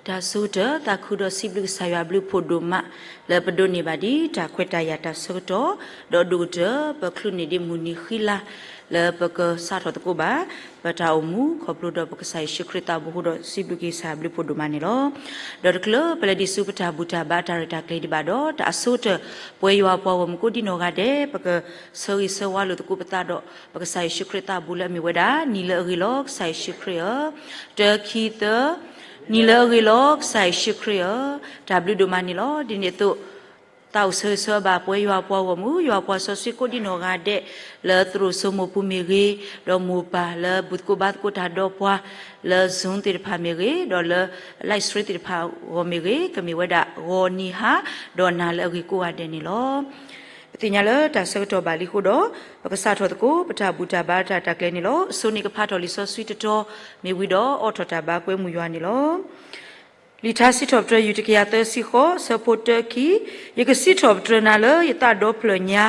တၢ်ဆိကတၢၢ် သးခုဒီးစံးဘျုးကစၢ်ယွၤအဘျုးအဖှိၣ်ဒိၣ်မး လၢပဒိးန့ၢ်ဘၣ်ဒ်တၢ်ခွဲးတၢ်ယာ်တၢ်ဆၢကတီၢ် ဒီးအဒိၣ်ကတၢၢ် ပချုးန့ၢ်ဒံးမုၢ်နံၤဃံလၤ လၢပကစးထီၣ်သကိးဘၣ် ပတၢ်အိၣ်မူ ခီဖျိဒီးပကစၢ်ယ့ၣ်ၡူးခရံာ်သးဘိအဃိဒီး စံးဘျုးက့ၤကစၢ်အဘျုးအဖှိၣ်ဒိၣ်မးန့ၣ်လီၤ. ဒီးတချုးပလဲၤဒံးဆူပတၢ်ဘူၣ်တၢ်ဘါတၢ်ရဲၣ်တၢ်ကျဲၤဒံးဘၣ်ဒီး တၢ်အဆိကတၢၢ် ပဝဲယွၤပှၤဂီၢ်မုၢ်ကိးဒံနီၢ်ဂၤဒဲး ပကဆၢဂ့ၤဆၢဝါလိာ်သကိးပသးဒီး ပကစၢ်ယ့ၣ်ၡူးခရံာ်သးဘိလၢအမ့ၢ်ဝဲဒၣ် နံၤလၢအဂ့ၤလီၤ ကစၢ်ယ့ၣ်ၡူးခရံာ်ဧၢ, တၢ ခံ သၢ, နံၤလၢအဂ့ၤလီၤ ကစၢ်ယ့ၣ်ၡူးခရံာ်ဧၢ, တၢ်ဘျုးဒိၣ်မးန့ၣ်လီၤ. ဒ်န့ၣ်အသိး သးအိၣ်ဆၢဂ့ၤဆၢဝါဘၣ် ပဝဲယွၤပှၤဂီၢ်မုၢ် ယွၤပှၤစီဆှံကိးဒံနီၢ်ဂၤဒဲး လၢသရိာ်စိမိၢ်ပူၤမ့ၢ်ဂ့ၤ, ဒီးမိၢ်ပၢ်လၢဘူၣ်သကိးဘါသကိးတၢ်ဒီးပှၤ လၢ Zoom သ့ၣ်တဖၣ်မ့ၢ်ဂ့ၤ, ဒီးလၢ live stream သ့ၣ်တဖၣ်အဂီၢ်မ့ၢ်ဂ့ၤ, ကမ့ၢ်ဝဲဒၣ်ဂီၤနံၤဟါ ဒီးနၤလၢအဂ့ၤကိးဂၤဒဲးန့ၣ်လီၤ. ပသ့ၣ်ညါလၢတၢ်ဆၢကတီၢ်ဘၣ်လံအဃိဒီး ပကစးထီၣ်သကိး ပတၢ်ဘူၣ်တၢ်ဘါတၢ်ရဲၣ်တၢ်ကျဲၤန့ၣ်လီၤ. အဆိန့ၣ်ကဖးထီၣ်လံာ်စီဆှံတတီၤ မ့ၢ်ဝံၤဒီးအိးထီၣ်တၢ်ဘါကွဲမုာ်ယွၤန့ၣ်လီၤ. လံာ်ထါစံးထီၣ်ပတြၢၤ ယူၢ်တကယၤသၢဆံဃိး အဆၢဖိတၢ ခံ, ယကစံးထီၣ်ပတြၢၤနၤလၢယသးဒီဖျၢၣ်ညါ,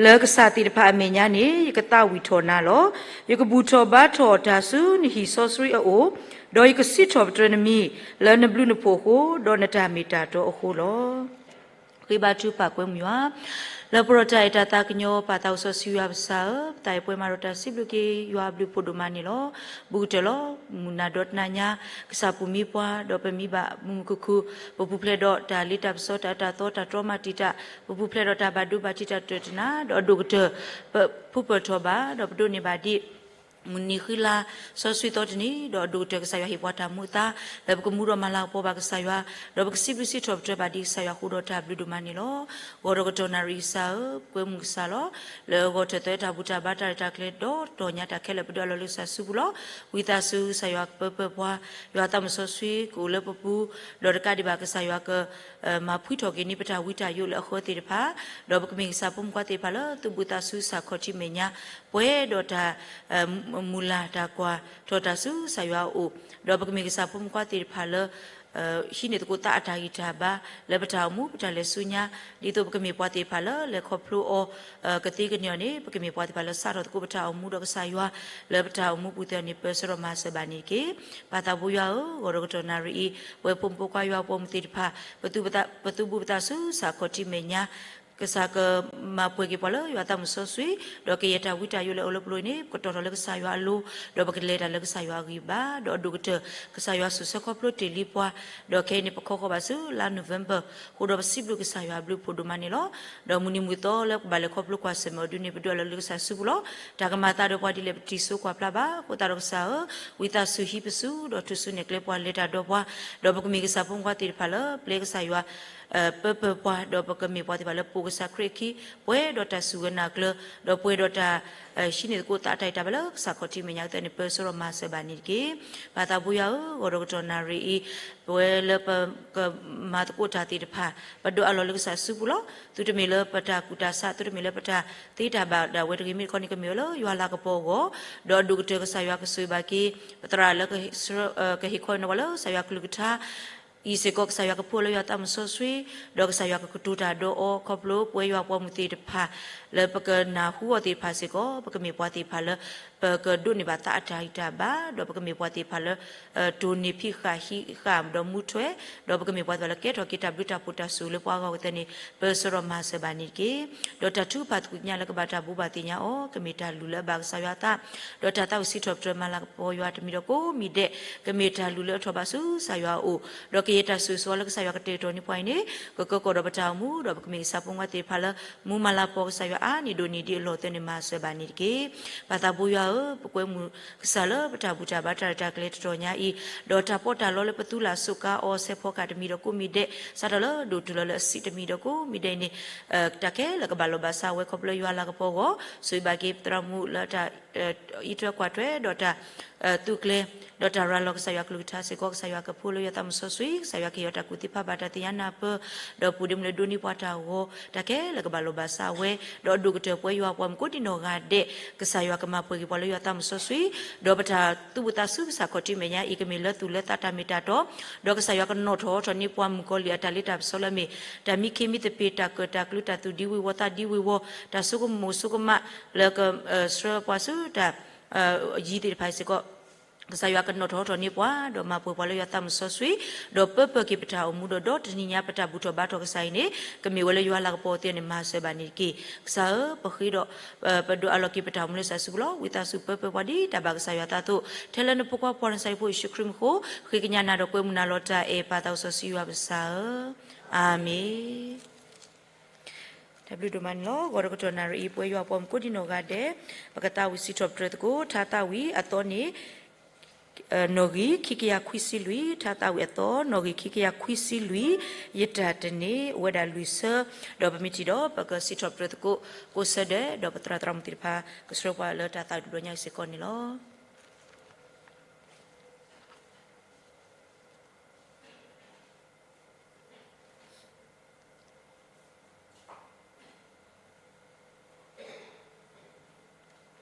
လၢကစၢ်သ့ၣ်တဖၣ်အမဲာ်ညါန့ၣ် ယကသးဝံၣ်ထီၣ်နၤလီၤ. ယကဘူၣ်ထီၣ်ဘါထီၣ်တၢ်ဆူနဟံၣ်စီဆှံအအိၣ်, ဒီးယကစံးထီၣ်ပတြၢၤနမံၤ လၢနဘျုးနဖှိၣ်အဃိ, ဒီးနတၢ်မ့ၢ်တၢ်တီအဃိလီၤ. ဃ့ဘါထုကဖၣ်ကွဲမုာ်ယွၤ လၢပှဲၤဒီးတၢ်အဲၣ်တၢ်သးကညီၤ ပၢ်သးစီဆှံယွၤပကစၢ်ဧၢ, ပသးအဲၣ်ပှဲၤမးဒီးတၢ်စံးဘျုးက့ၤယွၤအဘျုးအဖှိၣ်ဒိၣ်မးန့ၣ်လီၤ. ဘူးကတၢၢ်လီၤ. မုၢ်နၤဒီတနၤညါ ကစၢ်ပူၤမံပှၤ ဒီးပမံဘၣ်မုာ်မုာ်ခုၣ်ခုၣ်, ပပူၤဖျဲးဒီးတၢ်လ့တၢ်ပစီ တၢ်အၢတၢ်သီ တၢ်တြီမၤတံာ်တာ်, ပပူၤဖျဲးဒီးတၢ်ဘၣ်ဒိဘၣ်ထံး တၢ်တၢၢ်တနါ, ဒီးအဒိၣ်ကတၢၢ် ပဖုပၢၢ်ထီၣ်ဘၣ် ဒီးပဒိးန့ၢ်ဘၣ်ဒ် မုၢ်နံၤဃံလၤ စီဆှံသီတနံၤ, ဒီးအဒိၣ်ကတၢၢ်ကစၢ်ယွၤဟ့ၣ်ပှၤတၢ်မူအသါ လၢပကမူဒီးမၤလၤကပီၤဘၣ်ကစၢ်ယွၤ, ဒီးပကစံးဘျုးစံးထီၣ်ပတြၢၤဘၣ်ဒ်ကစၢ်ယွၤအဃိဒီးတၢ်ဘျုးဒိၣ်မးန့ၣ်လီၤ. ဂီၤဒီးကတီၢ်နၣ်ရံၣ်ကစၢ်ဧၢ, ပကွဲမုာ်ကစၢ်လီၤ. လၢဂီၤထၢၣ်သၢတၢ်ဘူၣ်တၢ်ဘါတၢ်ရဲၣ်တၢ်ကျဲၤဒီးတတီၤညါ တၢ်ခဲလၢာ်ပဒိးအလီၢ်လၢကစၢ်စုပူၤလီၤ. ဝံသးစူၤကစၢ်ယွၤကပၢပၢၢ်ပှၤ, ယွၤသးမုၣ်စီဆှံ ကအိၣ်လၢပပူၤ, ဒီးတကးဒံးဘၣ်ကစၢ်ယွၤက မၤဖှံထီၣ်က့ၤန့ၢ်ပတၢ်ဝံတၢ်ယိးလၢအဃၢသ့ၣ်တဖၣ်, ဒီးပကမ့ၢ်ကစၢ်ဖိမုၣ်ခွါသ့ၣ်တဖၣ်လၢသူၣ်ဘှံးသးစူၤ ဆၣ်ခီၣ်ထံးမဲာ်ညါ, ပှဲၤဒီးတၢ် မုၢ်လၢ်တၢ်ကွၢ်ထီၣ်တၢ်ဆူကစၢ်ယွၤအအိၣ်, ဒီးပကမ့ၢ်ကစၢ်ဖိမုၣ်ခွါသ့ၣ်တဖၣ်လၢ ဟံးန့ၢ်သကိးသးအတၢ်ဂံၢ်တၢ်ဘါ လၢပတၢ်အိၣ်မူပတၢ်လဲၤဆူညါ, ဒ်သိးပကမ့ၢ်ပှၤသ့ၣ်တဖၣ်လၢလဲၤခီဖျိအီၤ ကသ့ကန့ၢ်အီၤန့ၣ် ပကမ့ၢ်ပှၤသ့ၣ်တဖၣ်လၢစးထီၣ်သကိးပတၢ်အိၣ်မူဒီးကစၢ်ယွၤ လၢပတၢ်အိၣ်မူပူၤသ့ၣ်အီၤန့ၣ် ပၢဆှၢဒီးမၤစၢၤဘၣ်န့ၣ်တက့ၢ်. ပၢ်သးဘိယွၤဧၢ, ဂီၤဒီးကတီၢ်နၣ်ရံၣ်အံၤ ပဝဲဖိမုၣ်ဖိခွါယွၤအဖိမုၣ်သ့ၣ်တဖၣ် ပသူၣ်ဘှံးသးစူၤ ဆၣ်ခီၣ်ထံးမဲာ်ညါ ကစၢ်ကမၤပှဲၤက့ၤပှၤလၢယွၤသးမုၣ်စီဆှံ, ဒီးကယဲၢ်တၢ်ဝံတၢ်ယိးလၢအအိၣ်လၢပလိၤအံၤန့ၣ် ပကတီၤထီၣ်လၢကစၢ်ယွၤအလိၤ, ဒီးပကလဲၤတၢ်လၢကစၢ်ယွၤအဂံၢ်ဘါ, ဒီးအဒိၣ်ကတၢၢ် ကစၢ်ယွၤဆိၣ်ဆၢခီဖျိတ့ၢ်လံပှၤ, ဒီးခဲအံၤန့ၣ် ပခီဃီၤဘၣ်ဆူလါ November အဃိဒီးပစံးဘျုးကစၢ်ယွၤအဘျုးအဖှိၣ်ဒိၣ်မးန့ၣ်လီၤ. ဒီးမုၢ်နံၤမုၢ်သီလၢပကဘၣ်လဲၤခီဖျိကွၢ်ဆၢၣ်မဲာ်အီၤဒ်န့ၣ် ပဒိးအလီၢ်လၢကစၢ်စုပူၤလီၤ. တၢ်ကမၤသးဒီးပှၤဒ်လဲၣ်ပတံၤစိကွၢ်ဖျါဘၣ်, အဃိသတးဒီးကစၢ်ဧၢ, ဝံသးစူၤဟံးပစု ဒီးထူၣ်စုနဲၣ်ကျဲပှၤလဲၤတၢ်ဒီးပှၤ, ဒီးပကမ့ၢ်ကစၢ်ဖိမုၣ်ခွါသ့ၣ်တဖၣ်လၢ ပျဲကစၢ်ယွၤ ပၢပၢၢ်ပှၤ, ဒီးပကမ့ၢ်ပှၤသ့ၣ်တဖၣ်လၢပိာ်ကစၢ်ခရံာ်အခံ, ပှဲၤဒီးတၢ်စူၢ်ဂၢၢ်နာ်ကျၢၤ, ဒီးပှဲၤဒီးတၢ် ဟံးန့ၢ်သကိးသးအတၢ်ဂံၢ်တၢ်ဘါလၢကစၢ်ခီၣ်ထံးမဲာ်ညါကသ့န့ၣ် ပၢဆှၢဒီးမၤစၢၤဘၣ်န့ၣ်တက့ၢ်. ပၢ်သးဘိယွၤဧၢ, ဂီၤဒီးကတီၢ်နၣ်ရံၣ်အံၤ ပဝဲလၢပကမၤသကိးတၢ်သ့ၣ်တဖၣ် ပဒိးအလီၢ်လၢကစၢ်စုပူၤလီၤ. သုတမ့ၢ်လၢပတၢ်ကူၣ်တၢ်ဆး, သုတမ့ၢ်လၢပတၢ်သ့တၢ်ဘၣ်ဒၣ်ဝဲတဂ့ၤ, မ့ၢ်တခီန့ၣ် ကမ့ၢ်ဝဲလၢယွၤလၤကပီၤအဂီၢ်, ဒီးအဒိၣ်ကတၢၢ်ကစၢ်ယွၤကဆိၣ်ဂ့ၤဘၣ်က့ၤ ပသရၣ်လၢ ကဟ့ၣ်ခီဟ့ၣ်နီၤပှၤလၢကစၢ်ယွၤကလုၢ်ကထါ အံၤစ့ၢ်ကီး ကစၢ်ယွၤကဖှူအီၤလၢယွၤသးမုၢ်စီဆှံ, ဒီးကစၢ်ယွၤကကတိၤတၢ်ဒီးအီၤ ခီဖျိပဝဲယွၤပှၤမုၣ်သ့ၣ်တဖၣ် လၢပကနၢ်ဟူအီၤသ့ၣ်တဖၣ်စ့ၢ်ကီး ပကမ့ၢ်ပှၤသ့ၣ်တဖၣ်လၢ ပကဒိးန့ၢ်ဘၣ်သးအတၢ်ဂံၢ်တၢ်ဘါ, ဒီးပကမ့ၢ်ပှၤသ့ၣ်တဖၣ်လၢ တိၢ်န့ၢ်ဖံးဃာ်ဟံးဃာ်ဒီးမူထွဲ, ဒီးပကမ့ၢ်ပှၤသ့ၣ်တဖၣ်လၢကဲထီၣ်က့ၤတၢ်ဘျုးတၢ်ဖှိၣ်တၢ်ဆိၣ်ဂ့ၤလၢပှၤဂီၢ်ကသ့န့ၣ် ပၢဆှၢဒီးမၤစၢၤဘၣ်န့ၣ်တက့ၢ်. ဒီးတၢ်ထုကဖၣ်သကွံာ်ကညးလၢကဘၣ်တၢ်ဘိးဘၣ်သ့ၣ်ညါအီၤ ကမ့ၢ်တၢ်လုၢ်လၢအဘၣ်ကစၢ်ယွၤအသး, ဒီးတၢ်သးဝံၣ်စံးထီၣ်ပတြၢၤမၤလၤကပီၤယွၤတမံၤဒီးကိးမံၤဒဲး, ကမ့ၢ်တၢ်လုၢ်လၢအထီၣ်ဘးဆူကစၢ်ယွၤအအိၣ်, ဒီးကယဲၢ်တၢ်ဆိၣ်ဂ့ၤဆိၣ်ဝါလၢကစၢ်ယွၤကတဲာ်ကတီၤန့ၢ်ပှၤအံၤန့ၣ် ကကၢကီၢ်ဒီးပတၢ်အိၣ်မူ, ဒီးပကမ့ၢ်ကစၢ်ဖိမုၣ်ခွါသ့ၣ်တဖၣ်လၢ မူမၤလၤကပီၤကစၢ်ယွၤအါန့ၢ်ဒိၣ်န့ၢ်ဒံးအလီၢ်သ့န့ၣ် မၤစၢၤဘၣ်န့ၣ်တက့ၢ်. ပၢ်သးဘိယွၤဧၢ, ပကွဲမုာ်ကစၢ်လၢပတၢ်ဘူၣ်တၢ်ဘါတၢ်ရဲၣ်တၢ်ကျဲၤတတီၤညါအံၤ, ဒီးတၢ်ပီးတၢ်လီလၢပသူလၢ်စူးကါအီၤ ဆဲးဖီကဟၣ်တမံၤဒီးကိးမံၤဒဲး, စးထီၣ်လၢဒိၣ်တုၤလီၤလၢအဆံးတမံၤဒီးကိးမံၤဒဲးအံၤန့ၣ် တၢ်ခဲလၢာ်ကဘၣ်လီၤဘၣ်စးဝဲခီဖျိယွၤလၤကပီၤအဂီၢ်, ဆိၣ်ဂ့ၤဘၣ်က့ၤပသရၣ်မုၣ်လၢတၢ် အံးထွဲကွၢ်ထွဲဒီးတၢ် သူၣ်ကျဲၤ, ဒီးတၢ်ရၤလီၤကစၢ်ယွၤကလုၢ်ကထါစ့ၢ်ကီး ကစၢ်ယွၤကဖှူလၢယွၤသးမုၢ်စီဆှံ, ကစၢ်ယွၤကဟ့ၣ်အီၤတၢ်ကူၣ်သ့ဖးဘၣ်တၢ်သ့ၣ်ညါနၢ်ပၢၢ်, ဒီးပူၤဒ့မုၢ်လၢဒိးန့ၢ်ပှၤတၢ်ဂီၤ, တၢ်ခဲလၢာ်ကဘၣ်လီၤဘၣ်စးဝဲ, ဒီးအဒိၣ်ကတၢၢ်ပဝဲယွၤပှၤမုၣ်ကိးဒံနီၢ်ဂၤဒဲး, ကစၢ်ယွၤကမၤပှဲၤက့ၤပှၤလၢယွၤသးမုၢ်စီဆှံ, ဒီးပတၢ်သူၣ်ဘှံးသးစူၤကစၢ်ခီၣ်ထံးမဲာ်ညါအံၤ ကမ့ၢ်လၢသူၣ်လၢသးတၢ်မ့ၢ်တၢ်တီ, ဒီးကစၢ်ယွၤကနီၣ်ထီၣ်ထီၣ်န့ၢ်ပှၤမုၣ်ကီၤလံၢ်အတၢ်လ့တၢ်ပစီလၢအမ့ၢ် တၢ်မံခ့မံသပ့ၤ တၢ်ကၢၣ်တၢ်ကျူ တၢ်သူၣ်ဒံဝ့ၤဝီၤသးဒံဝ့ၤဝီၤ တၢ်ဆိကမိၣ်ဆိကမးလၢက ဆှၢပှၤဆူတၢ် ယံၤသ့ၣ်တဖၣ်စ့ၢ်ကီး ကစၢ်ယွၤကနီၣ်ထီၣ်ဟီထီၣ်န့ၢ်ပှၤ, ဒီးမၤပှဲၤပှၤလၢယွၤသးစီဆှံ, ဒီးပၢပၢၢ်က့ၤပတၢ်အိၣ်မူဒီး ဒီတနံၤညါပတၢ်ဘူၣ်ထီၣ်ဘါထီၣ်ကစၢ်အံၤန့ၣ် ကမ့ၢ်ဝဲလၢယွၤလၤကပီၤသ့န့ၣ် မၤစၢၤဘၣ်န့ၣ်တက့ၢ်. ကစၢ်ဧၢ, ပဃ့ဒီး ပဒိးအးလီၤက့ၤပတၢ်အိၣ်မူလၢကစၢ်စုပူၤလီၤ. ဝံသးစူၤပၢပၢၢ်ပှၤဒ်တၢ်ဘၣ်ကစၢ်ယွၤအသးအသိး, ထဲလၢနဖိခွါပှၤနၤစၤရ့းဖိယ့ၣ်ၡူးခရံာ်အမံၤအဃိ, ဃ့ကညးနၤဒီးကွဲမုာ်နၤလီၤ. တၢ်အဲၣ်ပၢ်သးစီဆှံယွၤပကစၢ်ဧၢ, အၤမ့ၣ်. တၢ်ဘျုးဒိၣ်မးန့ၣ်လီၤ. ဂီၤဒီးကတီၢ်နၣ်ရံၣ်အံၤ ပဝဲယွၤပှၤမုၣ်ကိးဒံနီၢ်ဂၤဒဲး ပကသးဝံၣ်စံးထီၣ်ပတြၢၤသကိး ထါသးဝံၣ်အသီန့ၣ် နီၣ်ဂံၢ်ခံကယၤခွံဆံလွံၢ်, ထ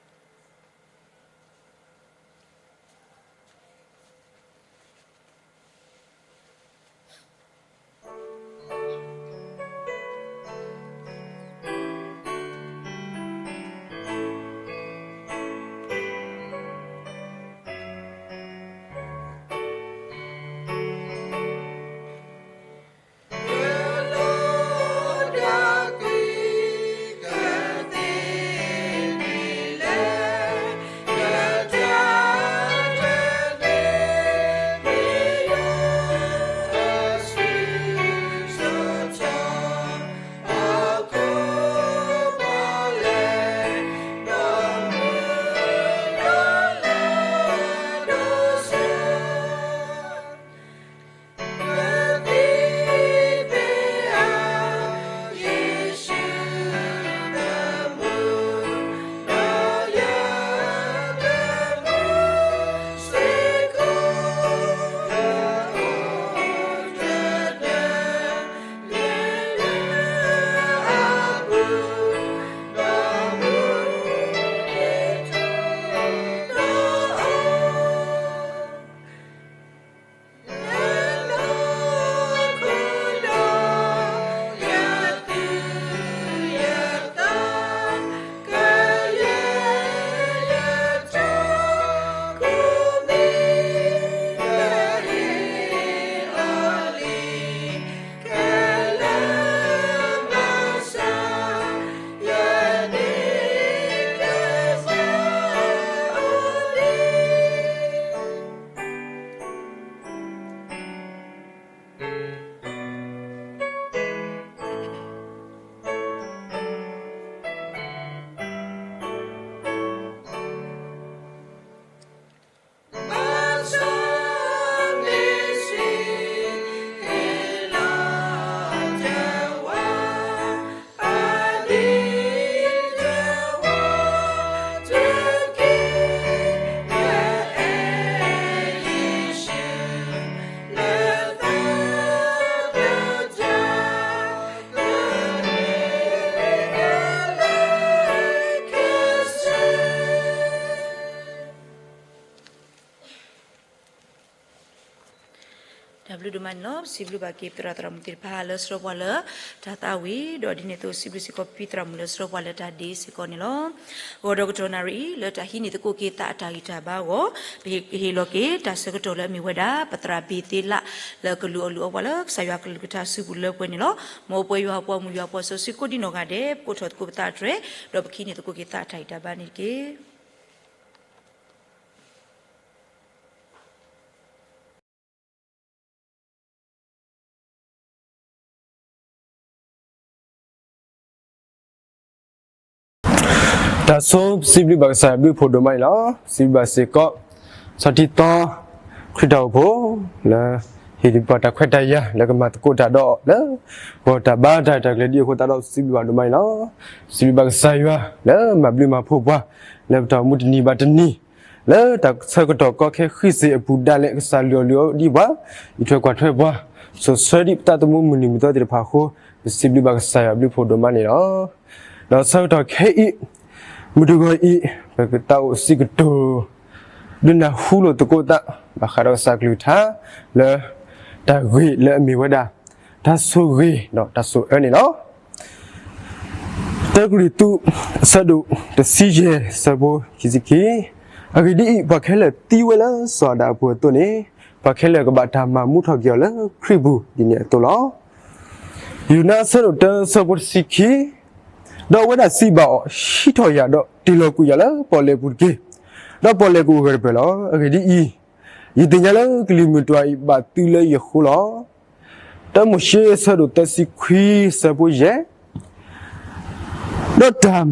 ါသးဝံၣ်အသီ နီၣ်ဂံၢ်ခံကယၤခွံဆံလွံၢ်, ယတၢ်တန့ၢ် အိၣ်ဝဲဒၣ်လွံၢ်ဆၢ, ဒီးပမ့ၢ်ထံၣ်ဒီး ပကစံးထီၣ်ပတြၢၤသကိး ကိးဆၢဒဲး, ဒီးပသရၣ်သရၣ်မုၣ်သ့ၣ်တဖၣ် ကဆှၢပှၤလၢတၢ်သးဝံၣ်တဘျီညါအံၤစ့ၢ်ကီးန့ၣ်လီၤ. တၢ်ဘျုးဒိၣ်မးန့ၣ်လီၤ. ပစံးဘျုးဘၣ်က့ၤပသရၣ်သရၣ်မုၣ်သ့ၣ်တဖၣ်လၢဆှၢပှၤလၢတၢ်သးဝံၣ်, ဒီးဒ်န့ၣ်အသိးစံးဘျုးစ့ၢ်ကီးပသရၣ်မုၣ်လၢ ဆှၢပှၤလၢတၢ်ဒ့စ့ၢ်ကီးန့ၣ်လီၤ. ဂီၤဒီးကတီၢ်နၣ်ရံၣ်အံၤ လၢတၢ်ဟံးန့ၢ်သကိးက့ၤသးအတၢ်ဂံၢ်တၢ်ဘါအဂီၢ်, ပဟ့ၣ်လီၤက့ၤတၢ်ဆၢကတီၢ်လၢအမ့ၢ်ဝဲဒၣ် ပသရၣ်ဘ့ၤသ့လး လၢကလူၤအီၤလူၤအီပှၤလၢကစၢ်ယွၤအကလုၢ်ကထါစုပူၤလၢပှဲၤန့ၣ်လီၤ. မ်ပဝဲယွၤအပှၤမုၣ်ယွၤအပှၤစီဆှံကိးဒံနီၢ်ဂၤဒဲး ပကိးထီၣ်သကိးပသးအတြဲၤ, ဒီးပကဟံးန့ၢ်သကိးက့ၤသးအတၢ်ဂံၢ်တၢ်ဘါန့ၣ်တက့ၢ်. တၢ်ဆိ ပစံးဘျုးဘၣ်ကစၢ်ယွၤဘျုးဖှိၣ်ဒိၣ်မးန့ၣ်လီၤ. စံးဘျုးဘၣ်စ့ၢ်ကီး ဆီၣ်တံၢ်သီ ခရံာ်တၢ်အိၣ်ဖှိၣ် လၢ ဟ့ၣ်ဒံးပှၤတၢ်ခွဲးတၢ်ယာ် လၢကမၤသကိးတၢ်ဒီးအီၤလၢ ဂီၢ်တၢ်ဘါတၢ်တၢ်ကျဲၤဒ်အဃိသတးဒီး ပစံးဘျုးဘၣ်ဒိၣ်မးန့ၣ်လီၤ. စံးဘျုးဘၣ်ကစၢ်ယွၤ လၢမၤဘျုးမၤဖှိၣ်ပှၤ လၢပတၢ်အိၣ်မူတနံၤဘၣ်တနံၤ လၢတၢ်ဆၢကတီၢ်ကီခဲဃံစ့ၣ်အပူၤဒၣ်လဲာ် ကစၢ်လုၢ်အီၣ်လုၢ်အီဒံးပှၤ အံးထွဲကွၢ်ထွဲပှၤ စိာ်ဆှၢဒံးပသးသမူမုၢ်နံၤမုၢ်သီသ့ၣ်တဖၣ်အဃိ ပစံးဘျုးဘၣ်ကစၢ်ယွၤဘျုးဖှိၣ်ဒိၣ်မးန့ၣ်လီၤ. ဒီးဆၢကတီၢ်ခဲအံၤ မုၢ်တဂီၤအံၤ ပကသးအိၣ်စံးကတိၤ ဒုးနၢ်ဟူလိာ်သကိးသး ဘၣ်ဃးဒီးကစၢ်ကလုၢ်ကထါ လၢ တၢ်ဂ့ၢ်လၢအမ့ၢ်ဝဲဒၣ် တၢ်ဆိၣ်ဂ့ၤဒီးတၢ်ဆိၣ်အၢန့ၣ်လီၤ. တၢကရံၣ်သူး အဆၢဒိၣ်တဆံယဲၢ် ဆၢဖိခံဆံခံ အဂ့ၢ်ဒ်အံၤ, ပှၤခဲလၢာ်သံဝဲလၢစီၤအၤဒၣ်အပူၤအသိးန့ၣ်, ပှၤခဲလၢာ်ကဘၣ်တၢ်မၤမူထီၣ်က့ၤအီၤလၢခရံာ်ပူၤဒ်န့ၣ်အသိးလီၤ. ယိၤနါအဆၢဒိၣ်တၢ အဆၢဖိတဆံခံ, ဒီးအဝဲဒၣ်စံးဘၣ်အီၤ, ဟံးထီၣ်ယၤဒီးတ့ၢ်လီၤကွံာ်ယၤလၢပီၣ်လဲၣ်ပူၤတက့ၢ်. ဒီးပီၣ်လဲၣ်ကအိၣ်ဂၢၢ်တပၢၢ်လီၤ. အဂ့ၢ်ဒ်အံၤ, ယသ့ၣ်ညါလၢကလံၤမုၢ်တွၤအံၤဘၣ်သုလၢယဃိလီၤ. တၢမိၤၡ့အဆၢဒိၣ်တဆံခွံ အဆၢဖိယဲၢ်, ဒီးတၢ်,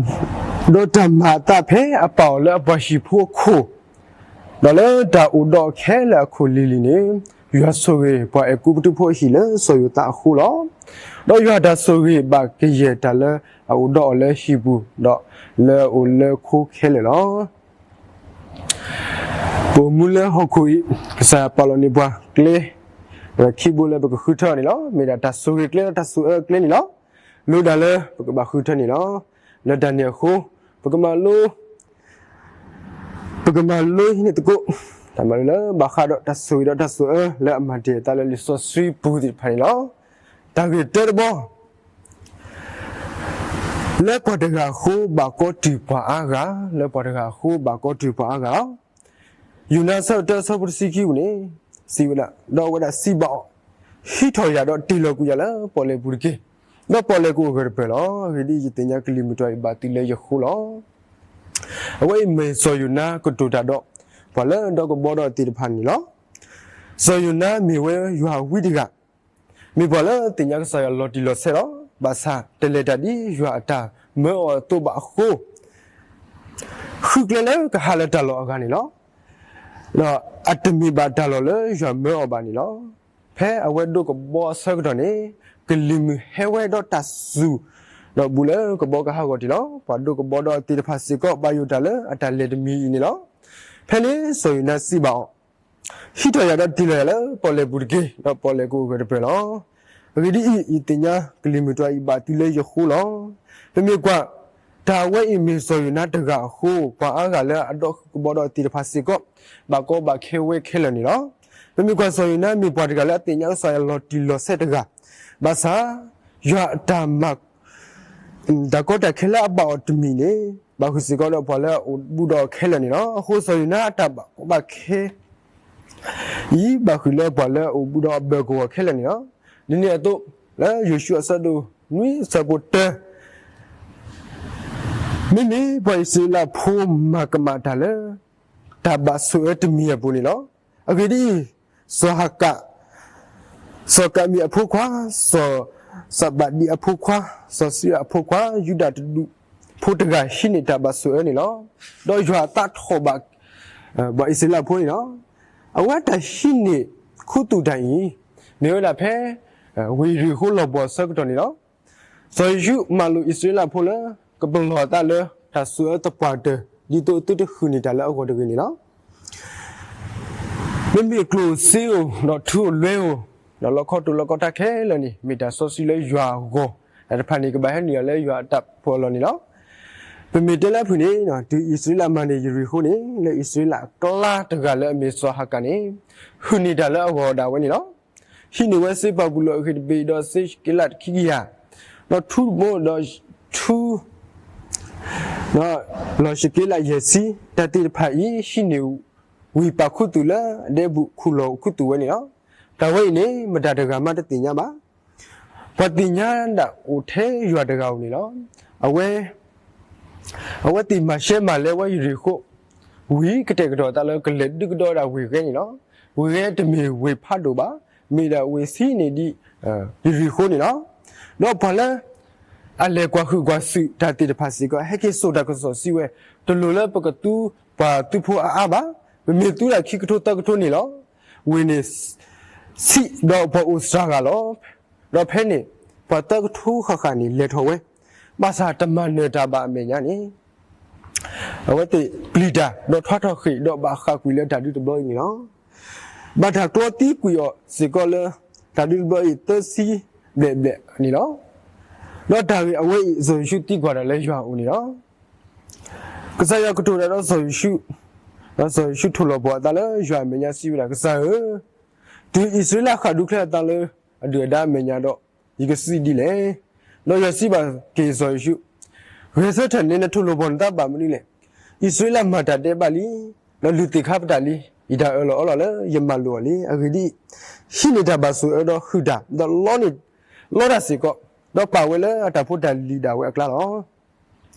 ဒီးတၢ်မၤအသးဖဲအပာ်အီၤလၢအပှၤဟံၣ်ဖိအခိၣ်, ဒီးလၢတၢ်အိၣ်ဒီးအီၤခဲလၢာ်အခိၣ်လံၤလံၤန့ၣ်, ယွၤဆိၣ်ဂ့ၤပှၤအဲၤကူပတူးဖိအဟံၣ်လၢစီၤယိၤသးအဃိလီၤ. ဒီးယွၤတၢ်ဆိၣ်ဂ့ၤဘၣ်ကယဲၢ်တၢ်လၢအအိၣ်ဒီးအီၤလၢဟံၣ်ပူၤ, ဒီးလၢအအိၣ်လၢခိခဲလၢာ်လီၤ. ပအိၣ်မူလၢဟီၣ်ခိၣ်အံၤ, ကစၢ်ယွၤပာ်လီၤန့ၢ်ပှၤကျဲ, ခံဘိလၢပကဃုထၢအီၤန့ၣ်လီၤ. မ့ၢ်ဒၣ်တၢ်ဆိၣ်ဂ့ၤကျဲဒီးတၢ်ဆိၣ်အၢကျဲန့ၣ်လီၤ. လိၣ်ဒၣ်လၢပကဘၣ်ဃုထၢန့ၣ်လီၤ. လၢတၢ်န့ၣ်အဃိ, ပကမၤလိ ပကမၤလိန့ၢ်သကိး, တၢ်မၤလိလၢဘၣ်ဃးဒီးတၢ်ဆိၣ်ဂ့ၤဒီးတၢ်ဆိၣ်အၢလၢအမၤတ့ၢ်အသးလၢလံာ်စီဆှံပူၤသ့ၣ်တဖၣ်န့ၣ်လီၤ. တၢ်ဂ့ၢ်တၢတဘီ လၢပှၤတဂၤအဃိဘၣ်ကီတုၤပှၤအါဂၤ, လၢပှၤတဂၤအဃိဘၣ်ကီတုၤပှၤအါဂၤလီၤ. ယိၤနါအဆၢဒိၣ်တၢ အဆၢဖိတဆံခံပူၤန့ၣ်, စံးဝဲဒၣ်, ဒီးအဝဲဒၣ်စံးဘၣ်အီၤ, ဟံးထီၣ်ယၤဒီးတ့ၢ်လီၤကွံာ်ယၤလၢပီၣ်လဲၣ်ပူၤတက့ၢ်. ဒီးပီၣ်လဲၣ်ကအိၣ်ဂၢၢ်တပၢၢ်လီၤ. အဂ့ၢ်ဒ်အံၤ, ယသ့ၣ်ညါကလံၤမုၢ်တွၤအံၤဘၣ်သုလၢယဃိလီၤ. အဝဲအံၤမ့ၢ်စီၤယိၤနါကတိၤတၢ်ဒီး ပှၤလၢဒီကဘီဒီးသ့ၣ်တဖၣ်န့ၣ်လီၤ. စီၤယိၤနါမ့ၢ်ဝဲယွၤအဝံတဂၤ, မ့ၢ်ပှၤလၢသ့ၣ်ညါကစၢ်ယွၤလီၤတံၢ်လီၤဆဲးလီၤ. ဘၣ်ဆၣ်တလဲၤတၢ်ဒ်ယွၤအတၢ်မၢအီၤအသိးဘၣ်အဃိ, ဃုကျဲလၢကဟးလၢတၢ်လီၢ်အဂၤန့ၣ်လီၤ. ဒီးအတမ့ၢ်ဘၣ်တၢ်လီၢ်လၢယွၤမၢအီၤဘၣ်န့ၣ်လီၤ. ဖဲအဝဲဒိးကဘီအဆၢကတီၢ်န့ၣ်, ကလံၤမုၢ်ဟဲဝဲဒီးတၢ်စူၤ, ဒီးဘူးလၢကဘီကဟးဂီၤတ့ၢ်လီၤ. ပှၤဒိးကဘီဒီးသ့ၣ်တဖၣ်စ့ၢ်ကီး ဘၣ်ယိၣ်တၢ်လၢအတၢ်လဲၤတမံၤအံၤန့ၣ်လီၤ. ဖဲန့ၣ်စီၤယိၤနါစံးဘၣ်အီၤ, ဟံးထီၣ်ယၤဒီးတ့ၢ်လီၤယၤလၢပီၣ်လဲၣ်ပူၤတက့ၢ်. ဒီးပီၣ်လဲၣ်ကအိၣ်ဂၢၢ်တပၢၢ်လီၤ. အဂ့ၢ်ဒ်အံၤ, ယသ့ၣ်ညါကလံၤမုၢ်တွၤအံၤဘၣ်သုလၢယဃိလီၤ. ပမ့ၢ်ကွၢ်, တၢ်အဝဲအံၤမ့ၢ်စီၤယိၤနါတဂၤအဃိ, ပှၤအါဂၤလၢအဒိးဃုာ်ကဘီဒီးသ့ၣ်တဖၣ်စ့ၢ်ကီး ဘၣ်ကီဘၣ်ခဲဝဲခဲလၢာ်န့ၣ်လီၤ. ပမ့ၢ်ကွၢ်စီၤယိၤနါမ့ၢ်ပှၤတဂၤလၢအသ့ၣ်ညါကစၢ်ယွၤလီၤတံၢ်လီၤဆဲးတဂၤ, ဘၣ်ဆၣ်ယွၤအတၢ်မၤ တၢ်ကီတၢ်ခဲလၢအဘၣ်အီၤတမံၤန့ၣ်, ဘၣ်ဃုာ်စ့ၢ်ကီးဒီးပှၤလၢအအိၣ်ဘူးဒီးအီၤခဲလၢာ်န့ၣ်လီၤ. အဃိစီၤယိၤနါအတၢ်ဘၣ်ကီဘၣ်ခဲ အံၤဘၣ်ဃုာ်လၢပှၤလၢအအိၣ်ဘူးဒီးအီၤဘၢၣ်ကဝီၤခဲလၢာ်န့ၣ်လီၤ. ဒ်န့ၣ်အသိး, လၢယိၤၡူအဆၢဒိၣ်နွံ အဆၢဖိတၢ, မ့မ့ၢ်ပှၤအံၣ်စရ့လးဖိမၤကမၣ်တၢ်လၢ တၢ်ဘၣ်ဆိၣ်အၢတမံၤအပူၤန့ၣ်လီၤ. အဂ့ၢ်ဒ်အံၤ, စီၤဟကး, စီၤကးမံအဖိခွါ, စီၤစဘးဒံအဖိခွါ, စီၤစံရးအဖိခွါ, ယူဒၤတဒူၣ်ဖိတဂၤဟံးန့ၢ်တၢ်ဘၣ်ဆိၣ်အၢန့ၣ်လီၤ. ဒီးယွၤအသးထီၣ်ဘၣ် ပှၤအံၣ်စရ့လးဖိန့ၣ်လီၤ. အဝဲတၢ်ဟံးန့ၢ်ခူသူၣ်တၢ်အံၤ, မ့ၢ်ဝဲဒၣ်ဖဲ ဝ့ၢ်ယရံၤဃိၤလီၤပှီၢ်အဆၢကတီၢ်န့ၣ်လီၤ. စီၤယိၤၡူမၤလိာ်အံၣ်စရ့လးဖိလၢ ကပလီၢ်အသးလၢတၢ်ဆိၣ်အၢသပှၢ်တၢၢ် ဒ်သိးအသုတဃုာ်န့ၢ်တၢ်လၢအဂီၢ်တဂ့ၤန့ၣ်လီၤ. မ့မ့ၢ်ကျိၣ်ဧိၤစ့ဧိၤ, ဒီးထူဧိၤလွဲဧိၤ, ဒီးလီခီတိၢ်လီခီတၢ်ခဲလၢာ်န့ၣ် မ့ၢ်တၢ်စီဆှံလၢယွၤအဂီၢ်, တၢ်တဖၣ်န့ၣ် ကဘၣ်ဟဲနုာ်လီၤလၢယွၤအတၢ်ဖီၣ်အလီၢ်န့ၣ်လီၤ. ပမ့ၢ်တဲလၢအဖုၣ်န့ၣ်, တုၤအံၣ်စရ့လးမၤန့ၢ်ယရံၤဃိၤန့ၣ်, လၢအံၣ်စရ့လးအကျါတဂၤလၢအမ့ၢ်စီၤဟကၤန့ၣ်, ဃုာ်န့ၢ်တၢ်လၢအဂီၢ်ဒၣ်ဝဲန့ၣ်လီၤ. ဟံးန့ၢ်ဝဲစ့ပၤဘူလိၣ်အဂ့ၢ်တဘ့ၣ်ဒီးစ့ၡက့လးခံကယၤ, ဒီးထူတဘိဒီးထူ ဒီးလီၢ်ၡက့လးယဲၢ်ဆံ, တၢ်သ့ၣ်တဖၣ်အံၤ ဟံးန့ၢ်ဝံၤပာ်ခူသူၣ်လၢအဒဲဘူးခူၣ်လီၤခူသူၣ်ဝဲန့ၣ်လီၤ. တၢ်ဝဲအံၤန့ၣ် မတၤတဂၤမးတသ့ၣ်ညါဘၣ်. ပှၤသ့ၣ်ညါဒၣ်အိၣ်ထဲယွၤတဂၤဧိၤန့ၣ်လီၤ. အဝဲ အဝဲသ့ၣ်မၤရှဲမၤလဲဝဲယရံၤဃိၣ် ဝံၤကတဲာ်ကတီၤအသးလၢကလဲၤဒုးကဒီးဒၣ်ဝ့ၢ်ဂဲန့ၣ်လီၤ. ဝ့ၢ်ဂဲတမ့ၢ်ဝ့ၢ်ဖးဒိၣ်ဘၣ်, မ့ၢ်ဒၣ်ဝ့ၢ်ဆံးန့ၢ်ဒံး ယရံၤဃိၣ်န့ၣ်လီၤ. ဒီးပှၤလၢ အလဲၤကွၢ်ဟုၣ်ကွၢ်စုးတၢ်သ့ၣ်တဖၣ်စ့ၢ်ကီး ဟဲက့ၤစိာ်တၢ်ကစီၣ်စံးဝဲ, တလိၣ်လၢပကသူပှၤသုးဖိအါအါဘၣ်, ပမ့ၢ်သူဒၣ်ခံကထိသၢကထိန့ၣ်လီၤ. ဝ့ၢ်န့ၣ် ဆံးဒီးပှၤအိၣ်စှၤဂၤလီၤ. ဒီးဖဲန့ၣ် ပှၤသၢကထိဃၣ်ဃၣ်န့ၣ်လဲၤထီၣ်ဝဲ, ဘၣ်ဆၣ်တမၤနၢၤတၢ်ဘၣ်အမဲာ်ညါန့ၣ် အဝဲသ့ၣ်ပျံၤတၢ်ဒီးထွါထီၣ်ဃ့ၢ်ဒီးဘၣ်ဃၣ်ကွံာ်လၢတၢ်ဒုးတဘျီအံၤန့ၣ်လီၤ. ဘၣ်တၢ်ကျီသံကွံာ်အီၤစ့ၢ်ကီးလၢ တၢ်ဒုးတဘျီအံၤသၢဆံဘျဲၣ်ဘျဲၣ်န့ၣ်လီၤ. ဒီးတၢ်ဂ့ၢ်အဝဲအံၤ စီၤယိၤၡူသံကွၢ်တၢ်လၢယွၤအအိၣ်န့ၣ်လီၤ. ကစၢ်ယွၤကတိၤတၢ်ဒီးစီၤယိၤၡူ, ဒီးစီၤယိၤၡူထိၣ်လီၤပှီၢ်အသးလၢယွၤအမဲာ်ညါစံးဝဲဒၣ်, ကစၢ်ဧၢ, တုၤအံၣ်စရ့လးဃၣ်ဒူချဲအသးလၢအဒုၣ်အဒါအမဲာ်ညါဒီး, ယကစံးဒ်လဲၣ်. ဒီးယွၤစံးဘၣ်က့ၤစီၤယိၤၡူ, ဂဲၤဆၢထၢၣ် နဲနထိၣ်လီၤပှီၢ်နသးဘၣ်မနုၤလဲၣ်. အံၣ်စရ့လးမၤတၢ်ဒဲးဘးလံ. ဒီးလုၢ်သ့ၣ်ခါပတၢ်လံ, ယတၢ်အၢၣ်လီၤအီလီၤလၢယမၤလိာ်အီၤလံ. အဂ့ၢ်ဒ်အံၤ, ဟံးန့ၢ်တၢ်ဘၣ်ဆိၣ်အၢဒီးဟုၣ်တၢ်, ဒီးလီန့ၢ်လီတၢ်စ့ၢ်ကီး, ဒီးပာ်ဝဲလၢအတၢ်ဖိတၢ်လံၤဒၣ်ဝဲအကျါလီၤ.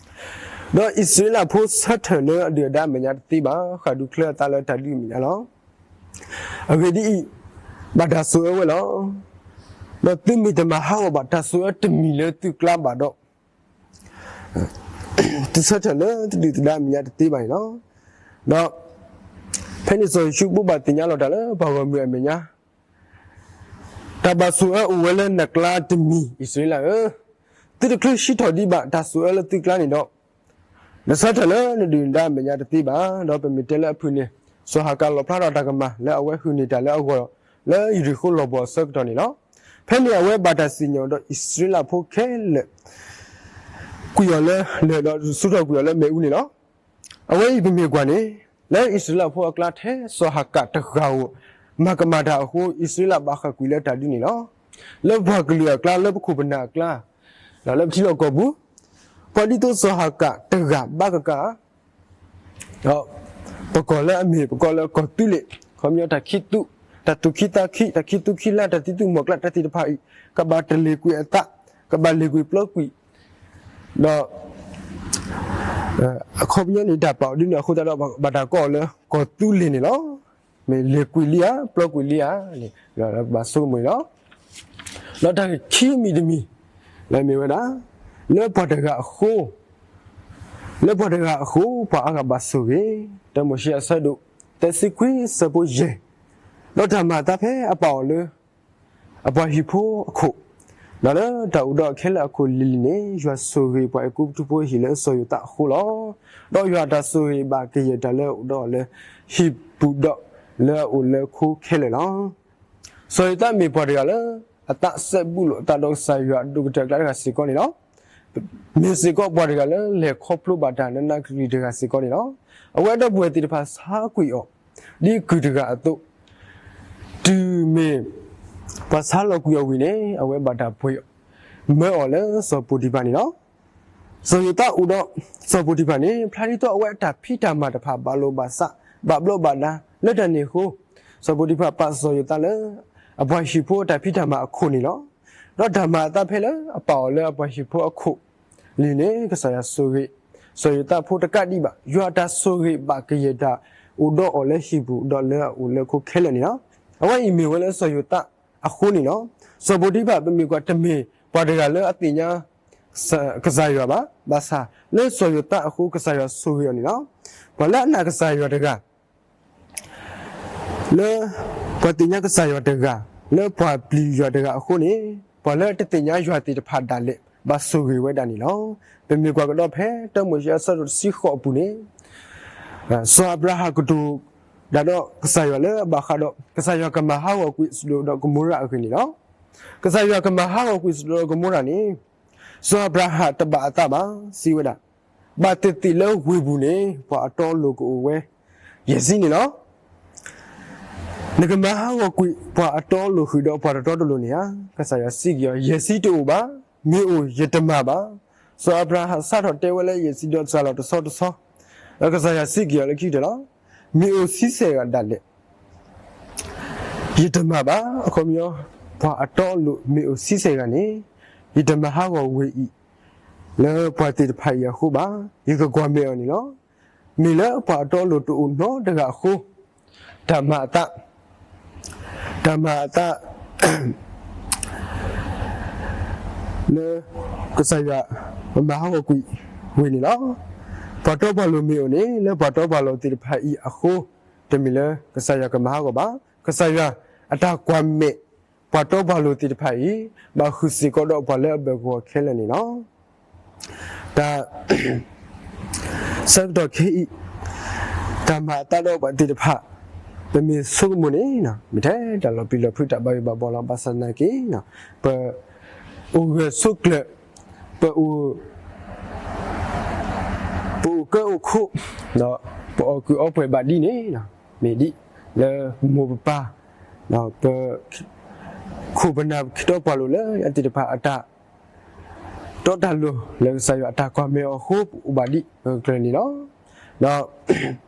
ဒီးအံၣ်စရ့လးဖိဆၢထၢၣ်လၢအဒုၣ်အဒါအမဲာ်ညါတသ့ဘၣ်, ဃၣ်ဒူချၢအသးလၢတၢ်ဒုးအမဲာ်ညါလီၤ. အဂ့ၢ်ဒ်အံၤ, ဘၣ်တၢ်ဆိၣ်အၢဝဲလီၤ. ဒီးသုမ့ၢ်တမၤဟးဂီၤဘၣ်တၢ်ဆိၣ်အၢတမံၤလၢသုကျါဘၣ်ဒီး သုဆၢထၢၣ်လၢသုဒုၣ်သုဒါအမဲာ်ညါတသ့ဘၣ်န့ၣ်လီၤ. ဒီးဖဲန့ၣ်စီၤယိၤၡူဘိးဘၣ်သ့ၣ်ညါလီၤတၢ်လၢပှၤဂီၢ်မုၢ်အမဲာ်ညါ, တၢ်ဘၣ်ဆိၣ်အၢအိၣ်ဝဲလၢနကျါတမံၤ အံၣ်စရ့လးဧၢ, သုတချုးဟံးထီၣ်ဒံးဘၣ်တၢ်ဆိၣ်အၢလၢသုကျါန့ၣ်ဒီး နဆၢထၢၣ်လၢနဒုၣ်နဒါအမဲာ်ညါတသ့ဘၣ်. ဒီးပမ့ၢ်တဲလၢအဖုၣ်န့ၣ်, စီၤဟၤကၤလီၣ်ဖျါထီၣ်တၢ်ကမၣ်လၢအဝဲဟုၣ်န့ၢ်တၢ်လၢအဂီၢ် လၢယရံၣ်ဃိၣ်လီၢ်ဘီၣ်အဆၢကတီၢ်န့ၣ်လီၤ. ဖဲန့ၣ်အဝဲဘၣ်တၢ်စံၣ်ညီၣ်ဒီးအံၣ်စရ့လးဖိခဲလၢာ် ကွံာ်အီၤလၢလၢၢ်ဒီးဆူထီၣ်ကွံာ်အီၤလၢမ့ၣ်အူန့ၣ်လီၤ. အဝဲအံၤပမ့ၢ်ကွၢ်န့ၣ်, လၢအံၣ်စရ့လးဖိအကျါထဲစီၤဟၤကၤတဂၤဧိၤ မၤကမၣ်တၢ်အဃိ အံၣ်စရ့လးဘၣ်ဃၣ်ကွံာ်လၢတၢ်ဒုးန့ၣ်လီၤ. လၢပှၤကလုာ်အကျါ, လၢပခိၣ်ပနၢ်အကျါ, ဒီးလၢပထံလီၢ်ကီၢ်ပူၤ, ပှၤဒ်သိးစီၤဟၤကၤတဂၤဘၣ်ကကး ဒီးပကိးလၢအမ့ၢ်ပကိးလၢကီၢ်သူလ့ၣ်, ခီပညီတၢ်ခံသူ, တၢ်သူၣ်ခံသးခံ, တၢ်ခံသူခံလါ, တၢ်သံသူမီၢ်ကျၢ်, တၢ်သ့ၣ်တဖၣ်အံၤ ကဘၣ်တလ့ၤကွံာ်အသး, ကဘၣ်လ့ၤကွံာ်ပျီကွံာ်, ဒီး အခီပညီန့ၣ် တၢ်ပာ်အီၤဒ်န့ၣ်အဃိသတးဒီး ဘၣ်တၢ်ကိးအီၤလၢကီၢ်သူလ့ၣ်န့ၣ်လီၤ. မ့ၢ်လ့ၤကွံာ်လံဧါ, ပျီကွံာ်လံဧါန့ၣ် ဘၣ်ဆိကမိၣ်န့ၣ်လီၤ. ဒီးတၢ်ခံမံၤတမံၤ လၢမ့ၢ်ဝဲဒၣ် လၢပှၤတဂၤအဃိ, လၢပှၤတဂၤအဃိ ပှၤအါဂၤဘၣ်ဆိၣ်ဂ့ၤ, တၢမိၤၡ့အဆၢဒိၣ်သၢဆံခွံဆၢဖိယဲၢ်, ဒီးတၢ်မၤအသးဖဲအပာ်အီၤလၢ အပှၤဟံၣ်ဖိအခိၣ်, ဒီးလၢတၢ်အိၣ်ဒီးအခဲလၢာ်အခိၣ်လံၤလံၤန့ၣ် ယွၤဆိၣ်ဂ့ၤပှၤအဲၤကူပတူးဖိအဟံၣ်လၢစီၤယိၤသးအဃိလီၤ. ဒီးယွၤအတၢ်ဆိၣ်ဂ့ၤဘၣ်ကယဲၢ်တၢ်လၢအအိၣ်ဒီးအီၤလၢဟံၣ်ပူၤဒီးလၢအအိၣ်လၢခိခဲလၢာ်လီၤ. စီၤယိၤသးမ့ၢ်ပှၤတဂၤလၢ အသးစဲဘူးလိာ်အသးဒီးကစၢ်ယွၤအဒိၣ်ကတၢၢ်အကျါတဂၤစ့ၢ်ကီးန့ၣ်လီၤ. မ့ၢ်စ့ၢ်ကီးပှၤတဂၤလၢလဲၤခီဖျိဘၣ်တၢ်နးနးကလံၤတဂၤစ့ၢ်ကီးန့ၣ်လီၤ. အဝဲဒီပုၢ်ဝဲၢ်သ့ၣ်တဖၣ်ဆါကွံာ်အီၤ ဒ်ကုၢ်တဂၤအသိး, တုၤမ့ၢ်ပှၤဆါလီၤကွံာ်အီၤဝံၤန့ၣ် အဝဲဘၣ်တၢ်ပှ့ၤမၢအီၤလၢစီၤပိၤတံၤဖၣ်န့ၣ်လီၤ. စီၤယိၤသးအိၣ်ဒီးစီၤပိၤတံၤဖၣ်န့ၣ် ဖျါဒ်သိးအဝဲအတၢ်ဖံးတၢ်မၤတဖၣ် ဘၣ်လိာ်ဘၣ်စး ဘၣ်ဘျီးဘၣ်ဒါလၢတၢ်န့ၣ်အဃိ, စီၤပိၤတံၤဖၣ်ပာ်စီၤယိၤသးလၢ အပှၤဟံၣ်ဖိအတၢ်ဖံးတၢ်မၤအခိၣ်န့ၣ်လီၤ. ဒီးတၢ်မၤအသးဖဲလၢအပာ်အီၤလၢအပှၤဟံၣ်ဖိအခိၣ်လံၤန့ၣ် ကစၢ်ယွၤဆိၣ်ဂ့ၤ, စီၤယိၤသးဖိတကးဒံးဘၣ် ယွၤအတၢ်ဆိၣ်ဂ့ၤဘၣ်ကယဲၢ်တၢ်အိၣ်ဒီးအီၤလၢဟံၣ်ပူၤဒီးလၢအအိၣ်လၢခိခဲလၢာ်န့ၣ်လီၤ. အဝဲအံၤမ့ၢ်ဝဲလၢစီၤယိၤသးအဃိန့ၣ်လီၤ. စီၤပိၤတံၤဖၣ်ပမ့ၢ်ကွၢ်တမ့ၢ်ပှၤတဂၤလၢအသ့ၣ်ညါ ကစၢ်ယွၤဘၣ်, ဘၣ်ဆၣ်လၢစီၤယိၤသးအဃိ ကစၢ်ယွၤဆိၣ်ဂ့ၤအီၤန့ၣ်လီၤ. ပှၤလၢအနာ်ကစၢ်ယွၤတဂၤ, လၢပှၤသ့ၣ်ညါကစၢ်ယွၤတဂၤ, လၢပှၤပျံၤယွၤတဂၤအဃိန့ၣ်, ပှၤလၢတသ့ၣ်ညါယွၤသ့ၣ်တဖၣ်ဒၣ်လဲာ် ဘၣ်ဆိၣ်ဂ့ၤဝဲဒၣ်န့ၣ်လီၤ. ပမ့ၢ်ကွၢ်ကဒီးဖဲတၢမိၤၡ့အဆၢဒိၣ်တဆံဃိးအပူၤန့ၣ်, စီၤအၤဘြၤဟၣ်ကတိၤတၢ်ဒီးကစၢ်ယွၤလၢအဘၣ်ဃးဒီး ကစၢ်ယွၤကမၤဟးဂီၤကွံာ်စဒိၣ်ဒီးကမိရၤအဂ့ၢ်န့ၣ်လီၤ. ကစၢ်ယွၤကမၤဟးဂီၤကွံာ်စဒိၣ်ဒီးကမိရၤန့ၣ်, စီၤအၤဘြၤဟၣ်တဘၣ်အသးဘၣ် စံးဝဲဒၣ်, ဘၣ်သ့ၣ်သ့ၣ်လၢဝ့ၢ်ပူၤန့ၣ် ပှၤအတီအလိၤကအိၣ်ဝဲ ယဲၢ်ဆံန့ၣ်လီၤ. နကမၤဟးဂီၤကွံာ်ပှၤအတီအလိၤဃုာ်ဒီးပှၤတတီတလိၤန့ၣ်ဧါ. ကစၢ်ယွၤစံးက့ၤအီၤ, ယဲၢ်ဆံတအိၣ်ဘၣ်, မ့ၢ်အိၣ်ယတမၤဘၣ်. စီၤအၤဘြၤဟၣ်စးထီၣ်တဲဝဲလၢယဲၢ်ဆံဒီးစးလီၤတဆီတဆီ, ဒီးကစၢ်ယွၤစံးက့ၤအီၤလၢခံကတၢၢ်လီၤ. မ့ၢ်အိၣ်ဆံဆဲၣ်ဂၤဒၣ်လဲာ် ယတမၤဘၣ်. အခီပညီ, ပှၤအတီအလိၤမ့ၢ်အိၣ်ဆံဆဲၣ်ဂၤန့ၣ်, ယတမၤဟးဂီၤဝ့ၢ်အံၤ လၢပှၤသ့ၣ်တဖၣ်အံၤအဃိဘၣ်. ယကကွၢ်မဲာ်အီၤန့ၣ်လီၤ. မ့ၢ်လၢပှၤအတီအလိၤတအိၣ်နီတဂၤအဃိ, တၢ်မၤအသး, တၢ်မၤအသး လၢ ကစၢ်ယွၤမၤဟးဂီၤကွံာ်ဝ့ၢ်န့ၣ်လီၤ. ပှၤတီပှၤလိၤမ့ၢ်အိၣ်န့ၣ် လၢပှၤတီပှၤလိၤသ့ၣ်တဖၣ်အံၤအဃိ, တမ့ၢ်လၢကစၢ်ယွၤကမၤဟးဂီၤဘၣ်. ကစၢ်ယွၤအတၢ်ကွၢ်မဲာ် ပှၤတီပှၤလိၤသ့ၣ်တဖၣ်အံၤ, ဘၣ်ဃုာ်စ့ၢ်ကီးဒီးပှၤလၢအဘၢၣ်ကဝီၤခဲလၢာ်န့ၣ်လီၤ. တၢ် ဆၢကတီၢ်ခဲအံၤ, တၢ်မၤအသးဒီးပှၤသ့ၣ်တဖၣ်, ပမ့ၢ်ဆိကမိၣ်န့ၣ်, မ့ၢ်ထဲတၢ်လီၤပျံၤလီၤဖုးတၢ်ဘၣ်ယိၣ်ဘၣ်ဘှီလီၤ. ဘၣ်ဆၣ်သနာ်က့, ပအိၣ်ဂၢၢ်ဆိးကျၢၤ, ပအိၣ် ပအိၣ်ကၢအိၣ်ခိး, ဒီးပအီၣ်ကုးအီပှဲၤဘၣ်ဒ်န့ၣ်, မ့ၢ်ဒ်လၢမိၢ်ပပၢ်, ပ ခိၣ်ပနၢ်ပခ့တီပှၤလိၤလၢအသ့ၣ်တဖၣ်အတၢ် တီတၢ်လိၤလၢကစၢ်ယွၤအတၢ်ကွၢ်မဲာ်အီၤအဃိ ပအိၣ်ဘၣ်ဒ်ပကျၢၤန့ၣ်လီၤ. ဒီး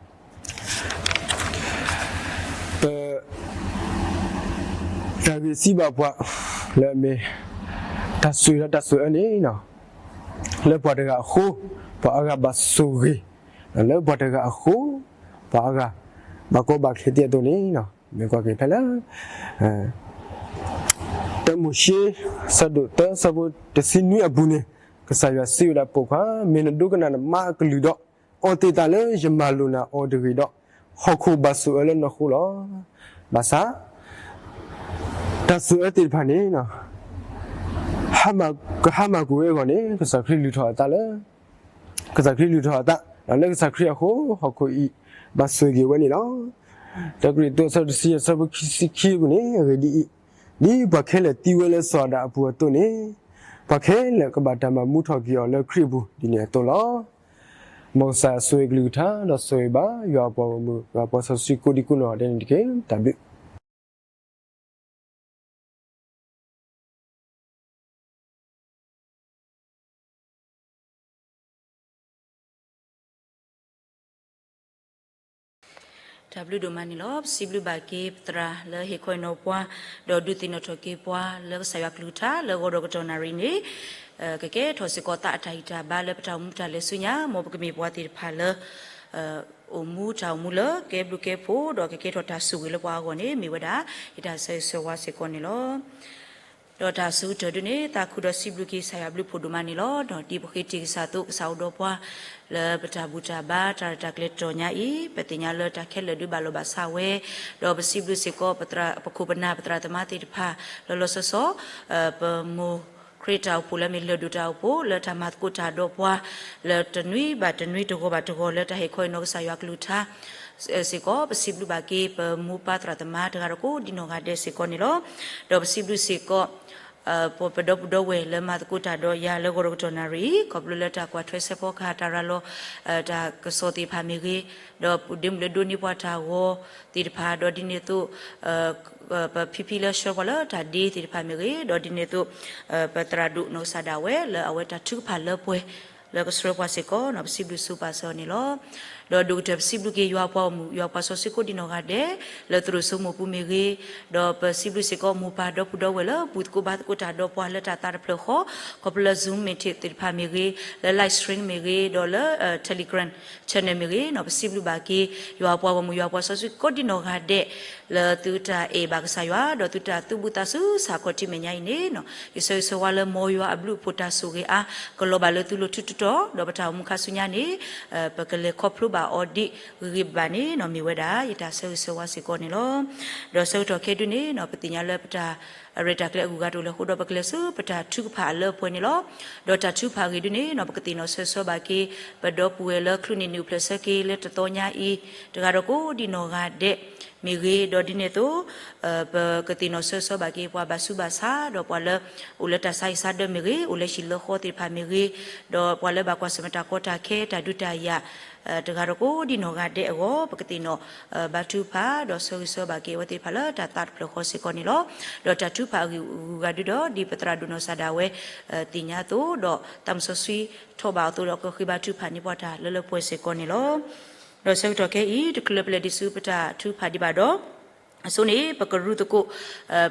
တၢ်ဂ့ၢ်စံးဘၣ်ပှၤ လၢအမ့ၢ် တၢ်ဆိၣ်ဂ့ၤဒီးတၢ်ဆိၣ်အၢန့ၣ် လၢပှၤတဂၤအဃိ ပှၤအါဂၤဘၣ်ဆိၣ်ဂ့ၤ, လၢပှၤတဂၤအဃိ ပှၤအါဂၤ ဘၣ်ကီဘၣ်ခဲသ့အသိးန့ၣ် မ့ၢ်ကွၢ်က့ၤဖဲလၢ တၢမိၤၡ့ ဆၢဒိၣ်သၢ ဆၢဖိတဆံနွံအပူၤန့ၣ် ကစၢ်ယွၤစံးဝဲဒၣ် ပိာ်ခွါ, မ့ၢ်နဒိကနၣ်နမါအကလုၢ်ဒီး အီသံးသးလၢယမၤလိာ်နၤအီၤတဂ့ၤဒီး ဟီၣ်ခိၣ်ဘၣ်ဆိၣ်အၢလၢနဃိလီၤ. ဘၣ်ဆၣ် တၢ်ဆိၣ်အၢသ့ၣ်တဖၣ်န့ၣ် ကဟါမၢ်ကွံာ်ဝဲအဂီၢ်န့ၣ် ကစၢ်ခရံာ်လုၢ်ထီၣ်အသးလၢ ကစၢ်ခရံာ်လုၢ်ထီၣ်အသး ဒီးလၢကစၢ်ခရံာ်အဃိ ဟီၣ်ခိၣ်အံၤ ဘၣ်ဆိၣ်ဂ့ၤဝဲန့ၣ်လီၤ. တၢကရံၣ်သူး အဆၢတဆံယဲၢ် အဆၢဖိခံဆံခံအပူၤန့ၣ် အဂ့ၢ်ဒ်အံၤ, ဒ်ပှၤခဲလၢာ်သံဝဲလၢစီၤအၤဒၣ်အပူၤအသိးန့ၣ် ပှၤခဲလၢာ်ကဘၣ်တၢ်မၤမူထီၣ်က့ၤအီၤလၢခရံာ်အပူၤ ဒ်န့ၣ်အသိးလီၤ. မ်ကစၢ်ယွၤဆိၣ်ဂ့ၤကလုၢ်ကထါ ဒီးဆိၣ်ဂ့ၤဘၣ် ယွၤအပှၤဂီၢ်မုၢ် ယွၤအပှၤစီဆှံကိးဒံကိးနီၢ်ဂၤဒဲးန့ၣ်တက့ၢ်. တၢ်ဘျုး တၢ်ဘျုးဒိၣ်မးန့ၣ်လီၤ. ပစံးဘျုးဘၣ်က့ၤပသရၣ်လၢဟ့ၣ်ခီဟ့ၣ်နီၤပှၤ ဒီးဒုးသ့ၣ်နီၣ်ထီၣ်က့ၤပှၤလၢကစၢ်ယွၤကလုၢ်ကထါလၢဂီၤဒီးကတီၢ်နၣ်ရံၣ်န့ၣ် ကကဲထီၣ်စ့ၢ်ကီးသးအတၢ်ဂံၢ်တၢ်ဘါလၢပတၢ်အိၣ်မူတၢ်လဲၤဆူညါ မ်ပကမ့ၢ်ပှၤသ့ၣ်တဖၣ်လၢ အိၣ်မူတၢ်အိၣ်မူလၢကဲဘျုးကဲဖှိၣ် ဒီးကကဲထီၣ်တၢ်ဆိၣ်ဂ့ၤလၢပှၤအဂီၢ်န့ၣ် မ့ၢ်ဝဲဒၣ် ယတၢ်ဆၢဂ့ၤဆၢဝါစ့ၢ်ကီးန့ၣ်လီၤ. ဒီးတၢ်အဆိကတၢၢ်ဒုန့ၣ် သးခုဒီးစံးဘျုးက့ၤကစၢ်ယွၤဘျုးဖှိၣ်ဒိၣ်မးန့ၣ်လီၤ. ဒီးဒ်ပဃ့တ့ၢ်ကစၢ်အသိး ကစၢ်အိၣ်ဒီးပှၤ လၢပတၢ်ဘူၣ်တၢ်ဘါတၢ်ရဲၣ်တၢ်ကျဲၤတတီၤညါအံၤ ပသ့ၣ်ညါလၢတၢ်ခဲလၢာ်ဒုးဘၣ်လီၤဘၣ်စးဝဲ, ဒီးပစံးဘျုးစ့ၢ်ကီး ပခိၣ်ပနၢ်ပသရၣ်သမါသ့ၣ်တဖၣ် လီၤလီၤဆီဆီ ပမိၢ်ခရံာ်တၢ်အိၣ်ဖှိၣ်လၢမ့ၢ်လၢၢ်ဒိၣ်တၢ်အိၣ်ဖှိၣ် လၢတၢ်မၤသကိးတၢ်ဒီးပှၤ လၢတနွံဘၣ်တနွံတဂီၤဘၣ်တဂီၤ လၢတၢ်ဟ့ၣ်ခီဟ့ၣ်နီၤကစၢ်ယွၤကလုၢ်ကထါ စ့ၢ်ကီး ပစံးဘျုးဘၣ်က့ၤပမိၢ်ပၢ်သရၣ်သမါတဂၤဒီးကိးဒံနီၢ်ဂၤဒဲးစ့ၢ်ကီးန့ၣ်လီၤ. ဒီးပစံးဘျုးစ့ၢ်ကီး ပဒီပုၢ်ဒီဝဲၢ်လၢမၤသကိးတၢ်ဒီးယၤလၢဂီၤဒီးကတီၢ်နၣ်ရံၣ် ခီဖျိလၢတၢ်ကွၢ်ထွဲစဲးဖီကဟၣ်တၢ်ရၤလီၤ တၢ်ကစီၣ်သ့ၣ်တဖၣ်မ့ၢ်ဂ့ၤ, ဒီးဒ့မုၣ်လၢဒိးန့ၢ်ပှၤတၢ်ဂီၤသ့ၣ်တဖၣ် ဒီးဒ်န့ၣ်အသိး ပဖံဖံလၢဆှၢပှၤလၢတၢ်ဒ့သ့ၣ်တဖၣ်မ့ၢ်ဂ့ၤ, ဒီးဒ်န့ၣ်အသိး ပသရၣ်ဒိၣ်နီၢ်ကစၢ်ဒၣ်ဝဲလၢအဝဲတၢ်ထုကဖၣ်လၢပှဲၤ လၢကဆှၢပှၤစ့ၢ်ကီးန့ၣ် ပစံးဘျုးဆိပာ်စၢၤအီၤန့ၣ်လီၤ. ဒီးဒိၣ်ကတၢၢ်ပစံးဘျုးက့ၤယွၤပှၤဂီၢ်မုၢ် ယွၤပှၤစီဆှံကိးဒံနီၢ်ဂၤဒဲး လၢသရိာ်စိမိၢ်ပူၤမ့ၢ်ဂ့ၤ, ဒီးပစံးဘျုးစ့ၢ်ကီးမိၢ်ပၢ်ဒီပုၢ်ဒီဝဲၢ်လၢဘူၣ်သကိးဘါသကိးတၢ်ဒီးပှၤလၢတၢ်သးတဖျၢၣ်ဃီ ခီဖျိလၢ Zoom meeting သ့ၣ်တဖၣ်မ့ၢ်ဂ့ၤ, လၢ live stream မ့ၢ်ဂ့ၤ, ဒီးလၢ Telegram channel မ့ၢ်ဂ့ၤန့ၣ် ပစံးဘျုးဘၣ်က့ၤ ယွၤပှၤဂီၢ်မုၢ် ယွၤပှၤစီဆှံကိးဒံနီၢ်ဂၤဒဲး လၢသုတၢ်အဲၣ်ဘၣ်ကစၢ်ယွၤ ဒီးသုတၢ်သူၣ်ဘံၣ်သးစူၤဆးခီၣ်ထံးမဲာ်ညါအံၤန့ၣ် ယဆၢဂ့ၤဆၢဝါလၢမ်ယွၤအဘျုးအဖှိၣ်တၢ်ဆိၣ်ဂ့ၤအါ ကလီၤဘၣ်လၢသုလိၤထူးတတီၤ ဒီးပတၢ်အိၣ်မူခါဆူညါန့ၣ် ပကလဲၤခီဖျိဘၣ်အီၤဒ်ဂ့ၤဂ့ၤဘၣ်ဘၣ်န့ၣ် မ့ၢ်ဝဲဒၣ် ယတၢ်ဆၢဂ့ၤဆၢဝါစ့ၢ်ကီးန့ၣ်လီၤ. ဒီးဆၢကတီၢ်ခဲဒုန့ၣ် ပသ့ၣ်ညါလၢပတၢ်ရဲၣ်တၢ်ကျဲၤအဂုၤအဂၤတအိၣ်လၢၤအဃိဒီး ပကလဲၤဆူပတၢ်ထုကဖၣ်အလၢအပှဲၤန့ၣ်လီၤ. ဒီးတၢ်ထုကဖၣ်အဂ့ၢ်ဒုန့ၣ် ပကသ့ၣ်နီၣ်ဆၢဂ့ၤဆၢဝါဘၣ်က့ၤ ပဒီပုၢ်ဝဲၢ်လၢချုးန့ၢ်နံၣ်အိၣ်ဖျဲၣ်ဆၢက့ၤလၢတသီညါအံၤ တဂၤဒီးကိးဒံနီၢ်ဂၤဒဲး မ့ၢ်ဂ့ၤ, ဒီးဒ်န့ၣ်အသိး ပကသ့ၣ်နီၣ်ဆၢဂ့ၤဆၢဝါဘၣ်က့ၤ ပှၤဘၣ်ဆူးဘၣ်ဆါ ဒီးပှၤလၢ အိၣ်လၢတၢ်ဆါဟံၣ်ဆါဒၢမ့ၢ်ဂ့ၤ, အိၣ်လၢဟံၣ်လၢဃီသ့ၣ်တဖၣ်မ့ၢ်ဂ့ၤ, ဒီးပှၤလၢဘၣ်ကွၢ်ဆၢၣ်မဲာ်တၢ်ကီတၢ်ခဲ တၢ်ဒုးတၢ်ယၤ တဂၤဒီးကိးဒံနီၢ်ဂၤဒဲးအဂီၢ် ပကသ့ၣ်နီၣ် ဘါထုကဖၣ် ဒီးဆၢဂ့ၤဆၢဝါဘၣ်က့ၤ အဝဲသ့ၣ်တဖၣ်လၢတၢ်သးတဖျၢၣ်ဃီစ့ၢ်ကီးန့ၣ်လီၤ. ဒီးတၢ်ထုကဖၣ်အဂ့ၢ်အဂၤဒုဒီး ဒ်ပသရၣ်ဒိၣ်နီၢ်ကစၢ်ဒၣ်ဝဲ သ့ၣ်ညါအသိး ဒီးသးစီဆှံထီၣ်ဘၣ်အီၤအသိးဒီး ကဃ့ဘါထုကဖၣ်န့ၢ်ပှၤတၢ်လၢလၢပှဲၤပှဲၤစ့ၢ်ကီးန့ၣ်လီၤ. ဒီးဆၢကတီၢ်ခဲအံၤ တချုးလၢပလဲၤဒံးဆူပတၢ်ထုကဖၣ်ဒံးဘၣ်ဒီး အဆိန့ၣ် ပကရူၢ်သကိး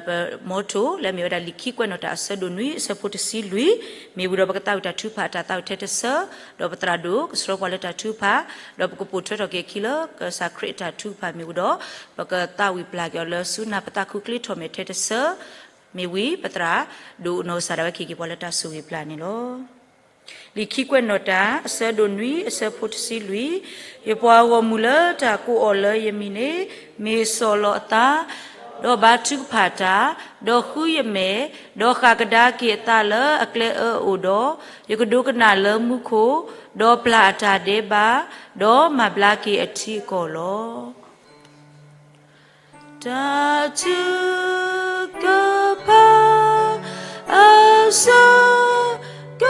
ပ motto လၢအမ့ၢ်ဝဲဒၣ် လံာ်ခံကွဲးနီၣ်တၢ်အဆၢဒိၣ်နွံ အဆၢဖိတဆံလွံၢ်, မ့ၢ်ဝံၤဒီး ပကသးဝံၣ်တၢ်ထုကဖၣ်အတၢ်သးဝံၣ်ထဲတဆၢ, ဒီးပသရၣ်ဒိၣ်ကဆှၢပှၤလၢတၢ်ထုကဖၣ်, ဒီးပကပိာ်ထွဲထီၣ်က့ၤအခံလၢကစၢ်ခရံာ်အတၢ်ထုကဖၣ်မ့ၢ်ဝံၤဒီး ပကသးဝံၣ်ပျၢ်က့ၤအီၤလၢဆူနၢ်ပသးခုချ့ထီၣ်မဲာ်ထဲတဆၢ, မ့ၢ်ဝံၤ ပသရၣ်ဒိၣ်နီၢ်ကစၢ်ဒၣ်ဝဲကဟ့ၣ်က့ၤပှၤလၢတၢ်ဆိၣ်ဂ့ၤပျၢ်န့ၣ်လီၤ. လံာ်ခံကွဲးနီၣ်တၢ် အဆၢဒိၣ်နွံ အဆၢဖိတဆံလွံၢ်, ယပှၤဂီၢ်မုၢ်လၢတၢ်ကိးအီၤလၢယမံၤန့ၣ် မ့ၢ်စီၢ်လီၤအသး, ဒီးဘါထုကဖၣ်တၢ်, ဒီးဃုယမဲာ်, ဒီးဃၣ်ကဒါက့ၤအသးလၢအကျဲအၢအအိၣ်ဒီး, ယကဒိကနၣ်လၢမူခိၣ်, ဒီးပျၢ်အတၢ်ဒဲးဘး, ဒီးမၤဘျါက့ၤအထံအကီၢ်လီၤ. တၢ်ထုကဖၣ် အဆၢက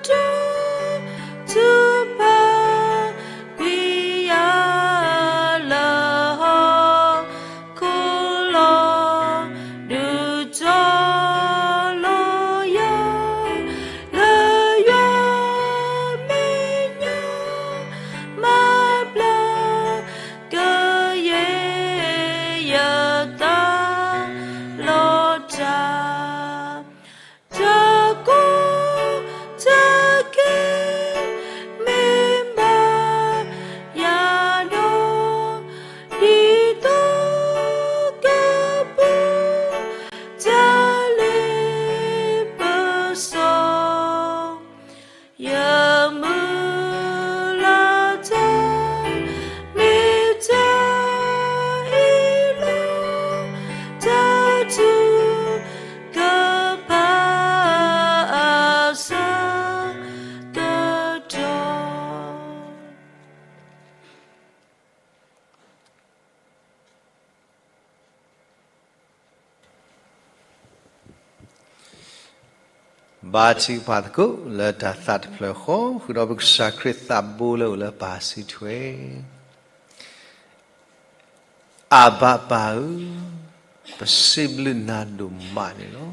တီၢ် ထုကဖၣ် ပျံၤယၤလၢဟီၣ်ခိၣ်လီၤ, ဒုးတီၤလီၤယၤ လၢယွၤမဲာ်ညါ မၤဘျါကယဲၢ်ယသး ဘါထုကဖၣ်သကိးလၢတၢ်သးတဖျၢၣ်ဃီ ဃုာ်ဒီးပကစၢ်ခရံာ်သးဘိလၢအိၣ်လၢပၢ်စုထွဲ. အဘၤပၢ်ဧၢ, ပစံးဘျုးနၤဒိၣ်မးန့ၣ်လီၤ.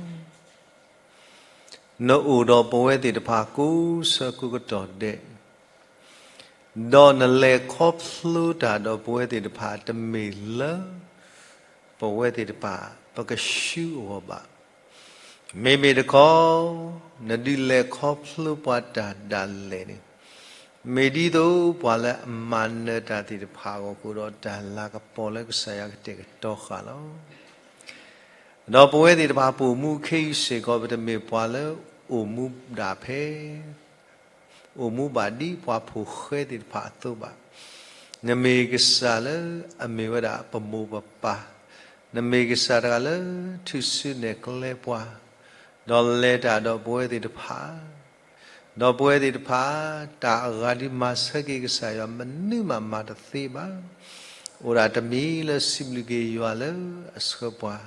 နအိၣ်ဒီးပဝဲသ့ၣ်တဖၣ်ကိးဆၢကိးကတီၢ်ဒဲး, ဒီးနလဲၤခီဖျိတၢ်ဒီးပဝဲသ့ၣ်တဖၣ် တမ့ၢ်လၢ ပဝဲသ့ၣ်တဖၣ် ပကဆှုအဂီၢ်ဘၣ်. မ့မ့ၢ်တခီ နဒုးလဲၤခီဖျိပှၤတၢ်ဒၣ်လဲာ်န့ၣ်, မ့ၢ်ဒ်သိးပှၤလၢအမၤနၢၤတၢ်သ့ၣ်တဖၣ်အဂီၢ်ဃုာ်ဒီးတၢ်လၤကပီၤလၢကစၢ်ယွၤကတဲာ်ကတီၤဃာ်လီၤ. ဒီးပဝဲသ့ၣ်တဖၣ်ပအိၣ်မူခဲအံၤစ့ၢ်ကီး ပတမ့ၢ်ပှၤလၢအိၣ်မူဒၣ်ဖဲ အိၣ်မူဘၣ်ဒ်ပှၤဖိဃဲသ့ၣ်တဖၣ်အသိးဘၣ်. နမ့ၢ်ကစၢ်လၢအမ့ၢ်ဝဲဒၣ်ပမိၢ်ပပၢ်, နမ့ၢ်ကစၢ်တဂၤလၢထူၣ်စုနဲၣ်ကျဲပှၤ, ဒီးလဲၤတၢ်ဒီးပဝဲသ့ၣ်တဖၣ် ဒီးပဝဲသ့ၣ်တဖၣ် တၢ်အဂၤဒ်မၤဆၢက့ၤကစၢ်ယွၤ မနုၤမးမၤတသ့ဘၣ်. အိၣ်ဒၣ်တမံၤလၢစံးဘျုးက့ၤယွၤလၢအဆှၢပှၤ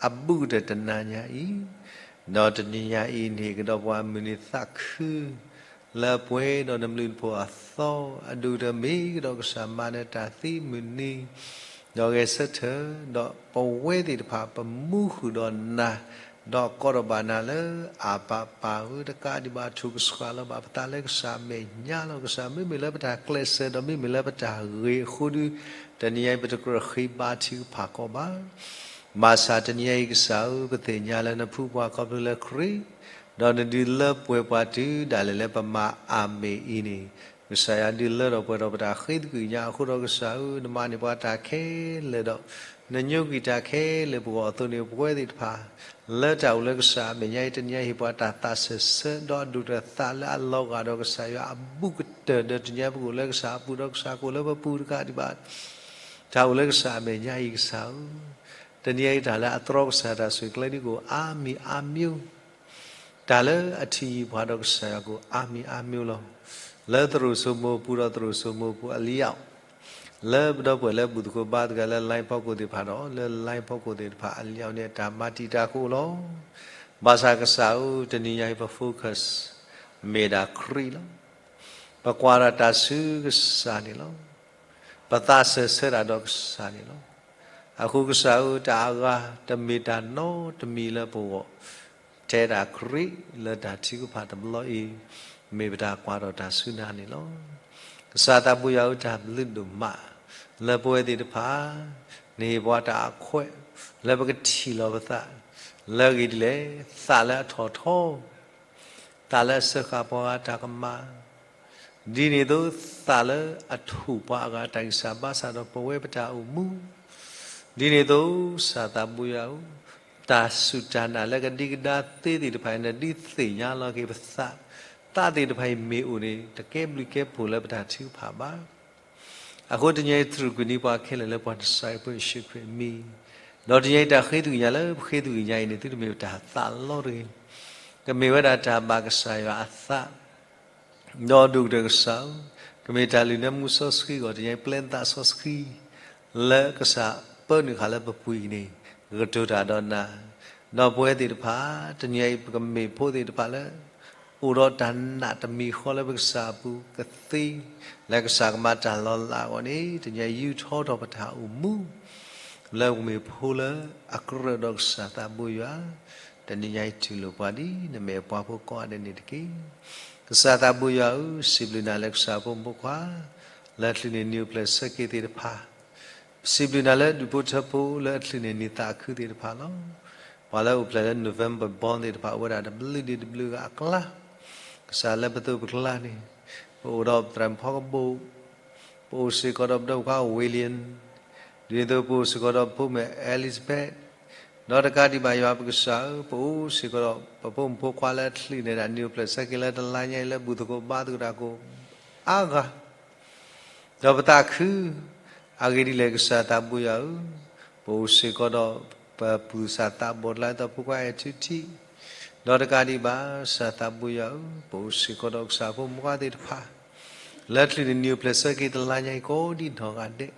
အဘူးကတၢၢ်တနၤညါအံၤ, ဒီးတနံၤညါအံၤန့ၣ် ကဒီးပှၤမုၢ်နံၤသးခု လၢအပှဲၤဒီးနဘျုးနဖှိၣ်အသီ အဒိၣ်ကတၢၢ်မ့ၢ်ကဒီးကစၢ်မၤနၢၤတၢ်သ့မုၢ်နံၤ ဒီးဂဲၤဆၢထၢၣ်, ဒီးပဝဲသ့ၣ်တဖၣ်ပမူဃုာ်ဒီးနၤ, ဒီးကိးထီၣ်ဘၣ်နၤလၢအဘၤပၢ်ဧၢ, တကးဒံးဘၣ်ထိၣ်ကဆှၣ်လီၤဘၣ်ပသးလၢကစၢ်အမဲာ်ညါလီၤ. ကစၢ်မ့မ့ၢ်လၢပတၢ်ကျဲးစၢး ဒီးမ့မ့ၢ်လၢပတၢ်ဂ့ၤအဃိဒီး တနံၤညါအံၤပတကြၢးဃ့ဘါထုကဖၣ်ကီးဘၣ်. ဘၣ်ဆၣ်တနံၤညါအံၤကစၢ်ဧၢ, ပသ့ၣ်ညါလၢနဖှူပှၤခီဖျိလၢခရံာ်, ဒီးနဒုးလၢပှဲၤပှၤတုၤဒၣ်လဲာ်လၢပမၤအၤမ့ၣ်အံၤန့ၣ်, ကစၢ်ယွၤဒုးလၢထီၣ်ပှဲၤထီၣ်ပတၢ်ဃ့သကွံာ်ညါအဃိဒီး ကစၢ်ဧၢ, နမၤန့ၢ်ပှၤတၢ်ခဲလၢာ်ဒီး နညိကွံာ်တၢ်ခဲလၢာ်ပဂီၢ်အသိးန့ၣ် ပဝဲသ့ၣ်တဖၣ် လၢတၢ်အိၣ်လၢကစၢ်အမဲာ်ညါအံၤ တနံၤညါအံၤ ဟ့ၣ်ပှၤတၢ်သးစၢၢ်ဆၢ ဒီးအဒိၣ်ကတၢၢ်သးလၢအလီၤဂာ်ဒီးကစၢ်ယွၤအဘူးကတၢၢ် ဒီးတနံၤညါပကအိၣ်လၢကစၢ်အပူၤ ဒီးကစၢ်ကအိၣ်လၢပပူၤတကးဒံးဘၣ် တၢ်အိၣ်လၢကစၢ်အမဲာ်ညါအံၤကစၢ်ဧၢ, တနံၤညါအံၤတၢ်လၢအတြီကစၢ်တၢ်ဆိၣ်ဂ့ၤကျဲဒ်ကအိၣ်အါမံၤအါမံၤ, တၢ်လၢအထံၣ်ယံၤပှၤဒီးကစၢ်ယွၤကအိၣ်အါမံၤအါမံၤလီၤ. လၢသရိာ်စိမိၤပူၤဒီးသရိာ်စိမိၤပူၤအလံၤအီၤ, လၢပဒီပုၢ်ဝဲၢ်လၢဘူၣ်သကိးဘါသကိးလၢ line ဖီခိၣ်သ့ၣ်တဖၣ်ဒီး လၢ line ဖီခိၣ်သ့ၣ်တဖၣ်အလံၤအီၤန့ၣ် တၢ်မၤတံာ်တာ်ကအိၣ်လီၤ. ဘၣ်ဆၣ်ကစၢ်ဧၢ, တနံၤညါအံၤပ focus မ့ၢ်ဒၣ်ခရံာ်လီၤ. ပကွၢ်တၢ်တၢ်ဆူကစၢ်န့ၣ်လီၤ. ပသးစၢၢ်ဆၢတၢ်ဒီးကစၢ်န့ၣ်လီၤ. အဃိကစၢ်ဧၢ, တၢ်အဂၤတမ့ၢ်တၢ်နီတမံၤလၢပဂီၢ်, ထဲဒၣ်ခရံာ်လၢတၢ်ထုကဖၣ်တဘျီအံၤ, မ့ၢ်ပတၢ်ကွၢ်ထီၣ်တၢ်ဆူနၤန့ၣ်လီၤ. ကစၢ်သးဘိယွၤဧၢ, တၢ်ဘျုးဒိၣ်မး လၢပဝဲသ့ၣ်တဖၣ် နဟ့ၣ်ပှၤတၢ်အခွဲး လၢပကထံၣ်လီၤပသး လၢအဂ့ၢ်ဒ်လဲၣ်, သးလၢအထီၣ်ထီ သးလၢအစၢဃာ်ပှၤဂၤတၢ်ကမၣ်, ဒ်န့ၣ်အသိး သးလၢအထိၣ်ပှၤအဂၤတၢ်ဂံၢ်စၢ်ဘါစၢ်ဒီးပဝဲပတၢ်အိၣ်မူ, ဒ်န့ၣ်အသိး ကစၢ်သးဘိယွၤဧၢ, တၢ်စူၢ်တၢ်နာ်လၢကဒံကဒါသ့သ့ၣ်တဖၣ်အံၤ နဒုးသ့ၣ်ညါလီၤက့ၤပသး, သးသ့ၣ်တဖၣ်အံၤမ့ၢ်အိၣ်န့ၣ် တကဲဘျုးကဲဖှိၣ်လၢပတၢ်ထုကဖၣ်ဘၣ်. အဃိတနံၤအံၤ သရူးကွံာ်န့ၢ်ပှၤခဲလၢာ်လၢပှၤနစၢ်ဖိယ့ၣ်ၡူးခရံာ်အမံၤ, ဒီးတနံၤအံၤတၢ်ဃ့သကွံာ်ညါလၢပဃ့သကွံာ်ညါအံၤန့ၣ် သုတမ့ၢ်ပတၢ်သးလီတဂ့ၤ, ကမ့ၢ်ဝဲဒၣ်တၢ်ဘၣ်ကစၢ်ယွၤအသး, ဒီးဒိၣ်ကတၢၢ်ကစၢ်ဧၢ, ကမ့ၢ်တၢ်လုၢ်နၢမူစီဆှံအဂီၢ် တနံၤအံၤပျဲသးစီဆှံ လၢကစၢ်ပၢနုာ်ဃာ်လၢပပူၤအံၤန့ၣ် ကကတိၤတၢ်ဒီးနၤ, ဒီးပဝဲသ့ၣ်တဖၣ် တနံၤအံၤပကမ့ၢ်ဖိသ့ၣ်တဖၣ်လၢ အိၣ်ဒီးတၢ်နာ်တမံၤဃီလၢပကစၢ်အပူၤကသ့, လၢကစၢ်ကမၤတၢ်လီၤလးအဂီၢ်န့ၣ် တနံၤအံၤယူာ်ထီၣ်ထီၣ်ပတၢ်အိၣ်မူ လၢပမ့ၢ်ဖိလၢအကြၢးဒီးကစၢ်သးဘိယွၤ, တနံၤညါအံၤတူၢ်လိာ်ပှၤဒ် နမဲာ်ပှၤဖိကိးဂၤဒဲးန့ၣ်တက့ၢ်. ကစၢ်သးဘိယွၤဧၢ, စံးဘျုးနၤလၢကစၢ်ဖိမုၣ်ဖိခွါ လၢအချုးန့ၢ်နံၤအိၣ်ဖျဲၣ်ဆၢက့ၤသ့ၣ်တဖၣ်, စံးဘျုးနၤလၢဒူၣ်ဖိထၢဖိလၢအချုးန့ၢ်နံၤသးခုသ့ၣ်တဖၣ်လီၤ. ပှၤလၢအိၣ်ဖျဲၣ်လၢ November born သ့ၣ်တဖၣ် အိၣ်ဝဲဒၣ်တဘျုးဒံးတဘျုးဂၤအကျါ, ကစၢ်လၢပသိးပကျါန့ၣ်, ပအိၣ်ဒီးသရၣ်မုၣ်ဖီကဘိၣ်, ပအိၣ်စ့ၢ်ကီးဒီးပဒီပုၢ်ဝဲၢ်ခွါ William, ဒ်န့ၣ်အသိးပအိၣ်စ့ၢ်ကီးဒီးပဖိမုၣ် Elizabeth, ဒီးတကးဒံးဘၣ်ယွၤပကစၢ်ဧၢ, ပအိၣ်စ့ၢ်ကီးဒီးပဖိမုၣ်ဖိခွါလၢအချုးန့ၢ်ဒၣ်နံၤအိၣ်ဖျဲၣ်ဆၢက့ၤလၢတလါညါအံၤလၢဘူၣ်သကိးဘါသကိးတၢ်ကိးအါဂၤ ဒီးပသးခု, အဂ့ၢ်ဒ်လဲၣ်ကစၢ်သးဘိယွၤဧၢ, ပအိၣ်စ့ၢ်ကီးဒီးပပုၢ်သးဘီၣ်တလါအသိးဖိခွါအဲၣ်ထူထံ, ဒီးတကးဒံးဘၣ်ကစၢ်သးဘိယွၤဧၢ, ပအိၣ်စ့ၢ်ကီးဒီးကစၢ်ဖိမုၣ်ခွါသ့ၣ်တဖၣ်, လၢချုးန့ၢ်နံၤအိၣ်ဖျဲၣ်ဆၢက့ၤတလါညါအံၤကိးဒံးနီၢ်ဂၤဒဲး,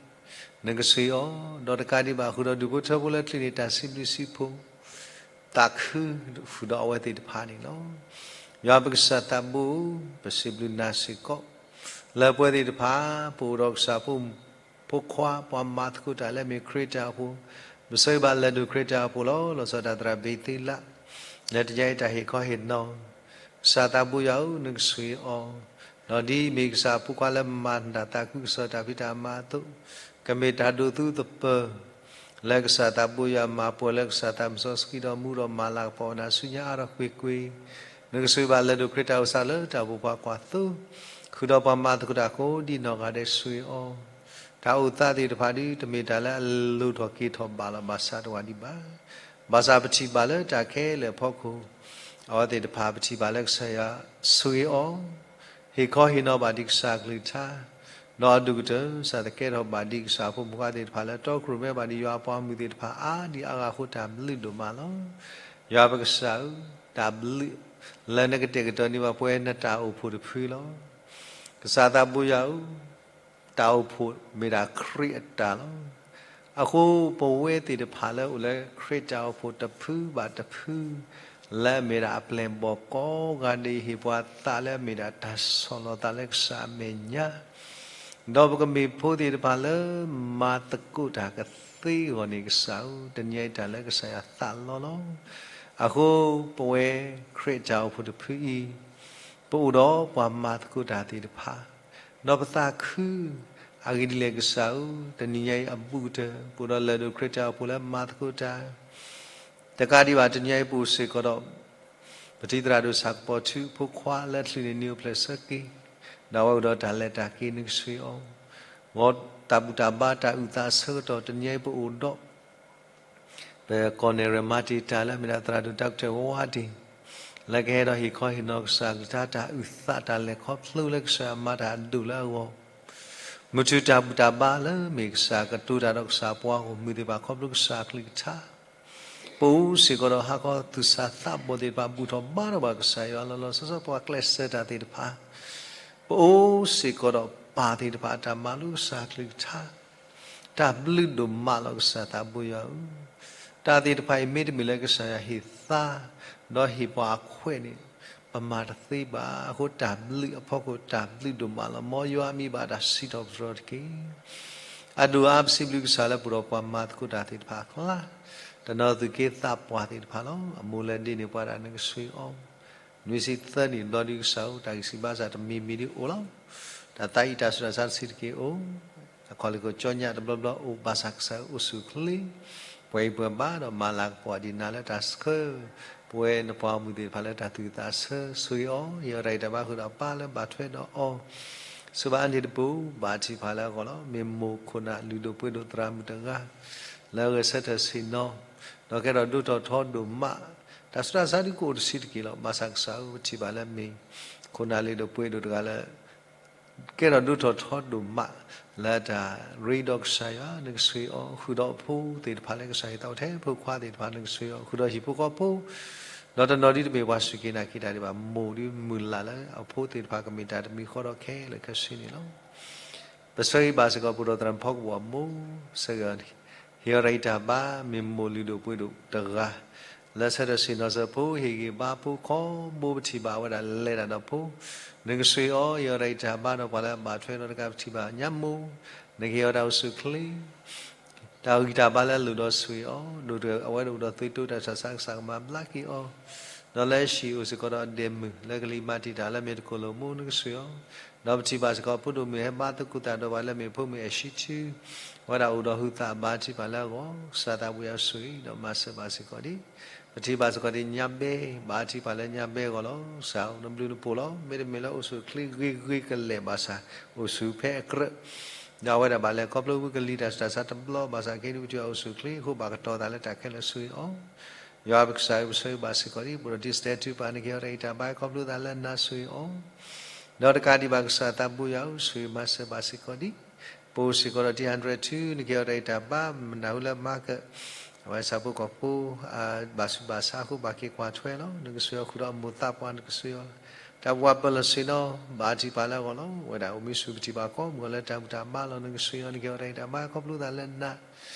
နကဆှၢအီၤ, ဒီးတကးဒံးဘၣ်ဃုာ်ဒီးဒူၣ်ဖိထၢဖိလၢချုးန့ၢ်တၢ်စံးဘျုးစံးဖှိၣ် သးခုဃုာ်ဒီးအဝဲသ့ၣ်တဖၣ်န့ၣ်လီၤ. ယွၤပကစၢ်သးဘိဧၢ, ပစံးဘျုးနၤစ့ၢ်ကီး လၢပဝဲသ့ၣ်တဖၣ် ပအိၣ်ဒီးကစၢ်ဖိမုၣ် ဖိခွါ ပှၤမၤသကိးတၢ်လၢအမ့ၢ်ခရံာ်တၢ်အိၣ်ဖှိၣ်, ပဆၢဂ့ၤဘၣ်လၢဒိၣ်ခရံာ်တၢ်အိၣ်ဖှိၣ်လီၤ. လီၤဆီဒၣ်တၢ်သရၣ်ဘ့ၤသ့လး လၢတနံၤအံၤတၢ်ဟ့ၣ်ခီဟ့ၣ်နီၤ, ကစၢ်သးဘိယွၤဧၢ, နကဆိၣ်ဂ့ၤအီၤ, ဒီးဒ်အမ့ၢ်ကစၢ်အဖိခွါလၢမၤတၢ်သးခုကစီၣ်တၢ်ဖံးတၢ်မၤအသိး, ကမ့ၢ်တၢ်ဒိးသူသပၢၤ လၢကစၢ်သးဘိယွၤမၤပှဲၤလၢကစၢ်သးစီဆှံကံဒီးမူဒီးမၤလၤကပီၤနၤဆူညါအါထီၣ်ကွ့ၢ်ကွ့ၢ်, နကဆိၣ်ဂ့ၤဘၣ်လၢဒိၣ်ခရံာ်တၢ်အိၣ်ဆၣ်လၢတၢ်အိၣ်ဖှိၣ်ပှၤကွၢ်သိ, ဃုာ်ဒီးပှၤမၤသကိးတၢ်ကိးဒံနီၢ်ဂၤဒဲးဆိၣ်ဂ့ၤအီၤ, တၢ်အိၣ်သးသ့ၣ်တဖၣ်ဒ်တမ့ၢ်တၢ်လၢအလိၤထီၣ်က့ၤထီၣ်ဘၣ်လီၤ. ဘၣ်ဆၣ်တဝၢ်ဒံးဘၣ်. ဘၣ်ဆၣ်ပထံၣ်ဘၣ်လၢတၢ်ခဲလၢာ်အဖီခိၣ်, အဝဲသ့ၣ်တဖၣ်ပထံၣ်ဘၣ်လၢကစၢ်ယွၤဆိၣ်ဂ့ၤအီၤ, ဟ့ၣ်ခီဟ့ၣ်နီၤဘၣ်ဒံးကစၢ်အကလုၢ်ကထါ, ဒီးအဒိၣ်ကတၢၢ် ကစၢ်သကဲထီၣ်ဘၣ်ဒံးကစၢ်ဖိမုၣ်ဖိခွါသ့ၣ်တဖၣ်လၢတီခိၣ်ရိၣ်မဲဘၣ်ဒံးယွၤအပှၤမုၣ်သ့ၣ်တဖၣ်အါဒံးအါဂၤအဃိတၢ်ဘျုးဒိၣ်မးလီၤ. ယွၤပကစၢ်ဧၢ, တၢ်ဘျုးလၢနကတဲာ်ကတီၤန့ၢ်ဘၣ်ပှၤနတၢ်အိၣ်ဖှိၣ်တဖုလီၤ. ကစၢ်သးဘိယွၤဧၢ, တၢ်အိၣ်ဖှိၣ်မ့ၢ်ဒၣ်ခရံာ်အတၢ်လီၤ. အဃိပဝဲသ့ၣ်တဖၣ်လၢအိၣ်လၢခရံာ်တၢ်အိၣ်ဖှိၣ်တဖုဘၣ်တဖု, လၢအမ့ၢ်ဒၣ်အပျဲၢ်ဘီၣ်ကိးဂၤဒဲး ဟ့ၣ်ပှၤသးလၢအမ့ၢ်ဒၣ်တၢ်ဆီၣ်လီၤသးလၢကစၢ်အမဲာ်ညါ, ဒီးပကမ့ၢ်ဖိသ့ၣ်တဖၣ်လၢမၤသကိးတၢ်ကသ့အဂီၢ်န့ၣ် ကစၢ်ဧၢ, တနံၤအံၤတၢ်လၢကစၢ်ယွၤသးလီလီၤ. အဃိပဝဲခရံာ်တၢ်အိၣ်ဖှိၣ်တဖုအံၤ, ပအိၣ်ဒီးပှၤမၤသကိးတၢ်သ့ၣ်တဖၣ်, ဒီးပသးခု, အဂ့ၢ်ဒ်လဲၣ်ကစၢ်ဧၢ, တနံၤညါအံၤအဘူးကတၢၢ် ပအိၣ်ဒီးလၢၢ်ဒိၣ်ခရံာ်တၢ်အိၣ်ဖှိၣ်လၢမၤသကိးတၢ်, တကးဒံးဘၣ်တနံၤညါအံၤပအိၣ်စ့ၢ်ကီးဒီး ပထံၣ်သရၣ်ဒိၣ်ဆၣ်ကပီၤထူ ဖိခွါလၢအချုးန့ၢ်နံၣ်အိၣ်ဖျဲၣ်ဆၢက့ၤ, ဒီးအဝဲအိၣ်ဒီးတၢ်လဲၤတၢ်က့ၤ နကဆိၣ်ဂ့ၤအီၤ, ဂီၤတၢ်ဘူၣ်တၢ်ဘါတၢ်အုၣ်သးအဆၢကတီၢ် တနံၤညါအံၤပအိၣ်ဒီး ပကီၢ်နဲၣ်ရွဲၣ်မၤတံာ်တာ်လၢအမ့ၢ်ဒၣ်သရၣ်ဒိၣ်တၢ်ကတၢၢ်ဝါဒ့ၣ်, လၢကဟဲဒီးဟ့ၣ်ခီဟ့ၣ်နီၤကစၢ်အကလုၢ်ကထါ တၢ်အုၣ်သးတၢ်လဲၤခီဖျိလၢကစၢ်ယွၤမၤတၢ်အဒိၣ်လၢအဂီၢ်, မုၢ်ထူၣ်တၢ်ဘူၣ်တၢ်ဘါလၢအမ့ၢ်ကစၢ်ကတိၤတၢ်ဒီးကစၢ်ပှၤဂီၢ်မုၢ်သ့ၣ်တဖၣ်ခီဖျိကစၢ်အကလုၢ်ကထါ, ပအိၣ်စ့ၢ်ကီးဒီးဟးခီသူၣ်စၢ်သးဘီၣ်သ့ၣ်တဖၣ်ဘူၣ်ထီၣ်ဘါထီၣ်ဘၣ်ကစၢ်ယွၤလီၤလီၤဆီဆီပှၤကျဲးစၢးတၢ်သ့ၣ်တဖၣ်, ပအိၣ်စ့ၢ်ကီးဒီးပၢ်သ့ၣ်တဖၣ်အတၢ်မၤလိကစၢ်အကလုၢ်ကထါ, တၢ်ဘျုးဒိၣ်မးလီၤကစၢ်သးဘိယွၤဧၢ, တၢ်သ့ၣ်တဖၣ်အံၤမ့တမ့ၢ်လၢကစၢ်ယွၤဟ့ၣ်သါ, ဒီးဟ့ၣ်ပှၤအခွဲးန့ၣ်, ပမၤတသ့ဘၣ်, အဃိတၢ်ဘျုးအဖီခိၣ်တၢ်ဘျုးဒိၣ်မးလီၤ. မ်ယွၤအမံၤဘၣ်တၢ်စံးထီၣ်ပတြၢၤတက့ၢ်. အဒိၣ်အါပစံးဘျုးကစၢ်လၢပအိၣ်ဒီးပှၤမၤသကိးတၢ်သ့ၣ်တဖၣ်အကျါ, တနီၤသူၣ်က့သးပှၢ်သ့ၣ်တဖၣ်လီၤ. အမိၢ်လၢဒ့န့ၢ်ပှၤဒၣ်နကဆိၣ်ဂ့ၤအီၤ, နွံဆံသၢနံၣ်ဘျီဒုကစၢ်ဧၢ, တၢ်ဂံၢ်စၢ်ဘါစၢ်တမံၤမံၤဒုအိၣ်လီၤ. တၢ်သးအံၤတၢ်ဆူးတၢ်ဆါတဆံးတက့ၢ်အိၣ်, အခီၣ်လ့ၢ်ခိၣ်ကၠီညၣ်တဘျီဘျီအိၣ်ဘၣ်ဆၣ်ကစၢ်ဧၢအိၣ်ဆူၣ်အိၣ်ချ့, ပှၤအံၤပှၤဘါဒီးမၤလၤကပီၤဒံးနၤလၢတၢ်ဆှၢ, ပဝဲနပှၤဂီၢ်မုၢ်သ့ၣ်တဖၣ်လၢတၢ်သူၣ်အုးသးအုးဆၢ, ဆိၣ်ဂ့ၤအီၤ, ဟ့ၣ်အီၤတၢ်ဂံၢ်တၢ်ဘါဃုာ်ဒီးအပၢ်လၢဘၣ်ထွဲဒီးအီၤ စၢၤဘၣ်အါန့ၢ်တပူၤ, ဘၣ်ထံၣ်ဖးလၢအဂီၢ်လီၤ. မ့ၢ်မိၢ်ခိၣ်နၢ်လုၢ်ဒိၣ်ပှ့ၤဒိၣ်သရၣ်မုၣ်တဂၤ, လၢအဂဲၤဆၢထၢၣ်ဆ့ၣ်နီၤ, ဒီးကဲထီၣ်ဒိၣ်ထီၣ်ထီဒိၣ်မး, တၢ်ဆူးတၢ်ဆါဒုကအိၣ်တဆံးတက့ၢ်လီၤ. ဘၣ်ဆၣ်ကစၢ်ဧၢ ပထံၣ်ဘၣ်လၢမ့ၢ် ခိၣ်နၢ်လုၢ်ဒိၣ်ပှ့ၤဒိၣ်တဂၤလၢ ကဲထီၣ်ဒိၣ်ထီၣ်ထီဒိၣ်မး လၢတၢ်ရ့ဒီးကစၢ်ယွၤ, နကဆိၣ်ဂ့ၤအီၤ, ဃုာ်ဒီးအဖိသ့ၣ်တဖၣ်လၢကစၢ်ဟ့ၣ်သးအိၣ်ထဲဖိခွါသ့ၣ်တဖၣ် နကဆိၣ်ဂ့ၤအီၤ, ဃုာ်ဒီးဟံၣ်ဖိဃီဖိ, ဒီးတနီၤဒ်တမ့ၢ်ပှၤစူၢ်က့ၤနာ်က့ၤတၢ်ဒံးဘၣ်, မိၢ်ဒ်မုၢ်လၢ်လၢအဖိသ့ၣ်တဖၣ်ကမ့ၢ်တၢ်တမံၤဃီဒီးခဲလၢာ်ခဲဆ့န့ၣ်လီၤ. ပဆၢဂ့ၤဘၣ်စ့ၢ်ကီးပအိၣ်ဒီးသရၣ်မုၣ်ဖီကပီၤအမိၢ်, ဆၢဂ့ၤအီၤ, ဟ့ၣ်အီၤတၢ်ဂံၢ်တၢ်ဘါ, မ့ၢ်မိၢ်လုၢ်ဒိၣ်ပှ့ၤဒိၣ်တဂၤ လၢဆၢထၢၣ်ဆ့ၣ်နီၤစၢၤဖိ, ဟ့ၣ်ဂံၢ်ဘါဖိ, ခီဘိပထံၣ်ဘၣ်ဝဲဒၣ်လဲၤတၢ်ဒီးဖိ, နကဆိၣ်ဂ့ၤအီၤ, ဟ့ၣ်အီၤတၢ်ဂံၢ်တၢ်ဘါဒီးပှၤလၢအဘၣ်ထွဲဒီးတကးပထံၣ်ဘၣ်ညါမိၢ်, နကဟ့ၣ်အီၤတၢ်အိၣ်ဆူၣ်အိၣ်ချ့ တၢ်ဂံၢ်တၢ်ဘါလၢအလိၣ်ဒီးဆိၣ်ဂ့ၤအီၤ, ဒိၣ်တဂၤအဝဲဒၣ်အိၣ်ဒီးသုးတိတၢ်ဆူးတၢ်ဆါကစၢ်ကမၤဘျါက့ၤအီၤ, ဒီးလၢဟံၣ်အိၣ်စ့ၢ်ကီးဒီးအဒဲမုၣ် လၢကလံၤမၤတံာ်တာ်လၢမ့ၢ်တကိၣ်လိာ်မိၢ် နကဆိၣ်ဂ့ၤအီၤ, ဒီးပထံၣ်ဘၣ်စ့ၢ်ကီးဖိဒိၣ်မုၣ်ဟဲဘါသကိးသးဒီးပှၤလၢမ့ၢ်ဖိမုၣ်အဲၣ်ၡံထူ, အဝဲဒၣ်အိၣ်ဒီးဟုသးဘါထံၣ်ပှၤလၢအဂီၢ်, ကစၢ်သးဘိယွၤဆိၣ်ဂ့ၤဒီးမၤစၢၤဘၣ်စ့ၢ်ကီးဒံး, ပထံၣ်ဘၣ်စ့ၢ်ကီးဒံးညါဘဲ, ဘါထံၣ်ပှၤလၢညါဘဲအဂီၢ်လီၤ. ကစၢ်ဧၢ နဘျုးနဖှိၣ်လီၤ. မ့တမ့ၢ်လၢအိၣ်ဆူၣ်အိၣ်ချ့ဂ့ၤဂ့ၤကလဲာ်ဘၣ်ဆၣ်, အိၣ်ဆူၣ်ဖဲအကြၢး ဒီးအဝဲဒၣ်ဘၣ်လဲၤခီဖျိဝံကလံၤတၢ်ဆူးတၢ်ဆါတဘျီဘၣ်ဆၣ် ခဲအံၤဒုးပထံၣ်အီၤအိၣ်ဆူၣ်အိၣ်ချ့အဃိ ဘၣ်ကတီၤသးလၢတၢ်ခဲလၢာ်ဆိၣ်ဂ့ၤအီၤ, ယွၤပကစၢ်ဧၢ ပဆၢဂ့ၤဘၣ်စ့ၢ်ကီးဒံး, ပအိၣ်ဒီးတံၤစတဲထူပၣ် နကဟ့ၣ်အီၤတၢ်ဂံၢ်တၢ်ဘါခီဖျိသးလၢနၤဆိၣ်ဂ့ၤအီၤ, ဒီးတကးဒံးဘၣ်ကစၢ်သးဘိယွၤဧၢ ဆိၣ်ဂ့ၤမၤစၢၤဘၣ်စ့ၢ်ကီးဒံး, ပအိၣ်စ့ၢ်ကီးဒီးတံၤ hundred two နကဟ့ၣ်အီၤတၢ်ဂံၢ်တၢ်ဘါ မနုၤဃိလၢမၤကၢၢ် အဝဲဆၣ်ဖိကီၢ်ဖိ ဘၣ်ဆူးဘၣ်ဆါအဃိ ဘၣ်က့ၤကွၢ်ထွဲလီၤ. နကဆိၣ်ဂ့ၤအီၤဃုာ်ဒီးအမိၢ်သးပှၢ် နကဆိၣ်ဂ့ၤအီၤ, တၢ်ပှၤပၢၤလီၢ်ဆ့ၣ်နီၤ ဘါထံၣ်ပှၤလၢအဂီၢ်လီၤ. အဝဲဒၣ်အိၣ်မံဆူၣ်ပထံၣ်ဘၣ်ကိးမုၢ်ဂီၤလၢတၢ်ဘူၣ်တၢ်ဘါလီၤ. နကဆိၣ်ဂ့ၤအီၤ နကဟ့ၣ်အီၤတၢ်ဂံၢ်တၢ်ဘါခီဖျိသးလၢနၤ,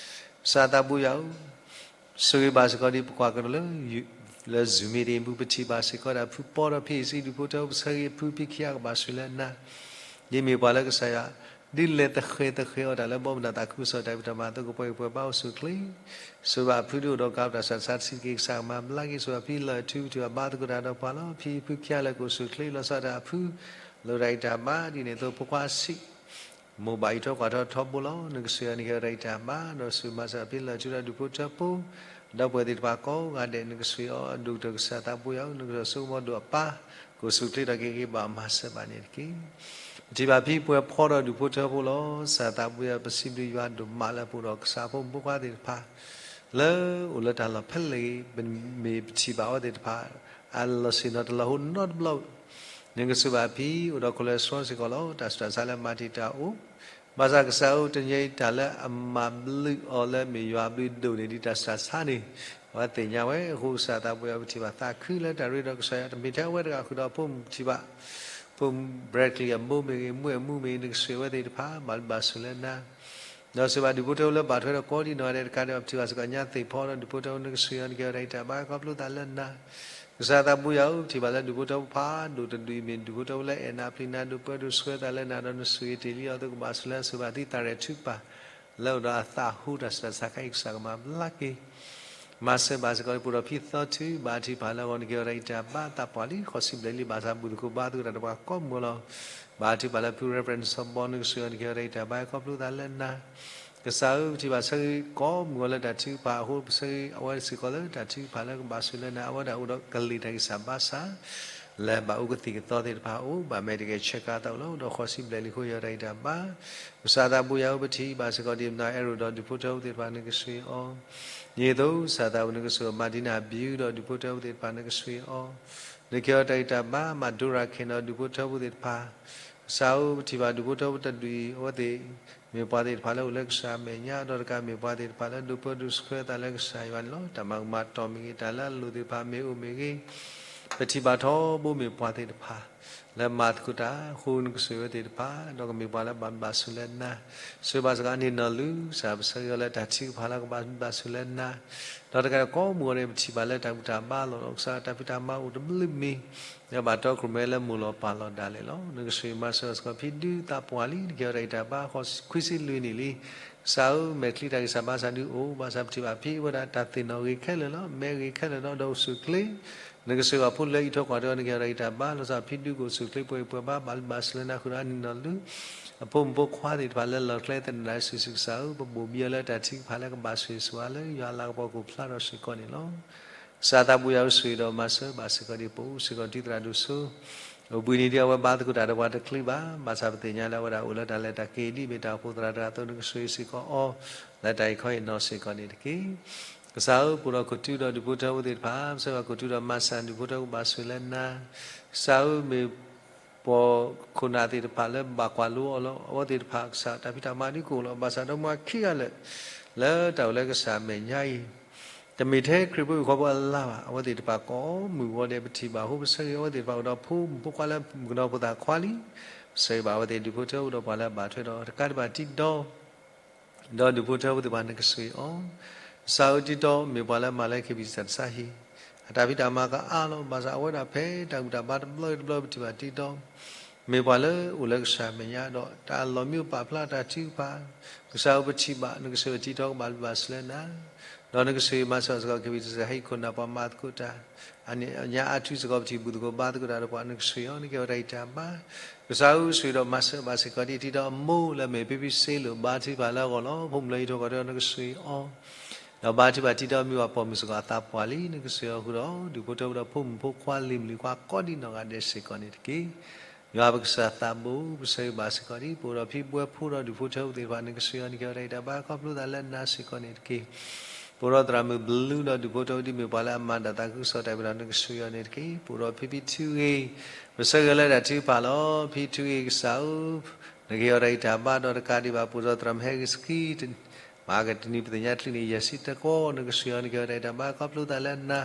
ကစၢ်သးဘိယွၤဧၢ ဆိၣ်ဂ့ၤဘၣ်စ့ၢ်ကီးဒ်ပကွၢ်ကဒီးလၢ လၢ Zoom meeting အပူၤ ပထံၣ်ဘၣ်စ့ၢ်ကီးဒၣ်ဖုပီဒီးဖံအံၤစံး ဒုးဖိထၢဖိပဆၢဂ့ၤအဖုဖံခံဂၤကဘၣ်ဆိၣ်လၢနၤ, ဒ်မ့ၢ်ပှၤလၢကစၢ်ယွၤ ဒ်လဲၣ်သဃဲၤသဃဲၤအီၤတၢ်လၢဘီမုၢ်ဒီးသးခုကစီၣ်တၢ်ဖံးတၢ်မၤအသိး ကပှဲၤကပှဲၤဘါအိၣ်ဆူၣ်ချ့ ဆိၣ်ဂ့ၤဘၣ်ဖုဒုးအိၣ်ဒီးကါပတၢ်စူၢ်တၢ်သးတဆံးတက့ၢ် ကစၢ်ကမၤဘျါက့ၤ ဆိၣ်ဂ့ၤဘၣ်ဖံလၢၢ်ထူ ပထံၣ်ဘၣ်ဘါသကိးတၢ်ဒီးပှၤလီၤ ဖံဖုခံဂၤလၢကအိၣ်ဆူၣ်ချ့ လီၤဆီဒၣ်တၢ်အဖု လၢတၢ်ဂံၢ်တၢ်ဘါဒ်န့ၣ်အသိး ဖိခွါစံး မိၢ်ဘၣ်အံးထွဲကွၢ်ထွဲထီဘိလီၤ နကစၢ်ယွၤနကဟဲဝဲတၢ်ဂံၢ်တၢ်ဘါ ဒီးဆိၣ်ဂ့ၤမၤစၢၤဖံလၢၢ်ထူဒီးဒုးဖိထၢဖိ ဒီပုၢ်ဝဲၢ်သ့ၣ်တဖၣ်ကိးဂၤဒဲး နကစၢ်ယွၤအဒိၣ်ကတၢၢ်ကစၢ်သးဘိယွၤဧၢ နကစၢ်ယွၤဆိကမိၣ်ဒိၣ်အပၢ် ကအိၣ်ဆူၣ်ချ့ဒီးက့ၤဂ့ၤဘၣ်မၤစၢၤဘၣ်န့ၣ်တက့ၢ်. ပထံၣ်ဘၣ်ဖံပှဲၤဖီဒီးဒုးဖိထၢဖိလီၤ ကစၢ်သးဘိယွၤ ပစံးဘျုးယွၤဒိၣ်မးလၢပအိၣ်ဒီးကစၢ်ဖိမုၣ်ဖိခွါသ့ၣ်တဖၣ် လၢအိၣ်လၢတၢ်လီၢ်ဖဲလဲၣ်ဂ့ၤ ပမ့ၢ်ပထံၣ်ဘၣ်အဝဲသ့ၣ်တဖၣ် အလီၢ်ဆ့ၣ်နီၤတလီၤဟိနီတဘျီ နကဆိၣ်ဘၣ်ဖံအိၣ်ဒီးခိၣ်လၢစှီစ့ၢ်ကီးလီၤ တၢ်ဆူးတၢ်ဆါလၢမၤတံာ်တာ်အိၣ် ဘၣ်ဆၣ်ကစၢ်ဧၢ တနံၤအံၤတၢ်လၢအမၤဘျုးအီၤလၢမ့ၢ်ယွၤဘျုးဒိၣ်န့ၣ် ဒ်တၢ်ဆူးတၢ်ဆါန့ၣ် အဝဲသ့ၣ်ညါဝဲ အဃိကစၢ်သးဘိယွၤပထံၣ်ဘၣ်သးခုလၢတၢ်ရ့ဒီးကစၢ်ယွၤ တမ့ၢ်ထဲအဝဲတဂၤဃုာ်ဒီးအဖိမုၣ်ပထံၣ်ဘၣ် ဖိမုၣ် Bradley အမိၢ်မ့ၢ်ဂ့ၤ မုၢ်အမူမ့ၢ်ဂ့ၤ နကဆိၣ်ဂ့ၤအဝဲသ့ၣ်တဖၣ် ဘၣ်ဘျုးဘၣ်ဆိၣ်လၢနၤ ဒီးဆိၣ်ဂ့ၤဘၣ်ဒုးဖိထၢဖိလၢဘၣ်ထွဲဒီးကိးဒံနီၢ်ဂၤဒဲးတကးဒံးဘၣ် ပထံၣ်ဘၣ်စ့ၢ်ကီးညါသ့ၣ်ဖီဒီးဒုးဖိထၢဖိ နကစၢ်ယွၤနကဟဲဝဲတၢ်ဂံၢ်တၢ်ဘါ ခီဖျိသးလၢနၤ ကစၢ်သးဘိယွၤဧၢ ပထံၣ်ဘၣ်လၢဒုးဖိထၢဖိဖးဒိၣ်တဒုအံၤ မ့ၢ်ဒုးဖိထၢဖိလၢအဲၣ်နၤပျံၤနၤ ဒိးပၢဒိးဆှၢသးလၢနၤ ဒီးနဆိၣ်ဂ့ၤတ့ၢ်လံအီၤအသိး ကဘၣ်ဆိၣ်လၢဆိၣ်ဂ့ၤဘၣ်သုသးရဲၣ်ထုကဖၣ် လၢအိၣ်ဒီးအသးဟူတၢ်ဆူးတၢ်ဆါခဲအံၤ ကစၢ်ကမၤဘျါက့ၤ မၤစၢၤဘၣ်စ့ၢ်ကီး ပအိၣ်ဒီးဖံသီထု ဘၣ်ထံၣ်ပၢ်လၢအဂီၢ် နကဟဲဝဲတၢ်ဂံၢ်တၢ်ဘါ သးပှၢ်လံ ဃီၤစံးဘျဲၣ်လံ ဘၣ်ဆၣ်ဘူၣ်သကိးဘါသကိးတၢ်ဒီးပှၤကိးမုၢ်လီၤ ဘၣ်ထံၣ်ပၢ်လၢဖု Reverend စီၤဘီ နကစၢ်ယွၤနကဟဲဝဲတၢ်ဂံၢ်တၢ်ဘါ ခီဖျိသးလၢနၤ ကစၢ်ဧၢ ပထံၣ်ဘၣ်ဆၢဂ့ၤကိးမုၢ်ဂီၤလၢတၢ်ထုကဖၣ်အဃိ ပဆၢဂ့ၤအဝဲစ့ၢ်ကီးလၢတၢ်ထုကဖၣ်လၢကဘၣ်ဆိၣ်လၢနၤ အဝဲဒၣ်အိၣ်ဒီးကလံၤတၢ်ဂံၢ်စၢ်ဘါစၢ် လၢဘၣ်အိၣ်ကသံၣ်ကသီသ့ၣ်တဖၣ်အအိၣ် ဘၣ်မဲာ်တဂဲၤဆဲးကါသးအိၣ်လီၤ ဒီးဃီၤစံးဘျဲၣ်လံအဃိ ဟဲဝဲတၢ်ဂံၢ်တၢ်ဘါ ကစၢ်သးဘိယွၤဧၢ ပထံၣ်ဘၣ်စ့ၢ်ကီးဒ်မနၤအဲၣ်ရိၣ်ဒီးဒုးဖိထၢဖိသ့ၣ်တဖၣ် နကဆိၣ်ဂ့ၤအီၤ ဒ်သိးကစၢ်သးဘိ နကဆိၣ်ဂ့ၤ Martina ဘျုးဒီးဒုးဖိထၢဖိသ့ၣ်တဖၣ် နကဆိၣ်ဂ့ၤအီၤ နကဟဲဝဲတၢ်ဂံၢ်တၢ်ဘါ မၤဒိရၤခဲၣ်ဒီးဒုးဖိထၢဖိသ့ၣ်တဖၣ် ကစၢ်ဧၢ ပထံၣ်ဘၣ်ဒုးဖိထၢဖိတဒုအံၤ အဝဲသ့ၣ် မ့ၢ်ပှၤသ့ၣ်တဖၣ်လၢအိၣ်လၢကစၢ်အမဲာ်ညါ ဒီးတကးမ့ၢ်ပှၤသ့ၣ်တဖၣ်လၢဒိးပၢဒိးဆှၢသးလၢကစၢ်ယွၤန့ၣ်လီၤ. တၢ်မၤကမၤတီၢ်မ့ၢ်ဂ့ၤ တၢ်လၢအလိၣ်သ့ၣ်တဖၣ်မ့ၢ်အိၣ်မ့ၢ်ဂ့ၤ ပထံၣ်ဘၣ်ထီဘိမ့ၢ်ပှၤသ့ၣ်တဖၣ် လၢမၤသကိးတၢ်အဃိ နကဆိၣ်ဂ့ၤဝဲသ့ၣ်တဖၣ် ဒီးကမ့ၢ်ပှၤလၢဘၣ်ဘျုးဘၣ်ဆိၣ်လၢနၤ ဆိၣ်ဂ့ၤဘၣ်စ့ၢ်ကီးအန့ၣ်နီၢ်လုၢ် ကစၢ်ပဆၢဂ့ၤအီၤလၢတၢ်ထုကဖၣ်လၢကဘၣ်ဘျုးဘၣ်ဆိၣ်လၢနၤ ဒီးတကးဒီးကိးမုၢ်ဂီၤန့ၣ် ပထံၣ်ဘၣ်လၢတၢ်ဘူၣ်တၢ်ဘါလီၤဒီး ကစၢ်တၢ်ဖံးတၢ်မၤအိၣ်တဘျုးမံၤ ဒီးဘၣ်တီခိၣ်ရိၣ်မဲလၢမိၢ်လီၤပၢ်လီၤဒၣ်လဲာ်လီၤ. နကဆိၣ်ဂ့ၤမၤစၢၤဘၣ်စ့ၢ်ကီးဖံဒုးသးပှၢ်လံ နကဟဲဝဲတၢ်ဂံၢ်တၢ်ဘါ ဃီၤခွံဆံလွံၢ်နံၣ်လံ ကစၢ်ဧၢ မဲာ်ချံတၢ်ဂံၢ်စၢ်ဘါစၢ်ဒုအိၣ် ဘၣ်ဆၣ်ပထံၣ်ဘၣ်ဖံအဝဲဒၣ်တၢ်သ့ၣ်နီၣ်ဂ့ၤခဲလၢာ်လီၤ. မဲဂ့ၤခဲလၢာ်လီၤ ဒီးအိၣ်ဆူၣ်ချ့ နကဆိၣ်ဂ့ၤအဖိလၢအံးထွဲကွၢ်ထွဲ နကဟဲဝဲတၢ်ဂံၢ်တၢ်ဘါ လီၤဆီဖံဒုကအိၣ်ဆူၣ်ချ့ ပှဲၤဂံၢ်ပှဲၤဘါ ဘၣ်ဘျုးဘၣ်ဆိၣ်လၢနၤ ဃုာ်ဒီးအန့ၣ်နီၢ်လုၢ် အဖိမုၣ်ဖိခွါသ့ၣ်တဖၣ်လၢလီၢ်ကျဲသနၢၣ်စုာ်စုာ် ကစၢ်ဧၢ ပဘိၣ်ဘံအီၤလၢတၢ်ထုကဖၣ်လၢကဘၣ်ဆိၣ်ဂ့ၤဆိၣ်ဝါလၢ ယွၤလၤကပီၤကအိၣ်ဖျါထီၣ်စ့ၢ်ကီးန့ၣ်လီၤ. ကစၢ်သးဘိယွၤဧၢ ဆိၣ်ဂ့ၤဒီးမၤစၢၤဘၣ်စ့ၢ်ကီးဒ်ပအိၣ်စ့ၢ်ကီးတုၤသရၣ်ဒိၣ်စိ အိၣ်ဘှံးနံၤဒ်အဝဲဘါသကိးတၢ်ဒီးပှၤတချုးဘၣ် ဘၣ်ဆၣ်ပသ့ၣ်ညါလၢအဝဲဒၣ်အိၣ်လၢတၢ်လဲၤတၢ်က့ၤဒ်အမ့ၢ်တၢ်အိၣ်ဖှိၣ်သရၣ်တဂၤအသိး နကဆိၣ်ဂ့ၤစ့ၢ်ကီးအီၤ လၢတၢ်အံၤခီအံၤနီၢ်စ့ၢ်ကီးန့ၣ်တက့ၢ်. ကစၢ်ဧၢ ပအိၣ်ဒီးခိၣ်တုဒီးဒုးဖိထၢဖိသ့ၣ်တဖၣ် ပဆၢဂ့ၤခိၣ်တုဒီးမၤစၢၤဒုးဖိထၢဖိကဘၣ်ဆိၣ်ဂ့ၤလၢနၤ ကစၢ်ဧၢ မ့ၢ် ပှၤခိၣ်နၢ်သ့ၣ်တဖၣ်လၢဘၣ်ကွၢ်လိအီၤလီၤ အဝဲသ့ၣ်တဖၣ် ကစၢ်တၢ်ဖံးတၢ်မၤဒုးကအိၣ်လီၤ. ဘၣ်ဆၣ်ဒီးမၤခံဂၤလၢာ် လၢတၢ်အိၣ်လၢကစၢ်အမဲာ်ညါအံၤ တမ့ၢ်ထဲခရံာ်ဖိဟံၣ်ဖိဃီဖိအလါဘၣ်. အဝဲသ့ၣ်တဖၣ်ကိးမုၢ်ဂီၤဒဲး ပထံၣ်ဘၣ်အဃိ ပဆၢဂ့ၤအဝဲသ့ၣ်တဖၣ်အိၣ်ဒီးဖိမုၣ်ဖိခွါလၢမုၣ်ကနီၤဖိသၣ်ခွါလံ. ပဆၢဂ့ၤဘၣ်အဝဲသ့ၣ်ဒုးဖိထၢဖိဒီးပှၤလၢအဘၣ်ထွဲဒီး တကးဒံးဘၣ်တံၤဒီ ဒီးဒုးဖိထၢဖိသ့ၣ်တဖၣ် နကဆိၣ်ဂ့ၤအီၤ. ကစၢ်ဧၢ တံၤဒီ မ့ၢ်ပှၤလၢမၤလၢ ခ့ၣ်ဘံၣ်စၢ်တၢ်ဆါဟံၣ် အတၢ်ဖံးတၢ်မၤကအါလီၤ. ဘၣ်ဆၣ်အဝဲဒၣ်ဖဲတၢ်ဘူၣ်တၢ်ဘါတဘျီတဘျီ ပထံၣ်ဘၣ်တံၤဒီ မ့ၢ်ပှၤလၢအိၣ်လၢကစၢ်အမဲာ်ညါဒီး တၢ်လီၤမံအိၣ်ပာ်ဖျါတၢ်ထုကဖၣ် ကစၢ်ဧၢ ပထံၣ်ဘၣ် နကဆိၣ်ဂ့ၤတံၤဒီကဘၣ်ဘျုးဘၣ်ဆိၣ်လၢနၤ ဒီးနကဆိၣ်ဂ့ၤမၤစၢၤစ့ၢ်ကီး ခ့ၣ်ဘံၣ်စၢ်ဟံၣ်ခိၣ်နၢ်ပှၤမၤသကိးတၢ် အညါအါထုစ့ၢ်ကီး ပထံၣ်ဘူၣ်သကိးဘါသကိးတၢ်ဒီးပှၤ နကဆိၣ်ဂ့ၤအီၤ နကဟဲဝဲတၢ်ဂံၢ်တၢ်ဘါ ကစၢ်ဧၢ ဆိၣ်ဂ့ၤဒီးမၤစၢၤဘၣ်စ့ၢ်ကီး ဒ်တံၤဒီအမိၢ်လၢမဲာ်ဖံဖံစ့လိာ် ဘါထုကဖၣ်လၢအဂီၢ်လီၤ. ဖိမုၣ်လၢအံးထွဲကွၢ်ထွဲ နကဆိၣ်ဂ့ၤအီၤ ဒီးဘါထုကဖၣ်တံၤဒီမ့ၢ်ပှၤပိာ်မုၣ်စ့ၢ်ကီးအသးပှၢ်လံ နကဆိၣ်ဂ့ၤအီၤဃုာ်ဒီး ဒုးဖိထၢဖိဒီးဖိမုၣ်ဖိခွါလံၤမုၣ်လံၤခွါ ကိးဒံးနီၢ်ဂၤဒဲးစ့ၢ်ကီးန့ၣ်တက့ၢ်. ယွၤပကစၢ်သးဘိ ပဆၢဂ့ၤဘၣ်စ့ၢ်ကီးဒ် ပအိၣ်ဒီးဖံဘှဲဖိဒီးဒုးဖိထၢဖိသ့ၣ်တဖၣ် နကဆိၣ်ဂ့ၤအီၤ နကဟဲဝဲတၢ်ဂံၢ်တၢ်ဘါ ခီဖျိသးလၢနၤစ့ၢ်ကီးန့ၣ်တက့ၢ်. ပအိၣ်ဒီးသရၣ်မုၣ်ဘလူးဒီးဒုးဖိထၢဖိ ဒ်မ့ၢ်ပှၤလၢအမၤတၢ်သးခုကစီၣ်တၢ်ဖံးတၢ်မၤ နကဆိၣ်ဂ့ၤအီၤန့ၣ်တက့ၢ်. ပအိၣ်ဒီးဖံဖံထုဂ့ၤ ပဆၢဂ့ၤလၢတၢ်ထုကဖၣ်လီၤ. ဖံထုဂ့ၤကစၢ်ဧၢ နကဟဲဝဲတၢ်ဂံၢ်တၢ်ဘါဒီးတကးဒံးဘၣ် ပအိၣ်ဒီးသရၣ်မုၣ်ဟဲဂ့ၤစကံ မဟါကတနံၤပသ့ၣ်ညါချံန့ၣ် ယဲၢ်ဆံတကီ နကဆိၣ်ဂ့ၤအီၤ နကဟဲဝဲတၢ်ဂံၢ်တၢ်ဘါ ခီဖျိသးလၢနၤ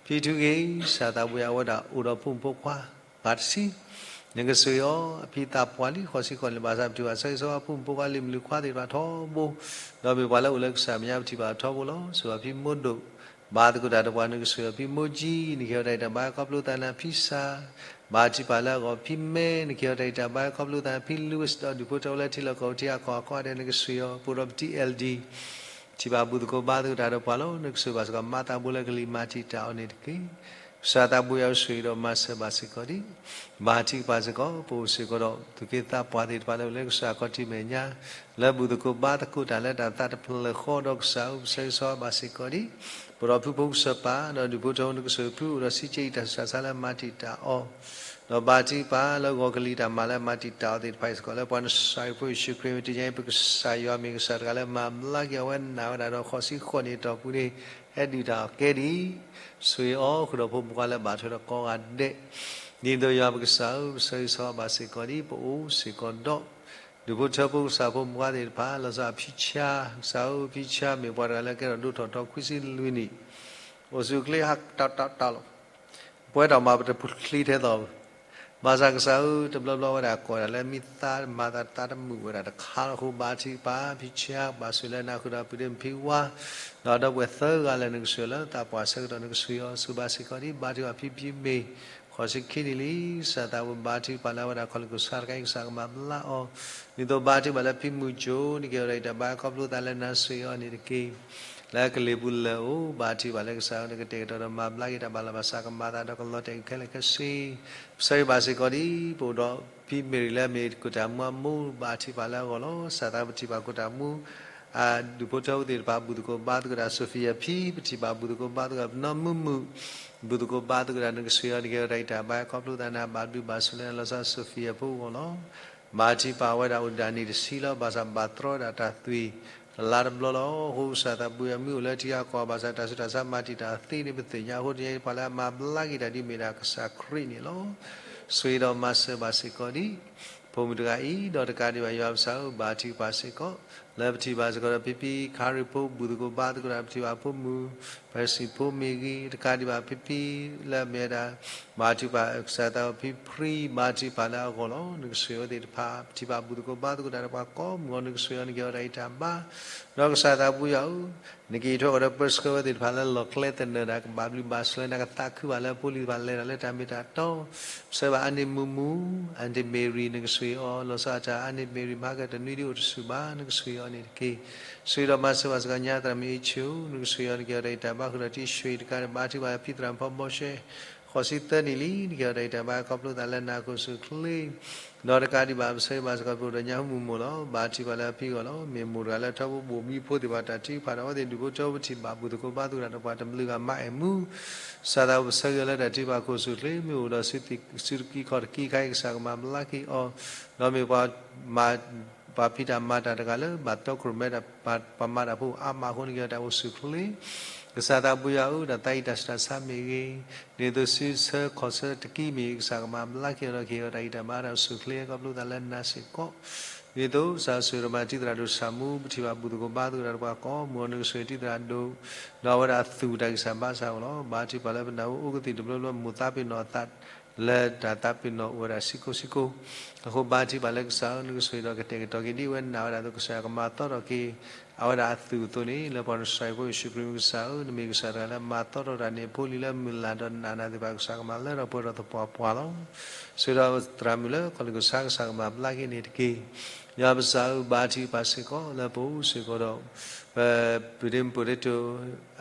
ဖံထုဂ့ၤ ကစၢ်သးဘိယွၤအဝဲဒၣ်အိၣ်ဒီးဖိမုၣ်ဖိခွါ ပှၤတဆံ နကဆိၣ်ဂ့ၤအီၤ အဖံသးပှၢ်လံ ဃိးဆံဃိးန့ၣ် ဘၣ်ဆၣ်ပထံၣ်ဘၣ်ဆၢဂ့ၤဆၢဝါဖိမုၣ်ဖိခွါလံၤမုၣ်လံၤခွါသ့ၣ်တဖၣ်ထီဘိ, ဒီးမ့ၢ်ပှၤလၢအိၣ်လၢကစၢ်မဲာ်ညါပထံၣ်ဘၣ်ထီဘိလီၤ. ဆိၣ်ဂ့ၤအီၤဖံမိၢ်ဒိၣ် ဘၣ်သကိးတၢ်ဒီးပှၤ နကဆိၣ်ဂ့ၤအီၤဖံမိၢ်ကၠံ နကဟ့ၣ်အီၤတၢ်အံၤတၢ်ဘါခီဖျိသးနၤ ဖံစၢ် ဘၣ်ထံၣ်ပၢ်လၢအဂီၢ် ဖံမဲ နကဟ့ၣ်အီၤတၢ်အံၤတၢ်ဘါခီဖျိသးနၤ ဖံလူးဝ့း ဒီးဒူၣ်ဖိထၢဖိလၢထံလီၢ်ကီၢ်ပူၤထံအကီၢ်အကီၢ်ဒဲး နကဆိၣ်ဂ့ၤအီၤ ပအိၣ်ဒီးပတံၤ အဲလ်ဒံ ထံၣ်ဘၣ်ဘူၣ်သကိးဘါသကိးတၢ်ဒီးပှၤလီၤ. နကဆိၣ်ဂ့ၤဘၣ်စ့ၢ်ကီး မၤသးဘိလၢကလံၤမၤတံာ်တာ်အီၤန့ၣ်တက့ၢ်. ကစၢ်သးဘိယွၤဆိၣ်ဂ့ၤဒီးမၤစၢၤဘၣ်စ့ၢ်ကီးဒံး, ဘၣ်ထံကပၤစ့ၢ်ကီး ပအိၣ်စ့ၢ်ကီးဒီး သူၣ်က့သးပှၢ်သ့ၣ်တဖၣ်လၢအိၣ်လၢကစၢ်ခီၣ်ထံးမဲာ်ညါ လၢဘူၣ်သကိးဘါသကိးတၢ်လၢတၢ်သးတဖျၢၣ်ဃီဒီး ကစၢ်ဧၢ ပဆၢဂ့ၤဆၢဝါဘၣ်စ့ၢ်ကီးဒံး, ပအိၣ်ဒီးဖုဖိကစၢ်ပၢ် ဒီးဒူၣ်ဖိထၢဖိ နကဆိၣ်ဂ့ၤဖုအိၣ်ဒီးဆံးကဲအံၤတၢ်ဆူးတၢ်ဆါလၢမၤတံာ်တာ်အီၤ ဒီးဘၣ်ထံကပၤလၢဂီၤကလံၤတၢ်မၤလၢမၤတံာ်တာ်အီၤသ့ၣ်တဖၣ်အံၤစ့ၢ်ကီး လၢပှၤနစၢ်အံၤဖိယ့ၣ်ၡူးခရံာ်မံၤတ့ၢ်ညါအံၤ ပကစၢ်ယွၤမ့ၢ်ကစၢ်တဂၤလၢမၤဘျါက့ၤအဝဲနာ်ဝဲဒၣ်ဒီးဃိးဆံဃိးနံၣ်အတီၢ်ပူၤန့ၣ် ဟဲဒုၣ်တၢ်အီၣ်ကဲဒံး, ဆိၣ်ဂ့ၤအီၤဃုာ်ဒီးဖိမုၣ်ဖိခွါလၢဘၣ်ထွဲဒီးကိးဂၤဒဲး, ဒ်သိးယွၤပကစၢ်ဧၢ ပဆၢဂ့ၤဆၢဝါဘၣ်စ့ၢ်ကီးဒံး ပအိၣ်စ့ၢ်ကီးဒီး ဒူၣ်ဖိထၢဖိကစၢ်ဖိမုၣ်ဖိခွါသ့ၣ်တဖၣ် လီၤဆီဒၣ်တၢ်ဖံဆါ ကစၢ်ဧၢ ဖံဆါမ့ၢ်ပှၤတဂၤလၢကဲထီၣ်ဒိၣ်ထီၣ်ထီခွံဆံလွံၢ်နံၣ် အိၣ်ဆူၣ်အိၣ်ချ့ဟးတၢ်တၢ်တၢ်လီၤ ပဝဲတၢ်မၤပတချ့ထဲသိးဘၣ်, ဘၣ်ဆၣ်ကစၢ်ဧၢ တဘျီဘျီဝဲဒၣ်ကိးဒၣ်လၢမ့ၢ်သးမၤသးတမုာ်ဝဲဒၣ်တခါလီၤအဃိ ဘၣ်ထံကပၤ ဖံဆါ ဘၣ်ဆိၣ်လၢနၤဃုာ်ဒီးပုၢ်ဒ့မုၣ်ဖံဝါ ဒီးဒီပုၢ်ဝဲၢ်သၢဂၤလၢနကဆိၣ်ဂ့ၤလၢသးပှၢ်ဆၢကတီၢ် နကဆိၣ်ဂ့ၤအီၤဆိၣ်ဘၣ်စ့ၢ်ကီးဒံး ဘၣ်ထံကပၤဖံဖံမ့ၢ် ဃိးဆံခံနံၣ်လံ ကစၢ်သးဘိဘၣ်ထံကပၤလၢအဝဲဒၣ်ခီၣ်လိာ်ကီၢ်ဆၣ်တခါအံၤ ကစၢ်ကမၤဘျါအီၤ, ဒ်သိးဘၣ်ထံကပၤလၢဖံမုၢ်ကၠိ နကဟ့ၣ်အီၤတၢ်အံၤတၢ်ဘါခီဖျိသးလၢနၤဆိၣ်ဂ့ၤအီၤန့ၣ်တက့ၢ်. လၢကလံၤပူၤလၢာ်အိၣ် ဘၣ်ထံကပၤလၢကစၢ်ဧၢ နကတဲာ်ကတီၤဒီးမၤဘျါက့ၤတၢ်ဘၣ်လီၤဘၣ်စးကမၤသးဒီးကလီၤတဲာ်က့ၤခဲလၢာ်ခဲဆ့, ပဆၢဂ့ၤဘၣ်စ့ၢ်ကီးဒံး ပအိၣ်ဒီးဖံမ့ၢ်ရံၤလၢအမ့ၢ်ခိၣ်တၢ်မူအမိၢ် ဘၣ်ထံကပၤလၢအဂီၢ်လီၤ. ကစၢ်သးဘိပထံၣ်ဘၣ်ခိၣ်တၢ်မူ အဒူၣ်ဖိထၢဖိသ့ၣ်တဖၣ် ဘူၣ်သကိးဘါသကိးတၢ် Sophia ဖံ ပထံၣ်ဘၣ်ဘူၣ်သကိးဘါသကိးတၢ် ပနီၢ်မုာ်မုာ် ဘူၣ်သကိးဘါသကိးတၢ် နကဆိၣ်ဂ့ၤအီၤ နကဟ့ၣ်အီၤတၢ်အံၤတၢ်ဘါခီဖျိသးနၤ ဘၣ်ဘျုးဘၣ်ဆိၣ်လၢနၤလီၤဆီ Sophia ဖိအဂီၢ်လီၤ. ဘၣ်ထံကပၤဝဲဒၣ်အိၣ်ဒၣ်နံၣ်တဆံလီၤ ဘၣ်ဆၣ်ဘၣ်တြီဝဲဒၣ်တၢ်သွံၣ် တလါတဘျီလီၤ. အဃိကစၢ်သးဘိယွၤမ့ၢ်အိၣ်လၢထံဂၤကီၢ်ဂၤ ဘၣ်ဆၣ်တၢ်ဆူးတၢ်ဆါမၤတံာ်တာ်သ့န့ၣ် ပသ့ၣ်ညါအဃိ တနံၤအံၤပှၤလၢအမၤဘျါက့ၤတၢ်ဒ်မ့ၢ်ဒၣ်ကစၢ်ခရံာ်န့ၣ်လီၤ. ဆိၣ်ဂ့ၤဒီးမၤစၢၤဘၣ်စ့ၢ်ကီးဒံး ဖိမုၣ်တဂၤအံၤ ဒီးတကးဒံးဘၣ်ယွၤပကစၢ်ဧၢ ဘၣ်ထံကပၤစ့ၢ်ကီး လၢပထံၣ်ဘၣ်စ့ၢ်ကီးဒီးဖံဖံခါရံၣ်ဖိ ဘူၣ်သကိးဘါသကိးတၢ် ပထံၣ်ဘၣ်ဖိမုၣ် ဖဲစံၣ်ဖိမ့ၢ်ဂ့ၤ တကးဒံးဘၣ်ဖံဖံလၢအမ့ၢ်ဝဲဒၣ် ဘၣ်ထံကပၤကစၢ်သးဘိဖံဖံ ဘၣ်ထံကပၤလၢအဂီၢ်လီၤ. နကဆိၣ်ဂ့ၤအဝဲသ့ၣ်တဖၣ် ပထံၣ်ဘၣ်ဘူၣ်သကိးဘါသကိးတၢ်ဒီးပှၤကိးမုၢ်ဂီၤ နကဆိၣ်ဂ့ၤအီၤ နကဟ့ၣ်အီၤတၢ်အံၤတၢ်ဘါ ဒီးကစၢ်သးဘိယွၤဧၢ နကအံးထွဲဃီၤဒီးပၢဆှၢဝဲသ့ၣ်တဖၣ်လၢလီၢ်ကျဲသနၢၣ်ဒၣ် ကဘၣ်ဘျုးဘၣ်ဆိၣ်လၢနၤ ကသးခုဘၣ်လၢဖိလံၤတဖၣ်လဲၤတၢ်လၢတၢ်မ့ၢ်တၢ်တီ ပဆၢဘၣ်အါန့ၢ်မုာ်မုာ် အၣ်တံၣ်မ့ၢ်ရံၤ နကဆိၣ်ဂ့ၤအီၤ လီၤဆီဒၣ်တၢ်အါန့ၢ်မ့ၢ်ရံၤ မၤကတနွံဒ်အိၣ်တဆူၣ်ဘၣ် နကဆိၣ်ဂ့ၤအီၤန့ၣ်တက့ၢ်. ဆိၣ်ဂ့ၤဒီးမၤစၢၤဘၣ်စ့ၢ်ကီးညါသရၣ်မုၣ်အ့ၣ်ဆူၣ် နကဆိၣ်ဂ့ၤအီၤ နကဟ့ၣ်အီၤတၢ်အံၤတၢ်ဘါဃုာ်ဒီးတံၢ်ဆိၣ်ဂ့ၤတကးဒံး ဘၣ်ထံကပၤဖံသရၣ်မုၣ်ဖီဘီရှဲ ဃိးဆံသၢနံၣ်လံ နကဟ့ၣ်အီၤတၢ်အံၤတၢ်ဘါခီဖျိသးလၢနၤအခိၣ်ဆူၣ်ချ့ ဒီးတကးဒံးဘၣ် ပဆၢဂ့ၤဘၣ်စ့ၢ်ကီး ပအိၣ်ဒီးညၣ်ဖိမုၣ်မိၢ်လီၤ. ဘၣ်ထံကပၤလၢအဖံအဂီၢ်လီၤ. မ့ၢ်မိၢ်တဂၤလၢထီဘိဘိၣ်မံဖိသ့ၣ်တဖၣ်တၢ်ထုကဖၣ်ဒီး အဝဲသ့ၣ်ဒူၣ်ဖိထၢဖိပထံၣ်ဘၣ်ဘူၣ်သကိးဘါသကိးတၢ်ဒီးပှၤ တဘျုးဂၤမၤအဲၣ်မူ ကစၢ်သးဘိပဆၢဂ့ၤအီၤလၢတၢ်ထုကဖၣ်အခိၣ်ဆူၣ်ချ့ မ့ၢ်အိၣ်ဒီးစုတကံၢ်ခီၣ်တကံၢ်ခါအံၤ ကစၢ်ကမၤဘျါက့ၤအီၤ ဒီးမ့ၢ်ပှၤမၤ ပှၤဖံးတၢ်မၤတၢ်တဂၤလၢ ဘၣ်တီခိၣ်ရိၣ်မဲဒီး ပှၤမၤတၢ်ဖိအါမးအဃိ နကဟ့ၣ်အီၤတၢ်အိၣ်ဆူၣ်ချ့ ကစၢ်သးဘိယွၤဧၢ တၢ်သးအံၤတၢ်ဆူးတၢ်ဆါမ့ၢ်ဂ့ၤ, ဒ်သိးစုဆၢခီၣ်ဆၢတကံၢ်မ့ၢ်ဂ့ၤ ကစၢ်ကမၤဘျါက့ၤအီၤဒီး ကဟ့ၣ်အီၤတၢ်ဂံၢ်တၢ်ဘါတၢ်အိၣ်ဆူၣ်ချ့ ခီဖျိသးလၢနၤစ့ၢ်ကီး, ဒ်သိးကစၢ်ဆိၣ်ဂ့ၤဒီးမၤတံာ်တာ်တၢ်ဒိၣ်ဆၣ်မူ ပထံၣ်ဘၣ်ဘူၣ်သကိးဘါသကိးတၢ်ဒီးပှၤကိးမုၢ်ဂီၤ နကဆိၣ်ဂ့ၤတံာ်တာ်ဒိၣ်, ဒီးအဝဲဒၣ်အသူၣ်တၢ်ဂံၢ်စၢ်ဘါစၢ်အဂီၢ်လီၤ. ဘၣ်ထံကပၤလၢပနၢ်ဟူအိၣ်ကသံၣ်တဘျီဘျီ မိၢ်သးပ့ၤနီၣ်အသး လၢတၢ်သးပ့ၤနီၣ်အိၣ်ဝဲဒၣ်ဆံကိၢ်ဆံကိၢ်, အဃိဘါထံကပၤလၢကစၢ်ဧၢ နကဆိၣ်ဂ့ၤဒီးကတဲာ်ကတီၤက့ၤဒ်အဝဲနာ်ဝဲဒၣ်အသိး ကစၢ်ယွၤကမၤသီထီၣ်က့ၤ အဝဲဒၣ်အသူၣ်အသိးန့ၣ် လၢပှၤနစၢ်အံၤဖိယ့ၣ်ၡူးခရံာ်မံၤ ကစၢ်ဧၢ နမ့ၢ်ကစၢ်တဂၤလၢမၤသီထီၣ်တၢ်န့ၣ် ဖိလံၤလၢမုၢ်လၢ်ဒီးနာ်နၤသ့ၣ်တဖၣ် ကစၢ်ကမၤလၢထီၣ်ပှဲၤထီၣ်သပှၢ်ပှၢ်လီၤ. ဆိၣ်ဂ့ၤဒီးသရၣ်မုၣ်လၢခီၣ်လ့ၣ်ကစၢ် ကစၢ်ကမၤဘျါက့ၤန့ၣ်တက့ၢ်. ယွၤပကစၢ်ဧၢ ဘါထုကဖၣ်စ့ၢ်ကီး လၢပအိၣ်စ့ၢ်ကီးဒီး ပ ပုၢ်ဒ့မုၣ် potato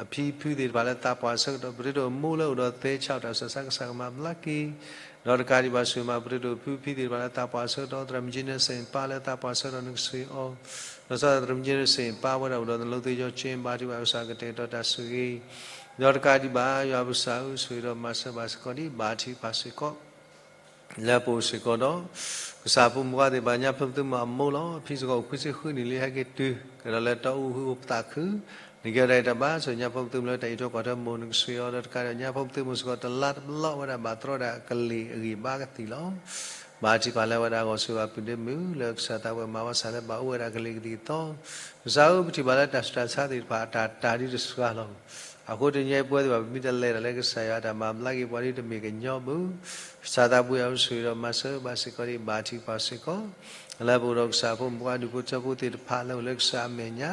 အဖံဖုသ့ၣ်တဖၣ်လၢသးပှၢ်အဆၢကတီၢ် potato အမိၢ်လၢအိၣ်ဒီးသဲဆးတၢ်ဆူးတၢ်ဆါ ကစၢ်ကမၤဘျါက့ၤ, ဒီးတကးဒံးဘၣ် ဆိၣ်ဂ့ၤမၤ potato အဖုဖံသ့ၣ်တဖၣ်လၢသးပှၢ်အဆၢကတီၢ် သရၣ်မုၣ်ကၠ့နဲစ့ၣ်ပၢ်လၢသးပှၢ်အဆၢကတီၢ် နကဆိၣ်ဂ့ၤအီၤ, ဒီးသရၣ်မုၣ်ကၠ့နဲစ့ၣ်ပၢ်ဝဲဒၣ်အိၣ်ဒီး သလိသ့ ယီၤကၠ့ ဘါထုကဖၣ် ကစၢ်ကတဲာ်ကတီၤတၢ်ဆိၣ်ဂ့ၤ, ဒီးတကးဒံးဘၣ် ယွၤပကစၢ်ဧၢ ဆိၣ်ဂ့ၤဒီးမၤစၢၤဘၣ်စ့ၢ်ကီးဒံး ဘါထုကဖၣ်စ့ၢ်ကီး လၢပအိၣ်စ့ၢ်ကီးဒီး ကစၢ်ဖိမုၣ်ဖိခွါသ့ၣ်တဖၣ် ညၣ်ဖိမုၣ်သုးမုၣ်အမိၢ်လီၤ. အဖံစ့ၢ်ကီးအိၣ်ခွံဆံဃုနံၣ်လံ ဟဲက့ၤတုၤကဒီးလၢတီအူဃုအူပသးခု, နကဟ့ၣ်အီၤတၢ်အံၤတၢ်ဘါ ဆိၣ်ဂ့ၤညၣ်ဖိမုၣ်သုးမုၣ်လၢတၢ်အံးထွဲကွၢ်ထွဲမိၢ် နကဆိၣ်ဂ့ၤအီၤ ဒီးတကးဒီးညၣ်ဖိမုၣ်သုးမုၣ်စ့ၢ်ကီး တလါတဘျီဝဲဒၣ်ဘၣ်တြီဒၣ်ကလံၤအဂံၢ်ဘါကသံၣ်လီၤ. ဘါထုကဖၣ်လၢဝဲဒၣ်ဂီၤဆိၣ်ဂ့ၤဘၣ်ပုၢ်ဒ့မုၣ် လၢကစၢ်သးဝဲမၤဝဲစၢ်လၢဘၣ်အိၣ်ဝဲဒၣ်ကလံၤကသံၣ်ကသီ ကစၢ်ဧၢ ပထံၣ်ဘၣ်လၢတၢ်ဆူးတၢ်ဆါသ့ၣ်တဖၣ် အတၢ်တၤဒုတစှၤလီၤ. အဃိတနံၤအံၤပဝဲသ့ၣ်တဖၣ် ပမ့ၢ်တလဲၤတၢ်လၢကစၢ်ယွၤအတၢ်မၤဘျါက့ၤပှၤဒီး တမ့ၢ်ကညီဘၣ်. ကစၢ်သးဘိယွၤဆိၣ်ဂ့ၤဒီးမၤစၢၤဘၣ်စ့ၢ်ကီးဒံး ဘါထုကဖၣ်စ့ၢ်ကီး လၢပအိၣ်ဒီးကစၢ်ဖိမုၣ်ဖိခွါဒူၣ်ဖိထၢဖိသ့ၣ်တဖၣ်လၢအိၣ်လၢကစၢ်အမဲာ်ညါ,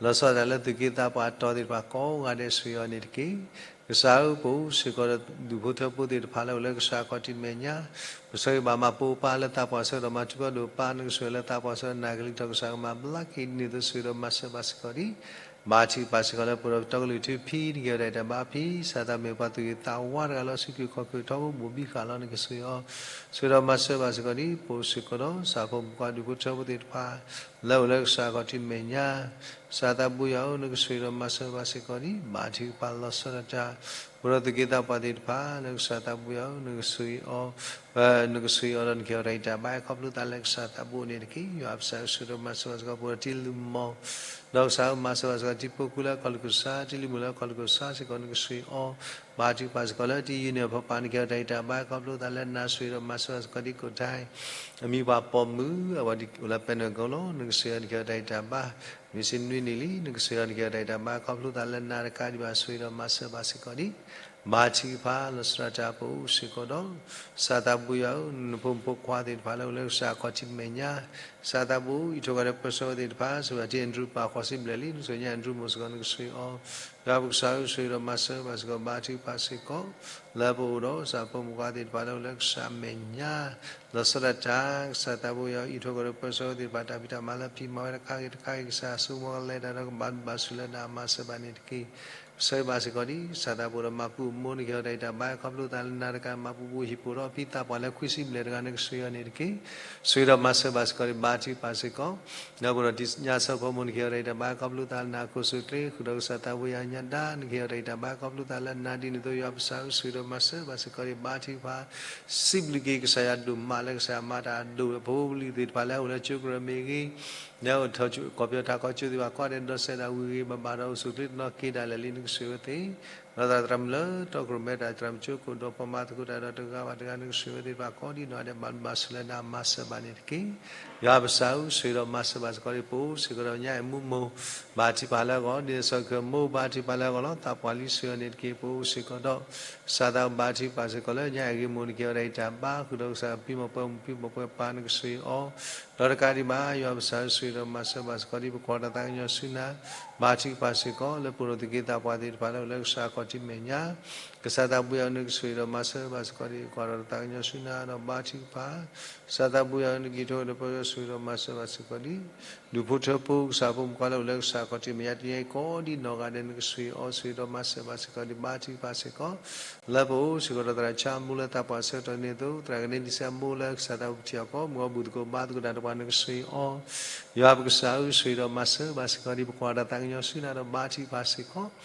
လီၤဆီဒၣ်တၢ်လၢသူၣ်က့သးပှၢ်အတီၤသ့ၣ်တဖၣ်ကိးဂၤဒဲး ဆိၣ်ဂ့ၤအီၤန့ၣ်တက့ၢ်. ကစၢ်ဧၢ ပအိၣ်စ့ၢ်ကီးဒီး ဒူၣ်ဖိထၢဖိသ့ၣ်တဖၣ်လၢအိၣ်လၢကစၢ်အခီၣ်ထံးမဲာ်ညါ, ပဆိၣ်ဂ့ၤဘၣ်မၤပိာ်ပၢ်လၢသးပှၢ်ဆၢကတီၢ် မၤထူးဖီဒိၣ်ပၢ် နကဆိၣ်ဂ့ၤလၢသးပှၢ်ဆၢကတီၢ် နၢ်ကလံၤထီၣ်ကစၢ်ကမၤဘျါက့ၤဒ်န့ၣ်အသိး ဆိၣ်ဂ့ၤဒီးမၤစၢၤဘၣ်စ့ၢ်ကီးဒံး ဘါထုကဖၣ်စ့ၢ်ကီးလၢပအိၣ်ဒီးပတီၢ်ကလုၢ် ထူဖံ နကဟ့ၣ်အီၤတၢ်ဂံၢ်တၢ်ဘါဖံ ကစၢ်သးမ့ၢ်ပှၤသူၣ်ဂ့ၤသးဝါတဂၤလီၤ စုကဝဲၤခီၣ်ကဝဲၤထီဘိ ဘိၣ်ဘံဃာ်လီၤ နကဆိၣ်ဂ့ၤအီၤ ဆိၣ်ဂ့ၤဒီးမၤစၢၤဘၣ်စ့ၢ်ကီးဒံး ပအိၣ်စ့ၢ်ကီးဒီး ကစၢ်ဖိမုၣ်ဖိခွါဒူၣ်ဖိထၢဖိသ့ၣ်တဖၣ် လၢအိၣ်လၢကစၢ်အခီၣ်ထံးမဲာ်ညါ, ကစၢ်သးဘိယွၤဧၢ နကဆိၣ်ဂ့ၤဒီးမၤစၢၤဘၣ်စ့ၢ်ကီးဒံး ဘါထုကဖၣ်လီၤဆီဒၣ်တၢ် ပအိၣ်ဒီးသူၣ်က့သးပှၢ်သ့ၣ်တဖၣ် လၢကစၢ်သးဘိယွၤဧၢ နကဆိၣ်ဂ့ၤအီၤ နကဆိၣ်ဂ့ၤအီၤဒီးနကဟ့ၣ်အီၤတၢ်ဂံၢ်တၢ်ဘါ ခီဖျိသးလၢကစၢ်သးဘိန့ၣ်တက့ၢ်. ယွၤပကစၢ်ဧၢ ဆိၣ်ဂ့ၤဒီးမၤစၢၤဘၣ်စ့ၢ်ကီး ပအိၣ်ဒီးတံၤလံၤမီၢ် ဒီးကစၢ်ဧၢ မၤစၢၤဘၣ်စ့ၢ်ကီး တံၤဖိကူလၢအခီၣ်လိာ်ကစၢ် တံၤလံၤမီၢ်လၢအခီၣ်လိာ်ကစၢ်စ့ၢ်ကီး နကဆိၣ်ဂ့ၤအီၤ ဘါထုကဖၣ်စ့ၢ်ကီး လၢတံၤယံၤန့ၣ်အဖီပာ် နကဟ့ၣ်အီၤတၢ်ဂံၢ်တၢ်ဘါ ခီဖျိသးလၢနၤ ဆိၣ်ဂ့ၤဒီးမၤစၢၤဘၣ်စ့ၢ်ကီး ဒ်ကိးတၢ် အမံၤပှၤပိာ်မုၣ် အဝဲဒ်အိၣ်လၢပဲနွဲၣ်ကိလီၤ နကဆိၣ်ဂ့ၤအီၤ နကဟ့ၣ်အီၤတၢ်ဂံၢ်တၢ်ဘါ မ့ၢ်စ့ၢ်နွံနံၣ်လံ နကဆိၣ်ဂ့ၤအီၤ နကဟ့ၣ်အီၤတၢ်ဂံၢ်တၢ်ဘါ ခီဖျိသးလၢနၤတကးဒံးဘၣ် ဆိၣ်ဂ့ၤဒီးမၤစၢၤဘၣ်စ့ၢ်ကီးဒံး ဘါထုကဖၣ်လီၤဆီဒၣ်တၢ် ပအိၣ်စ့ၢ်ကီးဒီး ကစၢ်သးဘိယွၤဧၢ နဖိမုၣ်ဖိခွါသ့ၣ်တဖၣ်လၢအိၣ်လၢကစၢ်အခီၣ်ထံးမဲာ်ညါ, ကစၢ်သးဘိ အံးထွဲကွၢ်ထွဲပၢဆှၢဝဲသ့ၣ်တဖၣ် ဆိၣ်ဂ့ၤအီၤ တံၤအဲၣ်ဒရူးပၢ်ဃိးဆံဘျဲၣ်လံ နဆိၣ်ဂ့ၤညါအဲၣ်ဒရူးမိၢ်စ့ၢ်ကီး နကဆိၣ်ဂ့ၤအီၤ ယွၤပကစၢ်ဧၢ ဆိၣ်ဂ့ၤဒီးမၤစၢၤဘၣ်စ့ၢ်ကီး ဘါထုကဖၣ်စ့ၢ်ကီး လၢပအိၣ်ဒီးကစၢ်ဖိမုၣ်ဖိခွါသ့ၣ်တဖၣ်လၢအိၣ်လၢကစၢ်အမဲာ်ညါ လီၤဆီဒၣ်တၢ် ကစၢ်သးဘိယွၤ အံးထွဲကွၢ်ထွဲပၢဆှၢဝဲသ့ၣ်တဖၣ် တၢ်ဖံးတၢ်မၤလၢအဖံးမၤဝဲတခါဂ့ၤတခါဂ့ၤ ကစၢ်ဆိကမိၣ်ကလဲၤတၢ်ဒီးကဘၣ်ဘၣ်ဆိၣ်လၢနၤ မၤစၢၤဘၣ်န့ၣ်တက့ၢ်. ပဆိၣ်ဂ့ၤဘၣ်စ့ၢ်ကီးဒံး ကစၢ်သးဘိဒီးမၤပူၤအမိၢ် နကဟ့ၣ်အီၤတၢ်ဂံၢ်တၢ်ဘါ ခီဖျိသးလၢနၤတကး မၤပူၤပူၤဟံၣ်ပိာ်ထီၣ်ဖံသးပှၢ်လၢခွံဆံဘျဲၣ်တဂၤ နကဆိၣ်ဂ့ၤအီၤန့ၣ်တက့ၢ်. ဆိၣ်ဂ့ၤဒီးမၤစၢၤဘၣ်စ့ၢ်ကီးဒံး ဘါထုကဖၣ်စ့ၢ်ကီး ဒီးပအိၣ်ဒီးတံၤညါစၢဖီမိၢ် နကဟ့ၣ်အီၤတၢ်ဂံၢ်တၢ်ဘါ ခီဖျိသးလၢနၤအခိၣ်ဆူၣ်ချ့ ဃုာ်ဒီးကစၢ်သးဘိယွၤညါဒါ နကဟ့ၣ်အီၤတၢ်ဂံၢ်တၢ်ဘါ ခီဖျိသးလၢနၤဒ်န့ၣ်အသိး ယွၤပကစၢ်ဧၢ ဆိၣ်ဂ့ၤဒီးမၤစၢၤဘၣ်စ့ၢ်ကီးဒံး ဘါထုကဖၣ် စံးဘျုးက့ၤကစၢ်ယွၤဒိၣ်မးလၢကစၢ်မၤတၢ်အဒိၣ် ပဖိပလံၤသ့ၣ်တဖၣ်လၢအအိၣ်လၢကၠိကရၢမ့ၢ်ဂ့ၤ လၢအအိၣ်ထီၣ်ကီၢ်ပယီၤထးခီကၠိသ့ၣ်တဖၣ် ကိးဂၤဒဲးဒီးစဲးဒၣ်ဝံၤဂ့ၤ ဘၣ်ဘၣ်ဒီးအိၣ်ဆူၣ်ချ့တနီၤက့ၤဒၣ်လဲာ်လံ နကဆိၣ်ဂ့ၤဝဲသ့ၣ် ဒီးသရၣ်သရၣ်မုၣ်လၢတီခိၣ်ရိၣ်မဲတၢ်သရၣ်မုၣ်ကၠိခိၣ်ဒီး ပှၤမၤသကိးတၢ်ဒီးတဂၤဘၣ်တဂၤ နကဆိၣ်ဂ့ၤဝဲသ့ၣ်တဖၣ်ကိးဒ်နီၢ်ဂၤဒဲး ဘၣ်ဘျုးဘၣ်ဆိၣ်လၢနၤ မၤစၢၤဘၣ်န့ၣ်တက့ၢ်. ယွၤပကစၢ်ဧၢ ဆိၣ်ဂ့ၤဒီးမၤစၢၤဘၣ်စ့ၢ်ကီးဒံး ပအိၣ်စ့ၢ်ကီးဒီးညါအဲၣ်မူမိၢ် ဘါထုကဖၣ်လၢအဂီၢ် ဒ်န့ၣ်အသိးကမိၢ် ဘါထုကဖၣ်လၢအဂီၢ်လီၤ. သးပှၢ်လံဆိၣ်ဂ့ၤအီၤန့ၣ်တက့ၢ်. ပအိၣ်စ့ၢ်ကီးဒီး ကစၢ်သးဘိ ဘါထုကဖၣ်စ့ၢ်ကီးလၢညါအဲၣ်ဂ့ၤမိၢ် နကဟ့ၣ်အီၤတၢ်ဂံၢ်တၢ်ဘါ ဃုာ်ဒီးကစၢ်ဖံမီၢ်ပှၢ်မုၣ်ဖံမီၢ်ပှၢ်ပၢ် နကဆိၣ်ဂ့ၤအီၤ ဒီးတကးဒံးဘၣ် ယွၤပကစၢ်ဧၢ ဆိၣ်ဂ့ၤဒီးမၤစၢၤဘၣ်စ့ၢ်ကီးဒံး ပကွၢ်တၢ်သးကညီၤဆူနၤ ဘါထုကဖၣ်စ့ၢ်ကီး လၢပအိၣ်ဒီးသူၣ်က့သးပှၢ်သ့ၣ်တဖၣ်လၢအိၣ်လၢကစၢ်အခီၣ်ထံးမဲာ်ညါ ကစၢ်သးဘိယွၤ နကဆိၣ်ဂ့ၤဒီးမၤစၢၤဘၣ်စ့ၢ်ကီးဒံး ပကွၢ်တၢ်သးကညီၤဆူနၤဒီးဘါထုကဖၣ် ကစၢ်သးဘိယွၤ နကဟ့ၣ်ထွဲဒီးပၢဆှၢ ဆိၣ်ဂ့ၤဒီးမၤစၢၤဘၣ်စ့ၢ်ကီးဒံး ဒူၣ်ဖိထၢဖိ ကစၢ်ဖိမုၣ်ဖိခွါလၢအိၣ်လၢကစၢ်အခီၣ်ထံးမဲာ်ညါ တနံၤအံၤကိးဒ်နီၢ်ဂၤဒဲး နကဆိၣ်ဂ့ၤအီၤ ဆိၣ်ဂ့ၤဒီးမၤစၢၤဘၣ်စ့ၢ်ကီးဒံး ဘါထုကဖၣ်စ့ၢ်ကီး လၢပအိၣ်စ့ၢ်ကီးဒီးသရၣ်ဆါအမိၢ်လၢသးပှၢ်ဆၢကတီၢ်န့ၣ်အသိး သရၣ်ကန့ဒံစဲအမိၢ်လၢကစၢ်သးဘိပထံၣ်အီၤကီး မုၢ်ဂီၤဘူၣ်သကိးဘါသကိးတၢ်ဒီးပှၤ နကဆိၣ်ဂ့ၤအီၤ ယွၤပကစၢ်ဧၢ ဆိၣ်ဂ့ၤဒီးမၤစၢၤဘၣ်စ့ၢ်ကီးဒံး ပကွၢ်တၢ်သးကညီၤဆူနၤဒီးဘါထုကဖၣ်စ့ၢ်ကီး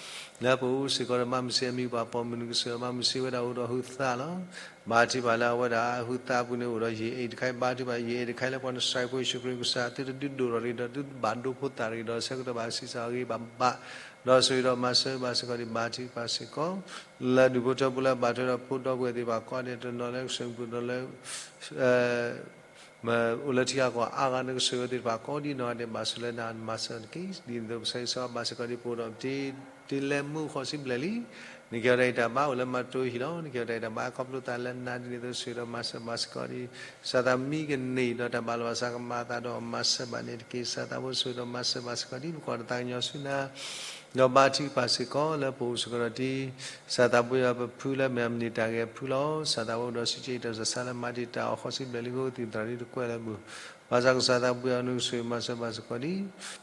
လၢပအိၣ်စ့ၢ်ကီးဒီးမၤမုၢ်စ့အမံၤပှၤပိာ်မုၣ် နကဆိၣ်ဂ့ၤအီၤ မၤမုၢ်စ့ဝဲဒၣ်အိၣ်ဒီးဟုးသးလီၤ. ဘါထုကဖၣ်လၢအဝဲဒၣ်ဟုးသးအပူၤန့ၣ် အိၣ်ဒီးယံာ်အ့ၣ်တခါအံၤ ဘါထုကဖၣ်ယံာ်အ့ၣ်တခါအံၤလၢပှၤနစၢ်ဖိယ့ၣ်ၡူးခရံာ်ကစၢ် သုတဒုးဒိၣ်ထီၣ်တဂ့ၤဒီး သုတဘၣ်ဒိဖိသၣ်တဂ့ၤဒီး ဆၢကတီၢ်ဘၣ်စံးစၢ်အဂ့ၤဘၣ်ဘၣ် ဒီးဆိၣ်ဂ့ၤဒီးမၤစၢၤဘၣ်စ့ၢ်ကီးဒံး ဘါထုကဖၣ်စ့ၢ်ကီး လၢဒူၣ်ဖိထၢဖိလၢအဘၣ်ထွဲဒီးဖိဒီပုၢ်ဝဲၢ်သ့ၣ်တဖၣ်ကိးဂၤဒဲးတနီၤလၢကစၢၢ်ပူၤဒီးလၢ မ့ၢ်အိၣ်လၢထံဂၤကီၢ်ဂၤအါဂၤ နကဆိၣ်ဂ့ၤဝဲသ့ၣ်တဖၣ်ကိးဒ်နီၢ်ဂၤဒဲး ဘၣ်ဆိၣ်လၢနၤ မၤစၢၤတက့ၢ်. ဒ်န့ၣ်အသိး ပဆၢဂ့ၤဆၢဝါဘၣ်စ့ၢ်ကီးဒံး ပအိၣ်ဒီးပတံၤ တံၤလဲမူဃိးဆံဘျဲၣ်လံ. နကဟ့ၣ်အီၤတၢ်ဂံၢ်တၢ်ဘါ အိၣ်လၢမၤတိဟံၣ်လီၤ. နကဟ့ၣ်အီၤတၢ်ဂံၢ်တၢ်ဘါ ခီဖျိသးလၢနၤဒ်န့ၣ်အသိး ဆိၣ်ဂ့ၤဒီးမၤစၢၤဘၣ်စ့ၢ်ကီးဒံး ကစၢ်သးမံကန့ၢ်ဒီးတၢ်ဘၣ်လီၤဘၣ်စးကမၤအသးဒီးမၤစၢၤဘၣ်န့ၣ်တက့ၢ်. ကစၢ်သးဘိဆိၣ်ဂ့ၤဒီးမၤစၢၤဘၣ်စ့ၢ်ကီးဒံး ပကွၢ်တၢ်သးကညီၤဆူနၤ ဒီးဘါထုကဖၣ်စ့ၢ်ကီးလၢပအိၣ်စ့ၢ်ကီးဒီးတံၤ ကစၢ်သးဘိယွၤပဖုလၢမ့ၢ်အမံၤတၢ်ဂဲၤဖုလီၤ. ကစၢ်သးဘိအိၣ်ဒီးစံးကဲအံၤတၢ်စၢ်ဆါလၢမၤတံာ်တာ်အီၤဃိးဆံဘျဲၣ်လံအဃိ သံၣ်သရၣ်ဒ်တကွဲးလၢမုၢ် ဘၣ်ဆၣ်ကစၢ်သးဘိယွၤ နကဆိၣ်ဂ့ၤမၤစၢၤဘၣ်စ့ၢ်ကီး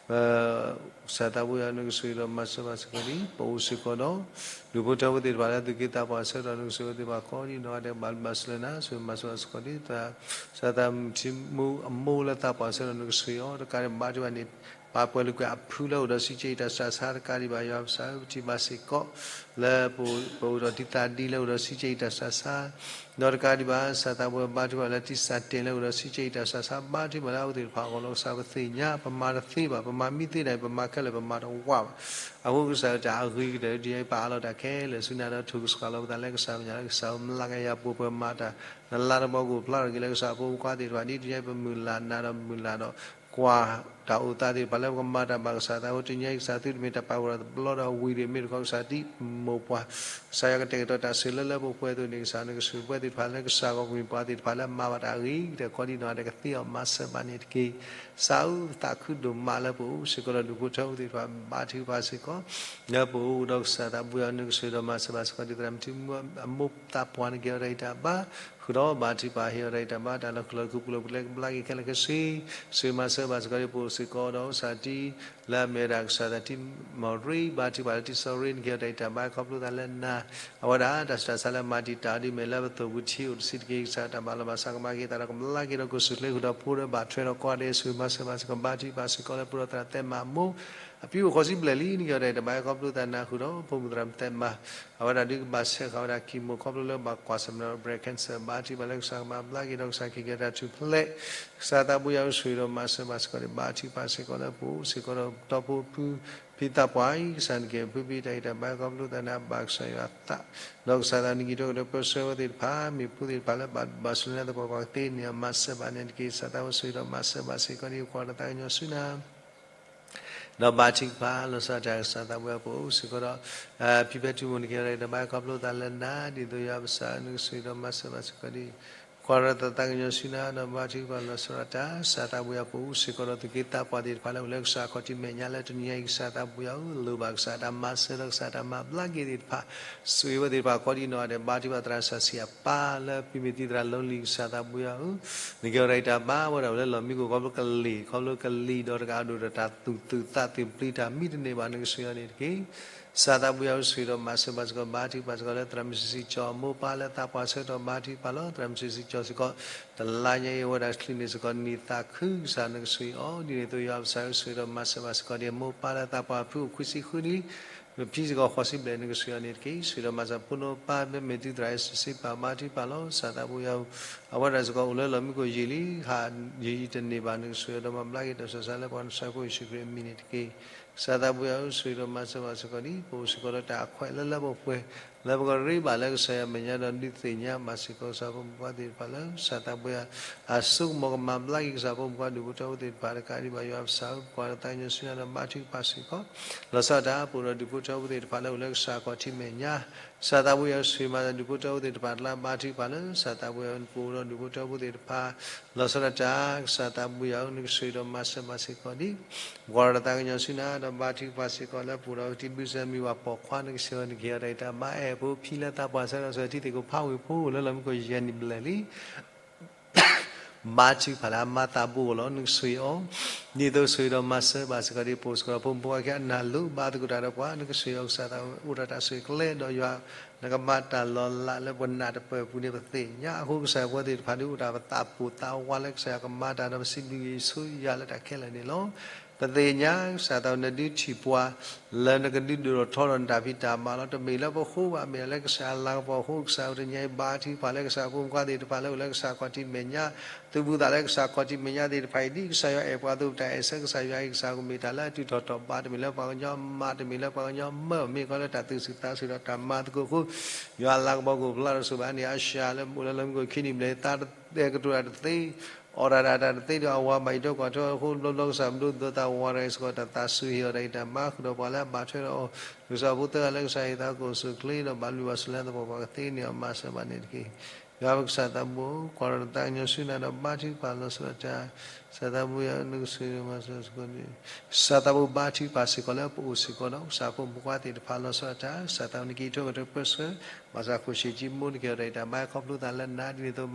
ဒံး ကစၢ်သးဘိယွၤ နကဆိၣ်ဂ့ၤဒီးမၤစၢၤဘၣ်စ့ၢ်ကီးဒံး ပအိၣ်စ့ၢ်ကီးဒီး ဒူၣ်ဖိထၢဖိသ့ၣ်တဖၣ်လၢသူၣ်က့သးပှၢ်ဆၢကတီၢ် နကဆိၣ်ဂ့ၤဝဲသ့ၣ်တဖၣ်ကိးဒ်နီၢ်ဂၤဒဲး ဘၣ်ဘျုးဘၣ်ဆိၣ်လၢနၤ ဆိၣ်ဂ့ၤမၤစၢၤဘၣ်စ့ၢ်ကီးဒံး ကစၢ်သးမံထံမူအမိၢ်လၢသးပှၢ်ဆၢကတီၢ် နကဆိၣ်ဂ့ၤအီၤတကးဒံး ဘါထုကဖၣ်န့ၣ် ပှၤပှဲၤလိာ်ကွဲအဖုလၢအိၣ်ဒီးစံးကဲအံၤတၢ်စၢ်ဆါတကးဒံးဘၣ် ယွၤပကစၢ်ဧၢ ပထံၣ်ဘၣ်စ့ၢ်ကီး လၢပအိၣ်ဒီးတံၤသးဒံလၢအိၣ်ဒီးစံးကဲအံၤတၢ်စၢ်ဆါ ဒီးတကးဒံးဘၣ် ကစၢ်သးဘိယွၤ ဘါထုကဖၣ်လၢတံၤသးတဲာ်လၢအိၣ်ဒီးစံးကဲအံၤတၢ်စၢ်ဆါ ဘါထုကဖၣ်လၢအဝဲသ့ၣ်တဖၣ်အဂီၢ်လီၤ. ကစၢ်ပသ့ၣ်ညါ ပမၤတသ့ဘၣ် ပမၤမံသ့ဒၣ်အံၤ ပမၤခဲလၢာ်ပမၤတဝးဘၣ်. အဃိကစၢ်တၢ်အဂ့ၤကတၢၢ်ဒ်အံၤ ပအးလီၤတၢ်ခဲလၢာ်ဆူနၤဒီး ထိၣ်ကစှၤလီၤပသးလၢကစၢ်မဲာ်ညါလၢကစၢ်ဧၢ မလါကယၤပှဲၤပှဲၤမၤတၢ် နလါတဘီကအိၣ်ဖျါထီၣ်က့ၤလၢကစၢ်ဖိမုၣ်ဖိခွါသ့ၣ်တဖၣ် ဒ်ဒ်အံၤ ပမုၢ်လၢ်နၤဒီးမုၢ်လၢ်ဒီး ကွၢ် တၢ်အိၣ်သးသ့ၣ်တဖၣ်လၢပကမၤတၢ်ဘၣ်ကစၢ်သးအဃိ တနံၤအံၤကစၢ်သုတမ့ၢ်တၢ်ပာ်ကရၢတဘျီဒီးဝံၤတမ့ၢ်တခီ ကစၢ်ဒ်မိၢ်ပှၢ် ကစၢ်ယွၤကတဲာ်ကတီၤတၢ်စုလၢလၢပှဲၤပှဲၤအသိးန့ၣ် ကစၢ်နကစၢ်ယွၤပှဲၤသုးန့ၣ်ကစၢ်နကစၢ်ကမ့ၢ်ပှၤသ့ၣ်တဖၣ်လၢမၤဘၣ်တၢ်အဂ့ၤကတၢၢ် ကီဒံနီၢ်ဂၤဒဲး ကသ့အီၤမၤစၢၤဘၣ်န့ၣ်တက့ၢ်. ကစၢ်ဧၢ သးခုဒိၣ်မးလၢပအိၣ်စ့ၢ်ကီးဒီးဒူၣ်ဖိထၢဖိသ့ၣ်တဖၣ် ဘါထုကဖၣ်စ့ၢ်ကီး လၢပအိၣ်ဒီးကစၢ်သးပူၤယၤ နကစၢ်ဒီးမၤစၢၤဘၣ်စ့ၢ်ကီးဒ်သရၣ်မုၣ်ထံမူအမိၢ်သးပှၢ်န့ၣ် ကဲထီၣ်တၢ်အံၤတၢ်ဘါ ဃုာ်ဒီးဘါထုကဖၣ်ဟ့ၣ်အီၤတၢ်အံၤတၢ်ဘါ တၢ်လီၤဃုာ်လီၤဃုာ်ပူၤလီၤပူၤလၢကဘျါက့ၤခဲလၢာ်ခဲဆ့ ကစၢ်မၤစၢၤဘၣ်စ့ၢ်ကီးဒ်ပအိၣ်စ့ၢ်ကီးဒီးကစၢ်တံ လၢအမ့ၢ်ဝဲဒၣ်ကစၢ်သးတံမီၢ်ရ့ ဘါထုကဖၣ်လၢတံၤစီဆှံန့ၣ် ကဲထီၣ်တၢ်အံၤတၢ်ဘါ ခီဖျိသးလၢနၤ အဝဲဒၣ်တၢ်စံးတၢ်ဆါလၢမၤတံာ်တာ်ဒ်အမ့ၢ်လၢပသိၣ်ပူၤထံအိၣ်တဆံးတက့ၢ် ကစၢ်တၢ်ဘၣ်လီၤဘၣ်စးကမၤက့ၤသးဒီးကဘျါက့ၤဒီးကစၢ်စုၣ်ချ့ဃုာ်ဒီးဖိဒီးဘၣ်ထွဲဒီးကိးဂၤဒဲး ကစၢ်မၤစၢၤဘၣ်စ့ၢ်ကီး ဘါထုကဖၣ်စ့ၢ်ကီးလၢပှဲၤဒီးသရၣ်သဲမၤအမိၢ် အပျံၤအိၣ်ဃီဆံဘျဲၣ်လံ နကဲထီၣ်တၢ်အံၤတၢ်ဘါ ခီဖျိသးနၤဃုာ်ဒီး ဖိမုၣ်သရၣ်မုၣ်သဲမၤ အဝဲဒၣ်ဒုးကဘၣ်ဆဲးဃာ်ဝဲဒၣ် chemo ခီဖျိလၢဘၣ်ကွၢ်ဆၢၣ်မဲာ်ဒီး breast cancer ဘါထုကဖၣ်လၢကစၢ်ကမၤဘျါက့ၤဒီးကစၢ်က့ၤကဲၤတၢ်ထူၣ်ဖျဲး ကစၢ်သးပူၤယၤအိၣ်ဆိၣ်ဂ့ၤဒီးမၤစၢၤဘၣ်စ့ၢ်ကီးန့ၣ် ဘါထုကဖၣ်စ့ၢ်ကီးလၢပအိၣ်စ့ၢ်ကီးဒီးတီဖိဖုဖံသးပှၢ်အံၤ ကစၢ်နကဲၤဖုဖံတၢ်အံၤတၢ်ဘါ ခီဖျိသးနၤဘၣ်ကစၢ်ယွၤအသး ဒီးကစၢ်သးနံၤကံၤထီၣ်ကဒီးပၢဆှၢဝဲသ့ၣ်တဖၣ် မ့ၢ်ဖိသ့ၣ်တဖၣ်လၢဘၣ်ဘၣ်ဆူညါသပှၢ်ပှၢ်ကသ့န့ၢ်အီၤမၤစၢၤဘၣ်န့ၣ်တက့ၢ် ကစၢ်သးအိၣ်ဆိၣ်ဂ့ၤဒီးမၤစၢၤဘၣ်စ့ၢ်ကီးန့ၣ် ကွၢ်ဒီးသးကညီၤဆူနၤ ဒီးဘါထုကဖၣ် လီၤဆီဒၣ်တၢ်ကစၢ်သးပူၤယၤပအိၣ်စ့ၢ်ကီးဒီး ဖံဖဲထူမိၢ်နကဲထီၣ်တၢ်အံၤတၢ်ဘါ ခီဖျိသးလၢနၤ ဒ်သိးယွၤပစၢ်နကစၢ်ဒီးမၤစၢၤဘၣ်စ့ၢ်ကီးန့ၣ် ကွၢ်ဒီးသးကညီၤဆူနၤ ဒီးဘါထုကဖၣ်လီၤဆီဒၣ်တၢ် ကစၢ်သးပူၤယၤပအိၣ်စ့ၢ်ကီးဒီး သုးက့သးပှၢ်သ့ၣ်တဖၣ်လၢအိၣ်လၢကစၢ်ခီၣ်ထံးမဲာ်ညါလၢတနံၤညါအံၤ ကစၢ်သးပူၤယၤဧၢ လိၣ်ဘၣ်ကစၢ်တၢ်မၤစၢၤဒီးကစၢ်တၢ်မၤဘျါက့ၤသ့ၣ်တဖၣ် ဆိၣ်ဂ့ၤဝဲသ့ၣ်တဖၣ် ခီဒံနီၢ်ဂၤဒဲး ဘါထုကဖၣ်သရၣ်စီဆှံအပၢ်လၢ ဖံမ့ၢ်သံသရၣ်လီလံၤ ကစၢ်သးပူၤယၤဧၢ နကဲထီၣ်တၢ်အံၤတၢ်ဘါ ဝဲဒၣ်အိၣ်လၢလီၢ်မံခိၣ် ခီဖျိကလံၤ ခီဖျိကလံၤဒီးတကးဒိၣ်ဒီးတၢ်သူၣ်သုးသးသုးပျံၤတၢ်မံတန့ၢ်ဘၣ် နကစၢ်ယွၤန့ၣ်တက့ၢ် ကစၢ်သးပူၤယၤအိၣ်ဆိၣ်ဂ့ၤဒီးမၤစၢၤဘၣ်စ့ၢ်ကီး ဘါထုကဖၣ်စ့ၢ်ကီးလၢသရၣ်မုၣ်စံးစံးကၠီၤအမိၢ်ပၢ်လၢသးပှၢ်ဆၢကတီၢ် ဘါထုကဖၣ်လီၤ သရၣ်မုၣ်စံးစံးကၠီၤစ့ၢ်ကီး တလါညါအံၤ အဝဲဒၣ်ချုးန့ၢ်စ့ၢ်ကီးနံၣ်သးခု ကစၢ်နကစၢ်အံၤအီၤ ဒ်န့ၣ်အသိးယွၤပစၢ်အိၣ်ဆိၣ်ဂ့ၤဒီးမၤစၢၤဘၣ်စ့ၢ်ကီး ဒ်အမိၢ်ပၢ်လၢသးပှၢ်ဖုအိၣ်ခွံဆံဃုနံၣ် မ့ၢ်ဖံစ့ၢ်ကီးဃိးဆံဘျဲၣ် နကစၢ်ယွၤန့ၣ်တက့ၢ် ဆိၣ်ဂ့ၤဒီးမၤစၢၤဖိနီၢ်ပၢ် မ့မ့ၢ်သုသရၣ်အံၤစံးစ့ၢ်ပၢ် ဘါထုကဖၣ်လီၤ ကစၢ်သးပူၤယၤဧၢ အဝဲဒၣ်စ့ၢ်ကီးအိၣ်လၢလီၢ်မံခိၣ်ယံာ်လံ ဟးယံာ်တန့ၢ်ဘၣ် နကစၢ်ယွၤဒီးမၤဘျါက့ၤတၢ်ဆူးတၢ်ဆါလၢပှၤကညီဖိယ့ၣ်ၡူးခရံာ်အမံၤန့ၣ်တက့ၢ် ကစၢ်သးပူၤယၤဧၢ ဆိၣ်ဂ့ၤဒီးမၤစၢၤဘၣ်စ့ၢ်ကီးန့ၣ် ပအိၣ်စ့ၢ်ကီးဒီးတၢ်အခွဲးလၢလၢပှဲၤပှဲၤ လၢပကရ့ဘၣ်လၢကစၢ်ယွၤအမဲာ်ညါဒီးဒုးသ့ၣ်ညါဘၣ်စ့ၢ်ကီး ကစၢ်ဖိမုၣ်ဖိခွါသ့ၣ်တဖၣ်လၢ ကစၢ်သးပူၤယၤ အစိကမီၤကမၤဘျါက့ၤကစၢ်ဖိမုၣ်ဖိခွါဒူၣ်ဖိထၢဖိသ့ၣ်တဖၣ် တကးဒံးဘၣ်ယွၤပစၢ်ဧၢ ပကွၢ်ဒီးသးကညီၤဆူနၤဒီးဘါထုကဖၣ်စ့ၢ်ကီး လီၤဆီဒၣ်တၢ် ပအိၣ်ဒီးဒူၣ်ဖိထၢဖိသ့ၣ်တဖၣ်လၢအိၣ်လၢကစၢ်ခီၣ်ထံးမဲာ်ညါ ကစၢ်သးပူၤယၤဆိၣ်ဂ့ၤမၤစၢၤဒူၣ်ဖိထၢဖိသ့ၣ်တဖၣ်တလါ ဘါထုကဖၣ်လၢ ကစၢ်သးပူၤယၤ ပအိၣ်ဒီးဒူၣ်ဖိထၢဖိသ့ၣ်တဖၣ် လီၤဆီဒၣ်တၢ် ကစၢ်သးပူၤယၤဧၢ နကဆိၣ်ဂ့ၤဒီးမၤစၢၤဘၣ်စ့ၢ်ကီးဒ် ပကွၢ်ဒီးသးကညီၤဆူနၤ ဒီးဘါထုကဖၣ်စ့ၢ်ကီးလၢပအိၣ်ဒီးကတံၤဘျုးစၢၤမံၤဝဲ ပိာ်ခွါနကစၢ်ယွၤ နကဟ့ၣ်အီၤတၢ်အံၤတၢ်ဘါ အဲၣ်ဖိဖံလၢသးပှၢ်ဆၢကတီၢ် ဆူထံသ့ၣ်ကိးဖးဝ့ၢ်ဖိ အိၣ်လၢလီၢ်မံခိၣ်ယဲၢ်နံၣ်ဘျဲၣ်လံ ဘါထုကဖၣ်လၢအမၤသးဘူးအီၤလီၤ နကဆိၣ်ဂ့ၤအီၤ ဒ်သိးဆိၣ်ဂ့ၤဒီးမၤစၢၤဘၣ်စ့ၢ်ကီးဒ် ပအိၣ်စ့ၢ်ကီးဒီးဖိမုၣ်ဖိခွါခံဂၤ အနၢ်လိၤဘၣ်သကိးတၢ်ဒီးပှၤ နကဆိၣ်ဂ့ၤအီၤ ကစၢ်သးအိၣ်တၢ်တၢ်ဆိၣ်ဂ့ၤကျဲဒီးယွၤ နကမၤတၢ်လီၤလးလၢပနၢ်တပၢၢ်အပူၤန့ၣ် ပသ့ၣ်ညါအဃိ ကစၢ်ယွၤပဝဲသ့ၣ်တဖၣ်ဒုးအိၣ်တၢ်ပသးပူၤသးဝးလၢကစၢ်ယွၤကမၤတၢ်ဒီး ပစံးဘျုးက့ၤဆိၣ်ဂ့ၤယွၤလၢတၢ်ခဲလၢာ်န့ၣ်လီၤ. ပသ့ၣ်ညါ ကစၢ်သးနဒုးထံၣ်ပှၤ လၢနကဒုးဒိၣ်ထီၣ်ထီဒီးနတၢ်ဖံးတၢ်မၤလီၤ. တမ့ၢ်လၢပဃိဘၣ် မ့ၢ်လၢကစၢ်အလၤကပီၤအဃိ ကစၢ်ဧၢ တနံၤအံၤဘါထုကဖၣ်လၢကစၢ်ဖိမုၣ်ဖိခွါသ့ၣ်တဖၣ်လၢအိၣ်လၢကစၢ်ခီၣ်ထံးမဲာ်ညါ သုးဘူးသးလၢကစၢ်ခီၣ်ထံးမဲာ်ညါသ့ၣ်တဖၣ်အံၤ ဒ်ကစၢ်ယွၤအဲၣ်ပှၤအသိး ပတၢ်အဲၣ်ဆၢကစၢ်ယွၤအံၤ ကစၢ်ကမ့ၢ်တၢ်လၢအတုၤထီၣ်တီၢ်ဘၣ် တမ့ၢ်လၢပှၤကညီမၤ တမ့ၢ်လၢပှၤကညီမၢ မ့ၢ်ကီးလၢတၢ်သူၣ်ဆူၣ်သးဆူၣ်ဒီးတၢ်မၤသကိးအဃိ ယွၤအလၤကပီၤကအိၣ်ဖျါထီၣ်ဆိဘၣ်န့ၣ် အစှၤလၢ အိၣ်လၢလီၢ်မံခိၣ်ခံနံၣ်ဘျဲၣ် သးတဲကတိၤတၢ်တသ့ အီၣ်တၢ်ဒၣ်တၢ်တသ့ဒီး အဝၤဘၣ်ယိၣ်ဒီးကွၢ်ထွဲအဃိ ဘျီဘျီကစၢ်ဘျုးဒိးသးဝးတဂၤအံၤစ့ၢ်ကီး တၢ်သးစူၤဟ့ၣ်အီၤတၢ်ဂံၢ်တၢ်ဘါ ဃုာ်ဒီးပှၤလၢအဘၣ်ထွဲဒီးအီၤ ဒ်ကစၢ်ဖိသၢဂၤလၢကစၢ်ဟ့ၣ်သးကအိၣ်ဆူၣ်အိၣ်ချ့ဒီး ဘၣ်ဘျုးဘၣ်ဆိၣ်လၢသပှၢ်ပှၢ်ကသ့န့ၢ်အီၤမၤစၢၤဘၣ်န့ၣ်တက့ၢ်. ယွၤပကစၢ်သးဘိ ကွၢ်ဒီးသးကညီၤဆူနၤဒီးဘါထုကဖၣ်လီၤဆီဒၣ်တၢ် ကစၢ်သးဘိယွၤ နကဆိၣ်ဂ့ၤမၤစၢၤစ့ၢ်ကီးန့ၣ် ကစၢ်သးဘိဘါထုကဖၣ်စ့ၢ်ကီးလၢပအိၣ်စ့ၢ်ကီးဒီး ကစၢ်ဖိမုၣ်ဖိခွါသ့ၣ်တဖၣ်လီၤဆီဒၣ်တၢ် ကစၢ်သးနက့ၤထီၣ်ကတၢၢ်ပၢဆှၢ ဘၣ်ဆၣ်ခိၣ်ဆ့ၣ်ကံမိၢ် နကဲထီၣ်တၢ်အံၤတၢ်ဘါ ခီဖျိသးလၢနၤဒ်န့ၣ်အသိး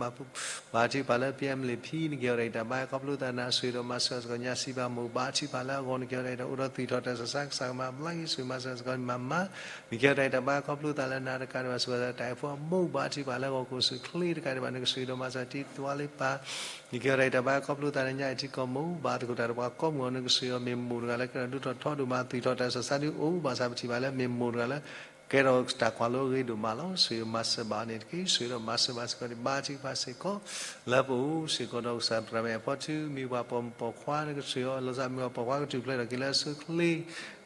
ဘါထုကဖၣ်လၢ ပီၣ်အဲၣ်လ့ၣ်ဖံ နကဲထီၣ်တၢ်အံၤတၢ်ဘါ ခီဖျိသးနၤ ဆိၣ်ဂ့ၤဒီးမၤစၢၤစ့ၢ်ကီး ညါစံးဘၣ်မိၢ် ဘါထုကဖၣ်လၢအဂီၢ် နကဲထီၣ်တၢ်အံၤတၢ်အိၣ်ဒီးသွံၣ်ထီၣ်တၢ်ဆးဆး ကစၢ်ကမၤဘျါက့ၤ ဆိၣ်ဂ့ၤမၤစၢၤစ့ၢ်ကီး မၤမၤ နကဲထီၣ်တၢ်အံၤတၢ်ဘါ ခီဖျိသးလၢနၤတကးဒံးဘၣ် ဆိၣ်ဂ့ၤသးလၢတၢ်အဲၣ်ဖိအမိၢ် ဘါထုကဖၣ်လၢအဂီၢ် ကအိၣ်ဆူၣ်အိၣ်ချ့တကးဒံးဘၣ် နကဆိၣ်ဂ့ၤဒီးမၤစၢၤတံၤသွါလ့ပၢ် နကဲထီၣ်တၢ်အံၤတၢ်ဘါ ခီဖျိသးလၢညါအံၤထံကီၢ်မိၢ် ဘၣ်သကိးတၢ်ဒီးပှၤကိးမုၢ်ဂီၤ နကဆိၣ်ဂ့ၤအီၤ မ့ၢ်မိၢ်တဂၤလၢကဲထီၣ်ဒိၣ်ထီၣ်ထီဒိၣ်မး သွံၣ်ထီၣ်တၢ်ဆးဆးဒုအိၣ် ဘၣ်ဆၣ်ပထံၣ်ဘၣ်လၢမ့ၢ်မိၢ်တဂၤလၢ ကဲထီၣ်တၢ်ကွၢ်လိအဂ့ၤဒိၣ်မးလီၤ. ဆိၣ်ဂ့ၤမၤစၢၤဘၣ်အီၤန့ၣ်တက့ၢ်. ဆိၣ်ဂ့ၤဒီးမၤစၢၤဘၣ်စ့ၢ်ကီး ဘါထုကဖၣ်စ့ၢ်ကီး လၢပအိၣ်စ့ၢ်ကီးဒီးကစၢ်သရၣ်မုၣ်အဖီထု မ့ၢ်ပှၤပိာ်မုၣ်ပိာ်ခွါ နကဆိၣ်ဂ့ၤအီၤ လီၤစၢ်မ့ၢ်ပှၤပိာ်ခွါကထူၣ်ဖျဲးထီၣ်က့ၤလၢအဆိအချ့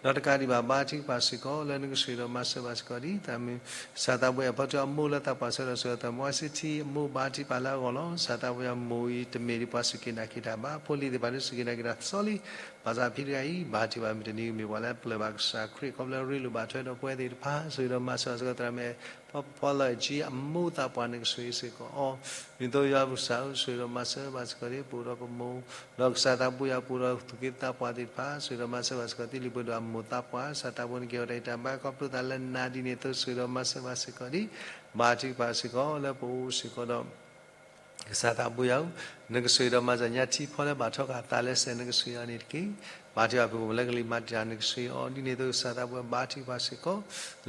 ဒီးတကးဒံးဘၣ် ဘါထုကဖၣ်စ့ၢ်ကီး လၢနကဆိၣ်ဂ့ၤဒီးမၤစၢၤဘၣ်စ့ၢ်ကီးဒ် သးမုာ် ကစၢ်သးဘိယွၤ ဖီတၢၣ်အမိၢ်လၢသးပှၢ်ဆၢဒီး ဆိၣ်ဂ့ၤဒီးသးမုာ် ဝါစံထံအမိၢ် ဘါထုကဖၣ်လၢအဂီၢ်လီၤ. ကစၢ်သးဘိယွၤ မိၢ်အံၤတမ့ၢ်ဒ်ပှၤစူၢ်က့ၤနာ်က့ၤတၢ်ဘၣ်, ဖိလံၤသ့ၣ်တဖၣ်ဒ်စူၢ်က့ၤနာ်က့ၤတၢ်သီလံ. ဘၣ်ဆၣ်ဖံတဂၤအံၤ ဘါထုကဖၣ်မုၢ်တနံၤမ့ၢ်ပှၤလၢပျၢ်ဘၣ်ကစၢ်ခရံာ် ခီဖျိရ့လိာ်ဘၣ်ထွဲဒီးပဝဲသ့ၣ်တဖၣ် ဆိၣ်ဂ့ၤဒီးမၤစၢၤဘၣ်စ့ၢ်ကီး သရၣ်မုာ် ဖီဖီလီၤကံ အမိၢ်သးပှၢ် နကဆိၣ်ဂ့ၤစ့ၢ်ကီးအီၤ ဒ်သိးယွၤပကစၢ်ဧၢ ဆိၣ်ဂ့ၤဒီးမၤစၢၤဘၣ်စ့ၢ်ကီးဒ် ပအိၣ်ဒီးပမိၢ် ဒီးကစၢ်သးဘိယွၤ ပအိၣ်ဒီးသူၣ်က့သးပှၢ်သ့ၣ်တဖၣ် ဆိၣ်ဂ့ၤဒီးမၤစၢၤဘၣ်စ့ၢ်ကီး သ့လံာ်ပှဲၤဒိၣ်အမိၢ်သးပှၢ် ကစၢ်သးဘိယွၤ နကဲထီၣ်တၢ်အံၤတၢ်ဘါ ခီဖျိသးလၢနၤ ဒ်န့ၣ်အသိး ဆိၣ်ဂ့ၤဒီးမၤစၢၤဘၣ်စ့ၢ်ကီးဒ် ဘါထုကဖၣ်စ့ၢ်ကီး လၢပအိၣ်စ့ၢ်ကီးဒီး ကစၢ်သးဘိယွၤဧၢ, နကဆိၣ်ဂ့ၤဒီးမၤစၢၤညါထံဖီလၢဘၣ်ထီၣ်ဃာ်သးလၢစဲး နကဆိၣ်ဂ့ၤအီၤန့ၣ်တက့ၢ်. ဘါထုကဖၣ်ဖုၣ်ကိာ်လၢကလံၤမၤတံာ်တာ် နကဆိၣ်ဂ့ၤအီၤ ဒ်န့ၣ်အသိး ကစၢ်သးဘိယွၤ ဘါထုကဖၣ်စ့ၢ်ကီး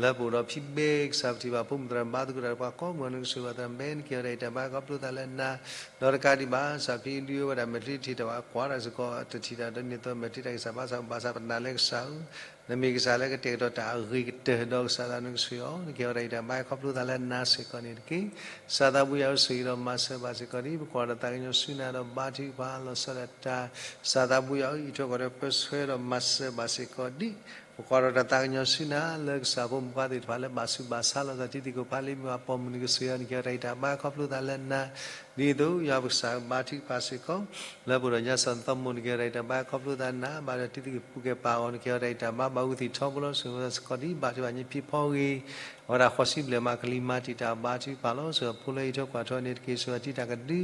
လၢပအိၣ်ဒီးဖံဘဲ ကစၢ်ပထံၣ်ဘၣ်ဖိမုၣ်သရၣ် ဘါသကိးတၢ်ဒီးပှၤကိးမုၢ် နကဆိၣ်ဂ့ၤဘၣ်သရၣ်မုာ် နကဲထီၣ်တၢ်အံၤတၢ်ဘါ ခီဖျိသးလၢနၤ ဒီးတကးဒံးဘၣ် ကစၢ်ဖံဒုဝဲဒၣ်မဲာ်ချံထံၣ်တၢ်ဝဲ ကွၢ်တၢ်စ့ၢ်ကီး တထံၣ်တၢ်ဒီးန့ၣ်အသိး မဲာ်ချံတၢ်ကစၢ်ဘါစၢ် ဘၣ်ဆၣ်ပနာ်လၢကစၢ်ဧၢ နမ့ၢ်ကစၢ်လၢကတဲာ်ကတီၤတၢ်အဂ့ၤကတၢၢ် ဒီးကစၢ်သး နကဆိၣ်ဂ့ၤအီၤ နကဲထီၣ်တၢ်အံၤတၢ်ဘါ ခီဖျိသးလၢနၤစ့ၢ်ကီးန့ၣ်တက့ၢ်. ကစၢ်သးဘိယွၤဧၢ ဆိၣ်ဂ့ၤဒီးမၤစၢၤဘၣ်စ့ၢ်ကီးဒ် ပကွၢ်ဒီးတၢ်သးကညီၤဆူနၤဒီးဘါထုကဖၣ်လီၤဆီဒၣ်တၢ် ကစၢ်သးဘိယွၤဧၢ အံးထွဲကွၢ်ထွဲပၢဆှၢဒီးမၤစၢၤဘၣ်စ့ၢ်ကီးဒ် ပကွၢ်ဒီးတၢ်သးကညီၤဆူနၤ လၢကစၢ်ဖိမုၣ်ဖိခွါသ့ၣ်တဖၣ်လၢဘၣ်ဆူးဘၣ်ဆါလိာ်သး တံၤသကိးဖးလ့မ့ၢ်ပှၤပိာ်မုၣ် နကဆိၣ်ဂ့ၤအီၤ နကဲထီၣ်တၢ်အံၤတၢ်ဘါ ခီဖျိသးလၢနၤ ဒ်သိးယွၤပကစၢ်ဘါထုကဖၣ်စ့ၢ်ကီး လၢပအိၣ်ဒီးညါစီၤသီမိၣ် နကဲထီၣ်တၢ်အံၤတၢ်ဘါ ခီဖျိသးနၤ ဘၣ်ဒီးတံၤသကိးပူၤကဲပာ်အီၤ နကဲထီၣ်တၢ်အံၤတၢ်ဘါ ဘၣ်အူသ့ၣ်ထီဘိလီၤ ဆိၣ်ဂ့ၤစ့ၢ်ကီးဒ် ဘါထုကဖၣ်ညါဖံဖီဂ့ၤ အဝဲဒၣ်ဃိးဆံဘျဲၣ်မး ကလံၤမၤတံာ်တာ် ဘါထုကဖၣ်လီၤ ဆိၣ်ဂ့ၤဖိလၢအံးထွဲကွၢ်ထွဲန့ၣ်တက့ၢ် ဆိၣ်ဂ့ၤတံၤတၢ်ကဒု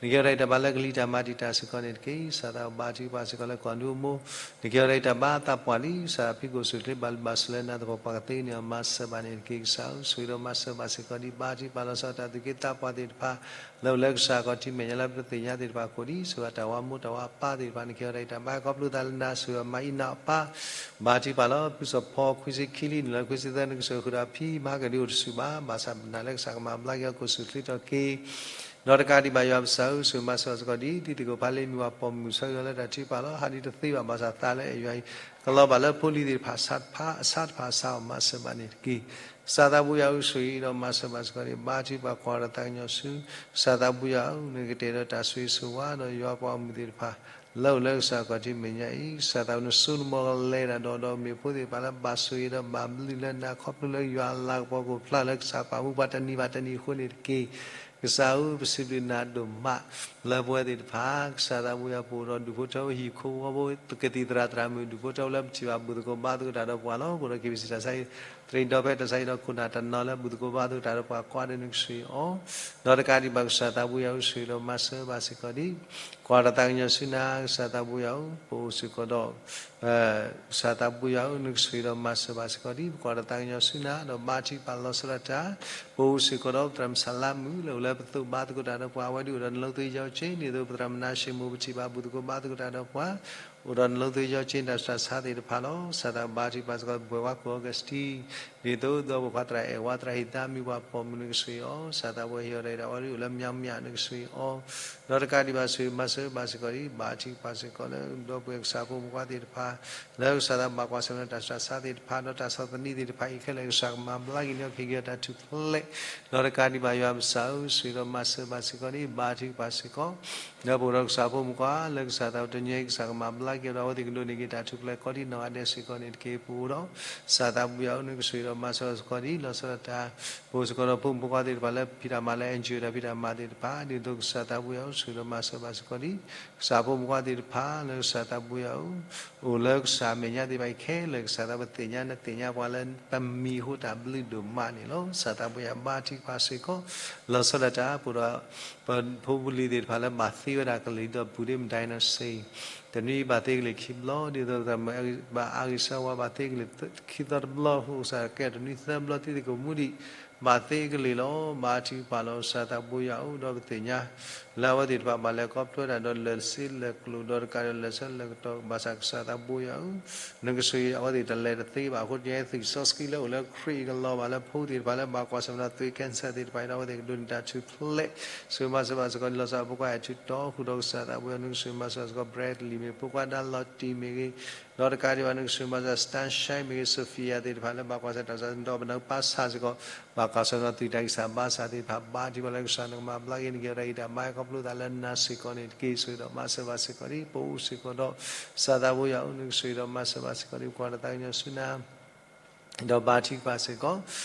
နကဲထီၣ်တၢ်အံၤတၢ်ဘါလၢကလံၤတၢ်မၤတံာ်တာ်စ့ၢ်ကီးန့ၣ်တက့ၢ်. ကစၢ်သးဘါထုကဖၣ်စ့ၢ်ကီးလၢကီၢ်ဒူအမိၢ် နကဲထီၣ်တၢ်အံၤတၢ်ဘါသးပှၢ်လံ ကစၢ်ဖံကအိၣ်ဆူၣ်ချ့ ဘၣ်လုၢ်ဘၣ်စၢၤလၢနၤသပှၢ်ပှၢ်ကသ့န့ၣ် အမၤစၢၤဘၣ်န့ၣ်တက့ၢ် ကစၢ်ဧၢ ဆိၣ်ဂ့ၤဒီးမၤစၢၤဘၣ်စ့ၢ်ကီးဒ် ဘါထုကဖၣ်လီၤဆီဒၣ်တၢ် သူၣ်က့သးပှၢ်သ့ၣ်တဖၣ် လၢအိၣ်လၢကစၢ်ခီၣ်ထံးမဲာ်ညါလၢပတသ့ၣ်ညါသ့ၣ်တဖၣ်အဃိဒ် ဆိၣ်ဂ့ၤတၢ်ဝၤမိၢ်တၢ်ဝၤပၢ်သ့ၣ်တဖၣ် နကဲထီၣ်တၢ်အံၤတၢ်ဘါ ခီဖျိသးလၢနၤ ဆိၣ်ဂ့ၤမၤအံၤနၤအပၢ် ဘါထုကဖၣ်လီၤ ဖုစီၤဖီခွံဆံခံလံ နုာ်လီၤခွံဆံသၢ နကဆိၣ်ဂ့ၤဃုာ်ဒီးဖံ မဟါကဒုအိၣ်တဆူၣ်ဘၣ် ဘၣ်ဆၣ်ပနာ်လၢကစၢ်ကမၤဘျါက့ၤအီၤ ကအိၣ်ဆူၣ်ချ့ထီၣ်က့ၤ ဒီးတကးဒံးဘၣ် ယွၤပကစၢ်ဧၢ ဆိၣ်ဂ့ၤမၤစၢၤစ့ၢ်ကီးဒ် တံၤသကိးဖးလ့မ့ၢ်ပှၤပိာ်မုၣ် ဆၢဂ့ၤအီၤလၢတၢ်ထုကဖၣ်လီၤ ဟးဒ်တသ့ဘၣ် ဘၣ်ဆၣ်သးလၢအဲၣ်ယွၤအံၤ ကလီၤဘၣ်လၢဖိလံၤသ့ၣ်တဖၣ်အဆၣ်တဖၣ် အဆၣ်တဖၣ်အဆၣ် အမၤစၢၤဘၣ်န့ၣ်တက့ၢ်. ကစၢ်သးဘိယွၤဧၢ ဆိၣ်ဂ့ၤဒီးမၤစၢၤဘၣ်စ့ၢ်ကီးဒ် ဘါထုကဖၣ် ကွၢ်ဒီးတၢ်သးကညီၤဆူ ကစၢ်သးဘိယွၤဧၢ နကတဲာ်ဒီးတၢ်ဆိၣ်ဂ့ၤဆိၣ်ဝါဒီးယွၤပှၤဂီၢ်မုၢ်သ့ၣ်တဖၣ် လၢအိၣ်လၢကစၢ်ခီၣ်ထံးမဲာ်ညါအံၤ ကစၢ်သးနစိနမီၤကလဲၤတၢ်ဒီး ဒီးမ့ၢ်ဖိသ့ၣ်တဖၣ်လၢဘၣ်ဆိၣ်ဂ့ၤဒီးဘၣ်ဘျုးလၢနၤ ခီဖျိလၢယွၤအလၤကပီၤကအိၣ်ဖျါလၢကစၢ်ပာ်မူပှၤတနံၤဘၣ်တနံၤအဃိန့ၣ်တက့ၢ်. ကစၢ်ဧၢ ပစံးဘျုးနၤဒိၣ်မး လၢပဝဲသ့ၣ်တဖၣ် ကစၢ်သးဘိယွၤ ပအိၣ်ဒီးဒူၣ်ဖိထၢဖိဟံၣ်ဖိဃီဖိ ကသံၣ်သရၣ်သရၣ်မုၣ် ဒူၣ်ဖိထၢဖိလၢပထံၣ်ဘၣ်ဘူၣ်သကိးဘါသကိးတၢ်ဒီးပှၤလီၤ. ပအိၣ်ဒီး KBC တၢ်ဆါဟံၣ် သရံးဒီဖဲတၢ်ဆါဟံၣ်ဒီးခိၣ်နၢ်တနီၤလၢ ဘူၣ်သကိးဘါသကိးတၢ်ဒီးပှၤကိးဂၤဒဲး နကဆိၣ်ဂ့ၤအီၤ ဒီးတကးဒံးဘၣ် ကစၢ်သးဘိယွၤဧၢ ဆိၣ်ဂ့ၤဒီးမၤစၢၤဘၣ်စ့ၢ်ကီးဒ် ကွၢ်ဒီးတၢ်သးကညီၤဆူနၤ ကစၢ်သးဘိယွၤဧၢ ပအိၣ်စ့ၢ်ကီးဒီး ကစၢ်သးဘိယွၤဧၢ နကဆိၣ်ဂ့ၤဒီးမၤစၢၤဘၣ်စ့ၢ်ကီးဒ် ပကွၢ်ဒီးတၢ်သးကညီၤဆူနၤ ဒီးဘါထုကဖၣ်လီၤဆီဒၣ်တၢ် ပအိၣ်စ့ၢ်ကီးဒီးပသရၣ်မုၣ်စလါမုၣ် လၢအိၣ်လၢပသိးဘါသကိးတၢ်ဒီးပှၤ အဝဲဒၣ်အိၣ်ဒီးနလီသုယီၤက့ ဒ်သိးပသရၣ်မနၤၡ့မိၢ် ပထံၣ်ဘၣ်ဘူၣ်သကိးဘါသကိးတၢ်ဒီးပှၤ အိၣ်ဒီးနလီသုယီၤက့ တၢ်ဆူးတၢ်ဆါသ့ၣ်တဖၣ်လီၤ. ကစၢ်သးဘိယွၤ ဘါထုကဖၣ်စ့ၢ်ကီး ပှဲၤဝါကိၣ်အီကူးစတံ ဒ်သိးဒီးပိာ်ခွါသရၣ်အဲၣ်ဝါ သရၣ်ဟ့ၣ်သါ မ့ၢ်ပှၤပိာ်မုၣ် နကဆိၣ်ဂ့ၤအီၤ ကစၢ်သးဘိယွၤ ဟ့ၣ်အီၤတၢ်အံၤတၢ်ဘါ အဝဲဒၣ်အိၣ်လၢမၠါမၠါ နကဆိၣ်ဂ့ၤအီၤ ဒီးတကးဒံးဘၣ် ဆိၣ်ဂ့ၤမၤစၢၤဘၣ်စ့ၢ်ကီးဒ် ဘါထုကဖၣ်စ့ၢ်ကီးလၢ ဒီပုၢ်ဝဲၢ်ကစၢ်ဖိမုၣ်ဖိခွါသ့ၣ်တဖၣ် လၢကစၢ်သးဘၣ်ကွၢ်ဆၢၣ်မဲာ်ဒီးတၢ်ဆူးတၢ်ဆါသ့ၣ်တဖၣ် ဒီးတၢ်ဆီၣ်သနံးသ့ၣ်တဖၣ်အံၤခဲလၢာ် ကစၢ်ကမၤဘျါက့ၤန့ၢ်အီၤ ကဟ့ၣ်က့ၤအီၤတၢ်ထူၣ်ဖျဲး ဒီးတကးဒံးဘၣ် ယွၤပကစၢ်ဧၢ ဆိၣ်ဂ့ၤဒီးမၤစၢၤဘၣ်စ့ၢ်ကီးဒ် ဘါထုကဖၣ်စ့ၢ်ကီး ဒီးပအိၣ်ဒီးကစၢ်ဖိမုၣ်ဖိခွါ လၢကစၢ်သးဘိတနံၤအံၤ ကစၢ်ကမၤဘျါက့ၤဒီး အဝဲသ့ၣ်ကဒိးန့ၢ်က့ၤတၢ်ထူၣ်ဖျဲးကိးဒံးနီၢ်ဂၤဒဲးစ့ၢ်ကီးန့ၣ်တက့ၢ်. ပအိၣ်ဒီး ကစၢ်သးဘိယွၤဧၢ နကဆိၣ်ဂ့ၤဒီးမၤစၢၤစ့ၢ်ကီးဒ် လီၤဆီဒၣ်တၢ် ပအိၣ်စ့ၢ်ကီးဒီးဖိမုၣ်ဖိခွါသ့ၣ်တဖၣ်လၢဖံးတၢ်မၤလၢ NGO တၢ်ဖံးတၢ်မၤသ့ၣ်တဖၣ် ဒ်သိးကစၢ်သးဘိယွၤဧၢ ဆိၣ်ဂ့ၤဒီးမၤစၢၤဘၣ်စ့ၢ်ကီးဒ် ကစၢ်ဖိမုၣ်ဖိခွါသ့ၣ်တဖၣ် လၢကစၢ်သးဘိယွၤဧၢ အိၣ်လၢကစၢ်မဲာ်ညါသ့ၣ်တဖၣ်အံၤခဲလၢာ် ကစၢ်သးဘိသ့ၣ်ညါ နသ့ၣ်ညါပှၤလၢပမံၤအဃိ တၢ်ဘျုးဒိၣ်မးန့ၣ်လီၤ. ကစၢ်သးဘိယွၤ ဘါထုကဖၣ်စ့ၢ်ကီး လီၤဆီဒၣ်တၢ် ပအိၣ်ဒီး ပဖိပလံၤသ့ၣ်တဖၣ်လၢဘၣ်သ့ဝဲဒၣ်ကလံၤဒီးပူၤဒ့မုၣ် ဒိၣ်နီၣ်စ့ၣ် တနွံဘၣ်သ့ကလံၤခံဘျီ ဒ်သိးသရၣ်မုၣ်ဘၣ်အါဂ့ၤဆၢဝါ ဘၣ်သ့ကလံၤခံသီတဘျီ ကစၢ်ကဲတနွံသၢဘျီ တံၤသကိးမူဒံး ဘၣ်သ့ကလံၤလီၤ. ဘါထုကဖၣ်လီၤ ကစၢ်သးဘိယွၤဧၢ ဒီးပသ့ၣ်ညါ လၢအဝဲသ့ၣ်တဖၣ်ဘၣ်လဲၤခီဖျိတၢ်ဒီးလၢာ်စ့လၢာ်ကျိၤ ဒီးတကးဒီးလၢာ်ဆၢလၢာ်ကတီၢ် ဘၣ်ဆၣ်ကစၢ်သးဘိယွၤဧၢ နကဆိၣ်ဂ့ၤအဝဲသ့ၣ်တလဲၤတသ့ဘၣ်အဃိ တနံၤအံၤ သုးကစီဆှံလၢအိၣ်လၢခရံာ်အံၤကလီၤဘၣ်လၢဖိသ့ၣ်တဖၣ်လၢဘၣ်ကွၢ်ဆၢၣ်မဲာ်ဒီးသွံၣ် cancer သ့ၣ်တဖၣ်အံၤဒီး အဝဲသ့ၣ်ကဒိးန့ၢ်တၢ်ထူၣ်ဖျဲး ဆိၣ်ဂ့ၤမၤစၢၤဘၣ်စ့ၢ်ကီး လီၤဆီဒၣ်တၢ် ဖိခွါအဲၣ်ထူးတီ ဃုာ်ဒီးကစၢ်သးဘိယွၤ နကဆိၣ်ဂ့ၤမၤစၢၤဘၣ်စ့ၢ်ကီး Bradley မ့ၢ်ဖိခွါဒါလီၤတံၢ်မ့ၢ်ဂ့ၤ, ဒီးတကးဒံးဘၣ်နကစၢ်မၤစၢၤ Sunshine မ့ၢ်ဂ့ၤ, Sophia သ့ၣ်တဖၣ်လၢဘၣ်ကွၢ်ဆၢၣ်တၢ်ဆါ ဒီးပနၢ်ပၢ်ဆၣ်စ့ၢ်ကီး ဘၣ်ကွၢ်ဆၢၣ်နီၤ သုးတၢ်ဂံၢ်စၢ်ဘါစၢ်သ့ၣ်တဖၣ် ဘါထုကဖၣ်လၢကစၢ်နကမၤဘျါက့ၤ နကဲထီၣ်တၢ်အံၤတၢ်ဘါ ခီဖျိသးလၢနၤစ့ၢ်ကီးန့ၣ်တက့ၢ်. ဆိၣ်ဂ့ၤဒီးမၤစၢၤဘၣ်စ့ၢ်ကီးဒံး ပအိၣ်စ့ၢ်ကီးဒီး ကစၢ်သးဘိယွၤဧၢ နကဆိၣ်ဂ့ၤဒီးမၤစၢၤဘၣ်စ့ၢ်ကီးဒံး ပကွၢ်တၢ်သးကညီၤဆူနၤ ဒီးဘါထုကဖၣ်စ့ၢ်ကီး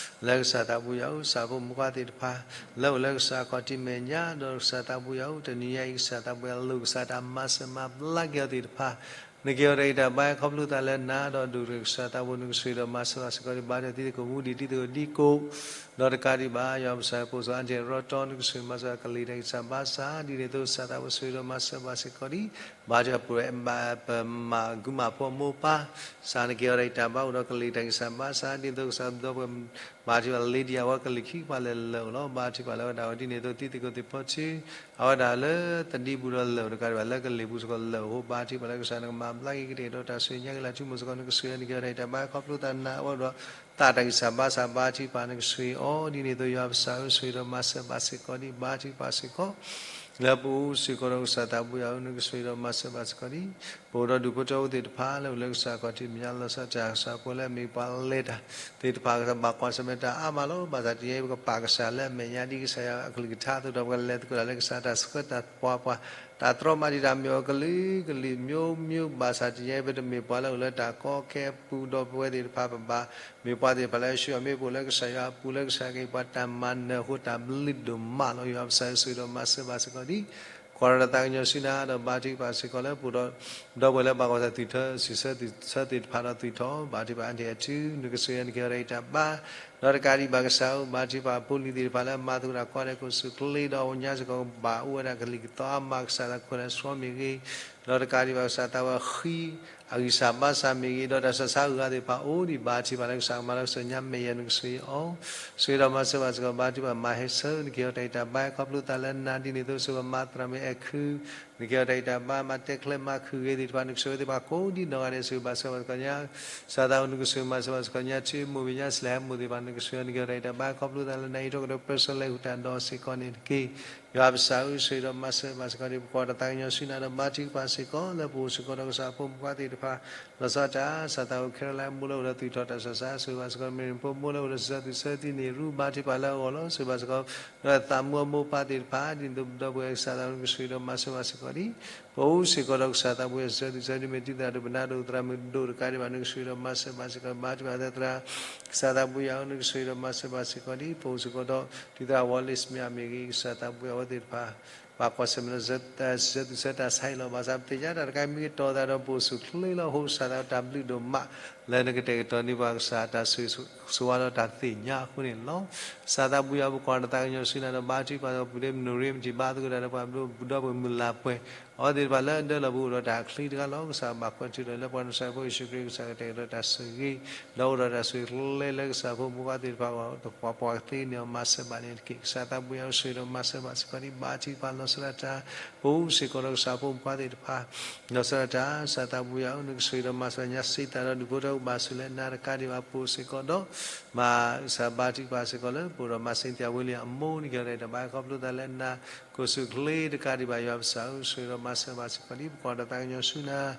လၢကစၢ်သးဘိယွၤဧၢ ကစၢ်ဖိမုၣ်ဖိခွါသ့ၣ်တဖၣ် လၢအိၣ်လၢကစၢ်ခီၣ်ထံးမဲာ်ညါ ဒီးကစၢ်သးဘိယွၤဧၢ တနံၤညါအံၤ ကစၢ်သးဘိယွၤလိာ်ကစၢ်တၢ်မၤစၢၤ မၤဘျါက့ၤအီၤသ့ၣ်တဖၣ် နကဲထီၣ်တၢ်အံၤတၢ်ဘါ ခီဖျိသးလၢနၤဒီး ဒိၣ်ကတၢၢ်ကစၢ်သးဘိ နကဆိၣ်ဂ့ၤဒီးမၤစၢၤဘၣ်စ့ၢ်ကီးဒံး ဘါထုကဖၣ်တံၤသကိးမူဒံး တံၤသကိးဒံးကိး ဒီးတကးဒံးဘၣ် ယွၤပကစၢ်ဖိစီၤ Angel ရီတီ နကဆိၣ်ဂ့ၤမၤစၢၤကလံၤတၢ်ဂံၢ်စၢ်ဘါစၢ် ဒ်န့ၣ်အသိး ကစၢ်သးဘိဆိၣ်ဂ့ၤဒီးမၤစၢၤဘၣ်စ့ၢ်ကီးဒံး ဘါထုကဖၣ်ပဝဲ ပမၤကုမၤဖိအမိၢ်ပၢ် ကစၢ်နကဲထီၣ်တၢ်အံၤတၢ်ဘါ အိၣ်ဒီးကလံၤတၢ်ဂံၢ်စၢ်ဘါစၢ် ဒ်သိးကစၢ်ဒီပုၢ်ဝဲၢ် ဘါထုကဖၣ်လၢ Lydia အဝဲကလုၢ်ခံကပၤလၢလၢၢ်အိၣ်လီၤ. ဘါထုကဖၣ်လၢဝဲဒၣ်ဝဲဒ်န့ၣ်အသိး တံၤသကိးသ့ၣ်ဖီထူ အဝဲဒၣ်လၢသဒံပူၤဒီးလၢၢ်အိၣ်တကးဒံးဘၣ် လၢကလံၤပူၤစ့ၢ်ကီးလၢၢ်အိၣ် ဘါထုကဖၣ်လၢကစၢ်နကမၤဘျါက့ၤကတဲာ်ဒီးတၢ်ဆိၣ်ဂ့ၤညါက့ၤလၢ်ထူမိၢ်စ့ၢ်ကီး နကဆိၣ်ဂ့ၤနကဲထီၣ်တၢ်အံၤတၢ်ဘါ ခီဖျိသးနၤအဝဲဒီး သးတၢ်ဂံၢ်စၢ်ဘါစၢ် ဘါထုကဖၣ်နကဆိၣ်ဂ့ၤအီၤ ဒ်န့ၣ်အသိး ယွၤပကစၢ်ဧၢ ဆိၣ်ဂ့ၤဒီးမၤစၢၤဘၣ်စ့ၢ်ကီးဒံး ဘါထုကဖၣ်စ့ၢ်ကီး လၢပအိၣ်စ့ၢ်ကီးဒီးကစၢ်သးဘိယွၤဧၢ နကဆိၣ်ဂ့ၤဒီးမၤစၢၤဘၣ်စ့ၢ်ကီးဒံး ပအိၣ်ဒီးဒူၣ်ဖိထၢဖိသ့ၣ်တဖၣ်လၢအိၣ်လၢကစၢ်ခီၣ်ထံးမဲာ်ညါ လီၤဆီဒၣ်တၢ် ကစၢ်ဖိလၢအမ့ၢ်ပှၤလဲၤတၢ်သ့ၣ်တဖၣ် ကဘၣ်ကွၢ်ဆၢၣ်မဲာ်တၢ်အါမးလီၤ. ဘၣ်ဆၣ်တနံၤအံၤ ပကပာ်ကစၢ်လၢအမဲာ်ညါဒ်ကစၢ်ယွၤအကလုၢ်ကထါအသိးဒီး ပကလဲၤသကိးတၢ်လၢကစၢ်တၢ်ဆှၢတၢ်ပှၤပှၤ တၢ်တြီမၤတံာ်တာ်မ့ၢ်အိၣ်ကလုာ်ကလုာ် မျိုးမျိုး ဘၣ်ဆၣ်တနံၤအံၤ ပတမ့ၢ်ပှၤလၢအိၣ်လၢတၢ်ကီခဲအပူၤ ဒီပုၢ်ဝဲၢ်သ့ၣ်တဖၣ် ပဘၣ်မ့ၢ်ပှၤသ့ၣ်တဖၣ်လၢအဆှၢအီၤမ့ၢ်ပအိၣ်လၢကစၢ်ယွၤအပူၤ လၢကစၢ်က့ၤပှၤတၢ်မၤနၢၤအဃိတၢ်ဘျုးဒိၣ်မးလီၤ. ယွၤပကစၢ်ဆိၣ်ဂ့ၤဒီးမၤစၢၤဘၣ်စ့ၢ်ကီးဒံး ကွၢ်ဒီးတၢ်သးကညီၤဆူနၤဒီးဘါထုကဖၣ်စ့ၢ်ကီးလၢပအိၣ်ဒီး ဒီပုၢ်ဝဲၢ်လၢဘၣ်ကွၢ်ဆၢၣ် သုးထၢ စံးဆၢသုးဆၢသ့ၣ်တဖၣ်ဒီးသုးထီၣ် ဘါထုကဖၣ်အါတံၢ်အထူ နကဆိၣ်ဂ့ၤနကဲထီၣ်တၢ်အံၤတၢ်ဘါ ဒီးတကးဒံးဘၣ်ကစၢ်ဧၢ ဘါထုကဖၣ်ဖိလံၤသ့ၣ်တဖၣ်လၢအမၤသကိးတၢ်ကိးဒဲးကိးဆူၣ်ချ့ဒီးအဝဲညါစ့ၢ်ကီး ဘၣ်အိၣ်ဝဲဒၣ်ကလံၤကသီအါမး ကစၢ်လၢခိၣ်လၢဆှီမ့ၢ်ဂ့ၤ ဒီးတကးဒံးဘၣ်ကစၢ်သးဝဲဃံ အဂံၢ်စၢ်ဘါစၢ်မ့ၢ်ဂ့ၤ ဒီးတၢ်ဆူးတၢ်ဆါအဂၤသ့ၣ်တဖၣ်အိၣ်ဒံး ဘါထုကဖၣ်လၢကစၢ်ကမၤလၢကစၢ်ညါမဲာ်ယဲၢ် နကဆိၣ်ဂ့ၤအီၤ ဆိၣ်ဂ့ၤဒီးမၤစၢၤဘၣ်စ့ၢ်ကီး ဘါထုကဖၣ်မၤဟဲဆၢ နကဲထီၣ်တၢ်အံၤတၢ်ဘါ ခီဖျိသးလၢနၤ ဒ်န့ၣ်အသိး ဆိၣ်ဂ့ၤမၤသရၣ်မုၣ်အဲၣ်ခု နကဲထီၣ်တၢ်အံၤတၢ်ဘါ မၤတဲချဲမၤခုၣ်ဂ့ၤသ့ၣ်တဖၣ် နကဆိၣ်ဂ့ၤသ့ၣ်တဖၣ်ကိးဒ်နီၢ်ဂၤဒဲး ဆိၣ်ဂ့ၤဘၣ်စၢၤဘၣ်စ့ၢ်ကီးညါ ကစၢ်သးဝဲ နကဆိၣ်ဂ့ၤမၤစၢၤဘၣ်စ့ၢ်ကီးညါ ထံမိၢ်မဲာ်ညါ စလဲဟဲမိၢ်သ့ၣ်တဖၣ် နကဆိၣ်ဂ့ၤ နကဲထီၣ်တၢ်အံၤတၢ်ဘါ ခီဖျိသးလၢနၤအံၤ ထီၣ်ကဒီး ပၢၢ်ဆၢလဲၤဃုာ်တၢ်ဒီးစ့ၢ်ကီးန့ၣ်တက့ၢ်. ယွၤပကစၢ်ဧၢ ဆိၣ်ဂ့ၤဒီးမၤစၢၤဘၣ်စ့ၢ်ကီးဒံး ပကွၢ်တၢ်သးကညီၤဆူနၤဒီး ဘါထုကဖၣ်စ့ၢ်ကီး လၢပအိၣ်စ့ၢ်ကီးဒီးကစၢ်ဖိမုၣ်ဖိခွါသ့ၣ်တဖၣ် လီၤဆီဒၣ်တၢ် ကစၢ်သးဝဲ ခဲလၢာ်မိၢ်လၢအိၣ်ဒီးသုးထီၣ်တၢ်ဆူးတၢ်ဆါ ဆိၣ်ဂ့ၤဘၣ်စ့ၢ်ကီး မ့ၢ်ဖိမိၢ်လၢအိၣ်ဒီးစံးဆၢသုးဆၢသံန့ၣ်ရူ ဘါထုကဖၣ်လၢအဂီၢ်လီၤ ဆိၣ်ဂ့ၤဘၣ်စ့ၢ်ကီး ဒီးသးမူအမိၢ်ပၢ်သ့ၣ်တဖၣ် ဒ်သိးဒီပုၢ်ဝဲၢ်ကစၢ်သးဝဲ နကဆိၣ်ဂ့ၤဒီးမၤစၢၤဘၣ်စ့ၢ်ကီးဒံး ပအိၣ်စ့ၢ်ကီးဒီးကစၢ်သးဝဲ စံးဆၢသုးဆၢဒ်မ့ၢ်တံၤသရၣ်ဒိၣ် ပနၢ်ဒိၣ်သရၣ်မုၣ်ဒိၣ်တကးဒံးဘၣ် နကဆိၣ်ဂ့ၤဒီးမၤစၢၤဘၣ်စ့ၢ်ကီး ဘါထုကဖၣ်သရၣ် ကစၢ်သးဝဲယွၤဧၢ နကဆိၣ်ဂ့ၤဒီးမၤစၢၤဘၣ်စ့ၢ်ကီးဒံး ပအိၣ်စ့ၢ်ကီးဒီး တံၤသရၣ်ဝီလ့ၣ်စမ့ၢ်အမ့ၢ်ဂ့ၤ ကစၢ်သးဝဲအဝဲသ့ၣ်တဖၣ် ဘၣ်ကွၢ်ဆၢၣ်မဲာ်ဒီး စံးဆၢသုးဆၢတၢ်ဆါဟံၣ်လီၤ ဘၣ်ဆၣ်ပသ့ၣ်ညါ တၢ်တခါအံၤမ့ၢ်ကတီၤသးဒီး ပအိၣ်ဆူၣ်ချ့လီၤ အဃိကစၢ်သးဝဲတၢ်ဘျုးဒိၣ်မး လၢနကတဲာ်ကတီၤန့ၢ်ပှၤကစၢ်တၢ်ဆိၣ်ဂ့ၤဆိၣ်ဝါဒီးတၢ်သ့ၣ်ညါအဃိန့ၣ်လီၤ. ကစၢ်သးဝဲယွၤ ပကွၢ်တၢ်သးကညီၤဆူနၤဒီး ဘါထုကဖၣ်ဒီး ပူၤဒ့မနိၣ်ရ့မတံၢ်ဘါသကိးတၢ်ဒီး ပှၤဘျုးပူၤဒီပုၢ်ဝဲၢ်မုၢ်လၢ်ပှဲၤ အဝဲသ့ၣ်တဖၣ်လၢအဒၢလီၤပူၤအိၣ်ဒီးတၢ်ချံတဂၤလီၤ. ကစၢ်ဘၣ်ကွၢ်ဆၢၣ်ဒီး လၢပှၤနဆၣ်ဖိယ့ၣ်ၡူးခရံာ် ကစၢ်ကတဲာ်ကတီၤတၢ်ဆိၣ်ဂ့ၤ ဒီးအိၣ်ဒီးတၢ်ဆိၣ်ဂ့ၤလၢကစၢ်ဖိမုၣ်ဖိခွါသ့ၣ်တဖၣ်အဂီၢ် ပှၤပှၤကသ့န့ၢ်အီၤမၤစၢၤဘၣ်န့ၣ်တက့ၢ်. ကစၢ်သးဝဲယွၤ ဆိၣ်ဂ့ၤဒီးမၤစၢၤဘၣ်စ့ၢ်ကီးဒံး ဘါထုကဖၣ်လီၤဆီဒၣ်တၢ် ပအိၣ်စ့ၢ်ကီးဒီးကစၢ်ဖိမုၣ်ဖိခွါသ့ၣ်တဖၣ် လီၤဆီဒၣ်တၢ် ကစၢ်သးဝဲယွၤဧၢ နကဆိၣ်ဂ့ၤဒီးမၤစၢၤညါ စံးတၢ်ဒီးဒူၣ်ဖိထၢဖိဘၣ်ဆိၣ်လၢနၤတကးဒံးဘၣ် ပအိၣ်စ့ၢ်ကီးဒီး မၤကစၢ်ဘါထုကဖၣ်စ့ၢ်ကီးလၢ ပအိၣ်ဒီးမၤစ့ၢ်သ့ၣ်အဝဲလံအမိၢ် နကဲထီၣ်တၢ်အံၤတၢ်ဘါ ခီဖျိသးလၢနၤ ကိးဆူၣ်ချ့တကးဒံးဘၣ် ယွၤပကစၢ်ဧၢ ဆိၣ်ဂ့ၤဒီးမၤစၢၤဘၣ်စ့ၢ်ကီးဒံး ပကွၢ်တၢ်သးကညီၤဆူနၤ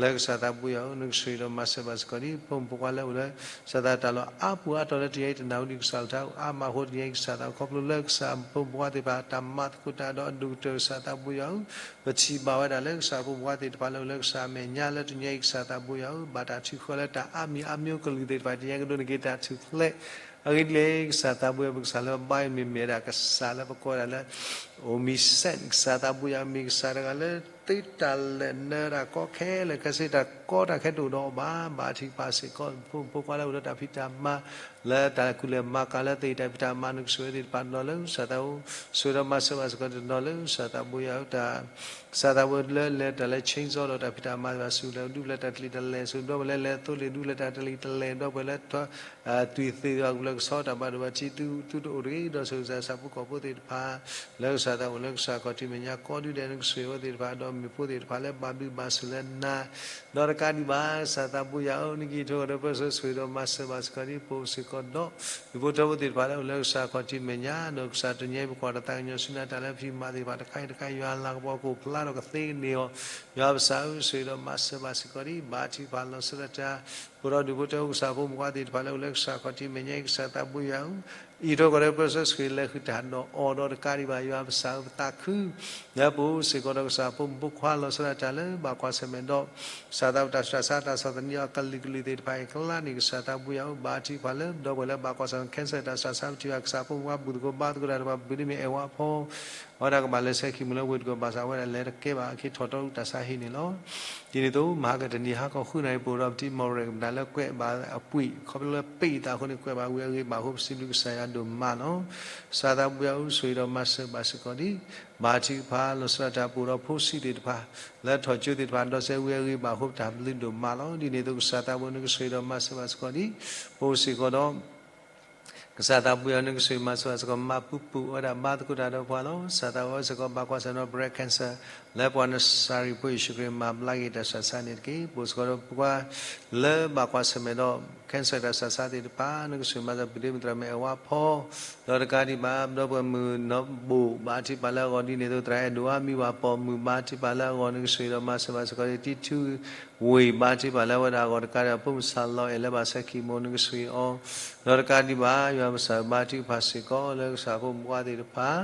လၢကစၢ်သးဝဲယွၤဧၢ နကဆိၣ်ဂ့ၤဒီးမၤစၢၤဘၣ်စ့ၢ်ကီးဒံး ဖိမုၣ်ဖိခွါလၢအိၣ်လၢ ကစၢ်သးတၢ်လီၢ်အါပူၤအါတီၤလၢတနံၤအံၤ တနၢ်ဟူဒံးကစၢ်လီၤတၢ်အါမးအဃိ တနံၤအံၤကစၢ်သး ခီဖျိလၢကစၢ်ဖိမုၣ်ဖိခွါသ့ၣ်တဖၣ် တၢ်မၤသကိးတၢ်ဒီးအဒိၣ်ကတၢၢ် ကစၢ်သးဝဲယွၤဧၢ ပထံၣ်ဘၣ်ဝဲဒၣ်လၢကစၢ်ဖိမုၣ်ဖိခွါသ့ၣ်တဖၣ်လၢအိၣ်လၢကစၢ်အမဲာ်ညါလၢတနံၤအံၤ ကစၢ်သးဝဲယွၤဧၢ ဘၣ်တၢ်ထုးဃၢလၢတၢ်အါမံၤအါမျိုးကလုာ်သ့ၣ်တဖၣ် တနံၤအံၤကဒိးန့ၢ်က့ၤတၢ်ထူၣ်ဖျဲး အဂ့ၢ်ဒ်လဲၣ် ကစၢ်သးဝဲယွၤ ပကစၢ်လၢဘါယွၤမ့ၢ်မဲာ်ဒၣ်ကစၢ်လၢပကိးဝဲဒၣ်လၢ omniscient ကစၢ်သးဝဲယွၤမ့ၢ်ကစၢ်တဂၤလၢ သုတၢ်လၢာ်နၢၤတၢ်ကီခဲလၢာ်ခဲဆ့ တၢ်ကီတၢ်ခဲတအိၣ်ဒီးအီၤဘၣ် ဘါထုကဖၣ်စ့ၢ်ကီး ဖိမုၣ်ဖိခွါလၢအိၣ်ဒီးတၢ်ဖံးတၢ်မၤ လၢတၢ်ကူၣ်လဲၤမၤကၤလၢသ့ၣ်တၢ်ဖံးတၢ်မၤ နကဆိၣ်ဂ့ၤသ့ၣ်တဖၣ်တနီၤလၢကစၢ်သး ဆိၣ်ဂ့ၤဒီးမၤစၢၤဘၣ်စ့ၢ်ကီးတနီၤလၢကစၢ်သးဝဲယွၤတၢ် ကစၢ်သးဝဲလၢလဲၤတၢ်လၢ chainsaw ဒီးတၢ်ဖံးတၢ်မၤသ့ၣ်တဖၣ် စူၣ်လဲၤဒူပလၢတၢ်တလံၤတလဲၤ စူၣ်ဒီပလၢလဲၤသိလ့ၣ်ဒူပလၢတၢ်တလံၤတလဲၤ ဒီပလၢလဲၤထီၣ် သွံၣ်သ့ၣ်တဖၣ် ကဘျၢကဆှီတၢ်ဘၣ်ဒိဘၣ်ထံး သုတအိၣ်တဂ့ၤ ဒီးဆိၣ်ဂ့ၤကစၢ်သးဖိကီၢ်ဖိသ့ၣ်တဖၣ် လၢကစၢ်သးအိၣ်လၢကစၢ်ခီၣ်ထံးမဲာ်ညါကိးဒူၣ်ဒဲး နကဆိၣ်ဂ့ၤအဝဲသ့ၣ်တဖၣ်ဒီး မ့ၢ်ဖိသ့ၣ်တဖၣ်လၢဘၣ်ဘျုးဘၣ်ဆိၣ်လၢနၤ, ဒီးတကးဒံးဘၣ် ကစၢ်သးဘိယွၤဧၢ, နကဟံးထီၣ်ကဒီးပၢဆှၢဆိၣ်ဂ့ၤဒီးမၤစၢၤဘၣ်စ့ၢ်ကီးဒံး ပအိၣ်စ့ၢ်ကီးဒီး ဒူၣ်ဖိထၢဖိသ့ၣ်တဖၣ်လၢအိၣ်လၢကစၢ်ခီၣ်ထံးမဲာ်ညါ, ဒီးကစၢ်တနံၤအံၤပကွၢ်ဒီးသးကညီၤဆူနၤတၢ်လၢပဖံးမၤသ့ၣ်တဖၣ်တခါအံၤတခါ ယွၤလၤကပီၤကအိၣ်ဖျါထီၣ်ကသ့ကန့ၢ်အီၤ, ယွၤပကစၢ်ဧၢ ဆိၣ်ဂ့ၤဒီးမၤစၢၤဘၣ်စ့ၢ်ကီးဒံး ဘါထုကဖၣ်လီၤဆီဒၣ်တၢ် ပအိၣ်ဒီးဒူၣ်ဖိထၢဖိကစၢ်ဖိမုၣ်ဖိသ့ၣ်တဖၣ်လၢအိၣ်လၢကစၢ်ခီၣ်ထံးမဲာ်ညါအံၤ ကစၢ်သးဘိယွၤဧၢ, ဟံးထီၣ်ကဒီးပၢဆှၢဆိၣ်ဂ့ၤလဲၤဃုာ်တၢ်ဒီးအီၤဒီးတကးဒံးဘၣ် ယွၤပကစၢ်ဧၢ ပသးခု လၢပအိၣ်စ့ၢ်ကီးဒီးကစၢ်ဖိမုၣ်ဖိခွါလီၤဆီဒၣ်တၢ်လၢဘၣ်ကွၢ်ဆၢၣ်မဲာ်ဒီး ကစၢ်သးဝဲတၢ်ဆူးတၢ်ဆါတၢ်ဆီၣ်သနံးအီၤကလုာ်ကလုာ်သ့ၣ်တဖၣ်အံၤအကျါန့ၣ် ကစၢ်သးဘိယွၤဧၢ ဘါထုကဖၣ်လၢ ဒီပုၢ်ဝဲၢ်လၢဘၣ်ကွၢ်ဆၢၣ်မဲာ် cancer တၢ်ဆူးတၢ်ဆါ ပထံၣ်ဘၣ် ကစၢ်ဖိမုၣ်ဖိခွါဘူၣ်သကိးဘါသကိးတၢ်တဖၣ် ပဒ်မ့ၢ်အဲၣ်ဝါဖီ အဝဲဒၣ်ကဘၣ်လဲၤဆဲးခံမူၤလၢဝ့ၢ်တကူၣ်ဘၣ်ဆၣ် အဝဲဒၣ်လဲၤတကဲဘၣ် အခ့ထီၣ်တီတၢ်ဆါဟံၣ်န့ၣ်လီၤ. ဒ်န့ၣ်အသိး မဟါကတနံၤဟါခီဃုနၣ်ရံၣ် ပအိၣ်ဒီးပတံၤမီၢ်ရဲၣ်ကပၤလၢကွဲးဘၣ်အပှ့ၤ ခီဖျိလၢပ့ၢ်အသးအဃိန့ၣ် ကွဲးဘၣ်ဝံၤအဂ့ၢ်ဘၣ်အဃိ ပစံးဘျုးကစၢ်ယွၤဒိၣ်မးလီၤ. ကစၢ်သးဘိယွၤဧၢ ဆိၣ်ဂ့ၤဒီးမၤစၢၤဘၣ်စ့ၢ်ကီးဒံး ဘါထုကဖၣ်လီၤဆီဒၣ်တၢ် ပအိၣ်ဒီးဖိဆံးသ့ၣ်တဖၣ် လၢထီၣ်ကၠိသ့ၣ်တဖၣ် ဒီးစဲးဝံၤအဂ့ၢ်ဘၣ်အဃိ ပတၢ်ဘျုးဒိၣ်မးလီၤ. ဒ်န့ၣ်အသိး ကစၢ်သးဘိယွၤ နကဆိၣ်ဂ့ၤဒီးမၤစၢၤဘၣ်စ့ၢ်ကီးဒံး ပအိၣ်စ့ၢ်ကီးဒီး ကစၢ်သးဘိယွၤ နကဆိၣ်ဂ့ၤမၤစၢၤဘၣ်စ့ၢ်ကီး မၤပူၤပူၤ အဝဲဒၣ်ဘါသကိးတၢ်ဒီးပှၤလီၤ. ကစၢ်သးဘိယွၤစ့ၢ်ကီး ဘၣ်ကွၢ်ဆၢၣ်မဲာ်ဒီး breast cancer လၢပှၤနစၤရ့းဖိယ့ၣ်ၡူးခရံာ်မၤဘျါက့ၤတၢ်ဆူးတၢ်ဆါန့ၣ်တက့ၢ်. ပအိၣ်စ့ၢ်ကီးဒီးပှၤ လၢဘၣ်ကွၢ်ဆၢၣ်မဲာ်ဒီး cancer တၢ်ဆူးတၢ်ဆါသ့ၣ်တဖၣ် နကဆိၣ်ဂ့ၤမၤစၢၤ ပဒ့မုၢ်သရၣ်မုၣ်အဲၣ်ဝါဖီ ဒီးတကးဒံးဘၣ် ဒီပုၢ်ဝဲၢ်မုၣ်နီၢ်ဘိၣ် ဘါထုကဖၣ်လၢအဂီၢ် ဒ်န့ၣ်အသိး သရၣ်အဲၣ်ဒိးအါမံၤ ပှၤပိာ်မုၣ်ဘါထုကဖၣ်လၢအဂီၢ် နကဆိၣ်ဂ့ၤဒီးမၤစၢၤဘၣ်စ့ၢ်ကီးဒံး တံထူဝ့ၢ် ဘါထုကဖၣ်လၢအဝဲဒၣ်အဂီၢ်တကးဒံးဘၣ် ဖိမုၣ်စၢ်လီၤအဲၣ်လၢဘၣ်ဆဲးခံမူၤ နကဆိၣ်ဂ့ၤအီၤ ဒီးတကးဒံးဘၣ် ယွၤပကစၢ်ဧၢ ဘါထုကဖၣ်စ့ၢ်ကီး လၢကစၢ်ဖိမုၣ်ဖိခွါသ့ၣ်တဖၣ်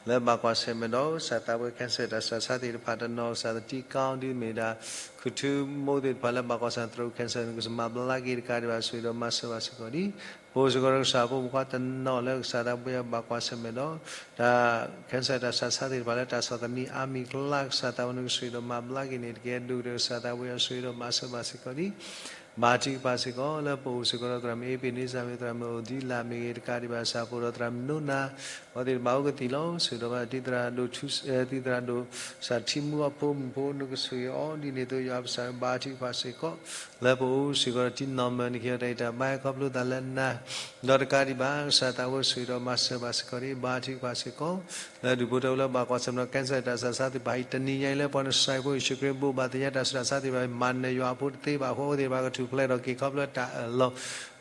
လၢဘၣ်ကွၢ်ဆၢၣ်မဲာ်ဒီး ကစၢ်သးဘိယွၤ cancer တၢ်ဆူးတၢ်ဆါသ့ၣ်တဖၣ်တနီၤ ကစၢ်သထံကီ ဒ်မ့ၢ်ဒၣ် ခူၣ်ထူမိၢ်သ့ၣ်တဖၣ်လၢဘၣ်ကွၢ်ဆၢၣ်မဲာ် throat cancer နကစၢ်မၤဘျါက့ၤတကးဒံးဘၣ် ဆိၣ်ဂ့ၤဒီးမၤစၢၤဘၣ်စ့ၢ်ကီးဒံး ပအိၣ်စ့ၢ်ကီးဒီးကစၢ်ဖိမုၣ်ဖိခွါတနီၤလၢကစၢ်သးဘိယွၤဘၣ်ကွၢ်ဆၢၣ်မဲာ်ဒီး တၢ် cancer တၢ်ဆူးတၢ်ဆါသ့ၣ်တဖၣ်လၢတၢ်ဆီၣ်သနံးအါမံၤအကျါ ကစၢ်သးဘိယွၤ နကဆိၣ်ဂ့ၤဒီးမၤဘျါက့ၤန့ၣ်တက့ၢ်. ဒိၣ်ကတၢၢ် ကစၢ်သးဘိယွၤ ဆိၣ်ဂ့ၤဒီးမၤစၢၤဘၣ်စ့ၢ်ကီးဒံး ဘါထုကဖၣ်စ့ၢ်ကီး လၢပအိၣ်စ့ၢ်ကီးဒီးသရၣ်မုၣ်အ့ပ့ၤန့စၢ်မ့ၢ်ဂ့ၤ သရၣ်မုၣ်အိၣ်ဒံလၢ်မ့ၢ်ဂ့ၤ တကးဒံးဘၣ် ကစၢ်ပအိၣ်ဒီးသရၣ်မုၣ်နိနၤ အဝဲသ့ၣ်တဖၣ်အိၣ်ကသံၣ်လီၤ. ဆိၣ်ဂ့ၤဒီးမၤတံၤသရၣ်ဒိၣ်ထူ တံၤသရၣ်ဒိၣ် ကစၢ်ထံမူအဖိမုၣ်ဖိ နကဆိၣ်ဂ့ၤအီၤ ဒ်န့ၣ်အသိး ယွၤပကစၢ်ဘါထုကဖၣ်စ့ၢ်ကီး လၢပအိၣ်စ့ၢ်ကီးဒီးတံၤနီၢ်မၢၤ နကဟ့ၣ်အီၤတၢ်အံးတၢ်ဘါခီဖျိသးလၢနၤ ဒီးတကးဒံးဘၣ် ကစၢ်သးဘိယွၤ ဆိၣ်ဂ့ၤဒီးမၤစၢၤဘၣ်စ့ၢ်ကီးဒံး ဘါထုကဖၣ်စ့ၢ်ကီး လၢဒူၣ်ဖိထၢဖိလၢဘၣ်ကွၢ်ဆၢၣ်မဲာ်ဒီး cancer တၢ်ဆူးတၢ်ဆါသ့ၣ်တဖၣ်အံၤ တနံၤညါအံၤလၢပှၤနစၤရ့းဖိယ့ၣ်ၡူးခရံာ်ဘိးဘၣ်သ့ၣ်ညါတၢ်ဆူးတၢ်ဆါသ့ၣ်တဖၣ်အံၤ မၤနၢၤယွၤအဖိတသ့ဘၣ်အဃိ အဝဲသ့ၣ်တဖၣ်ကထူၣ်ဖျဲးထီၣ်က့ၤခီဖျိတၢ်အၢၣ်လီၤ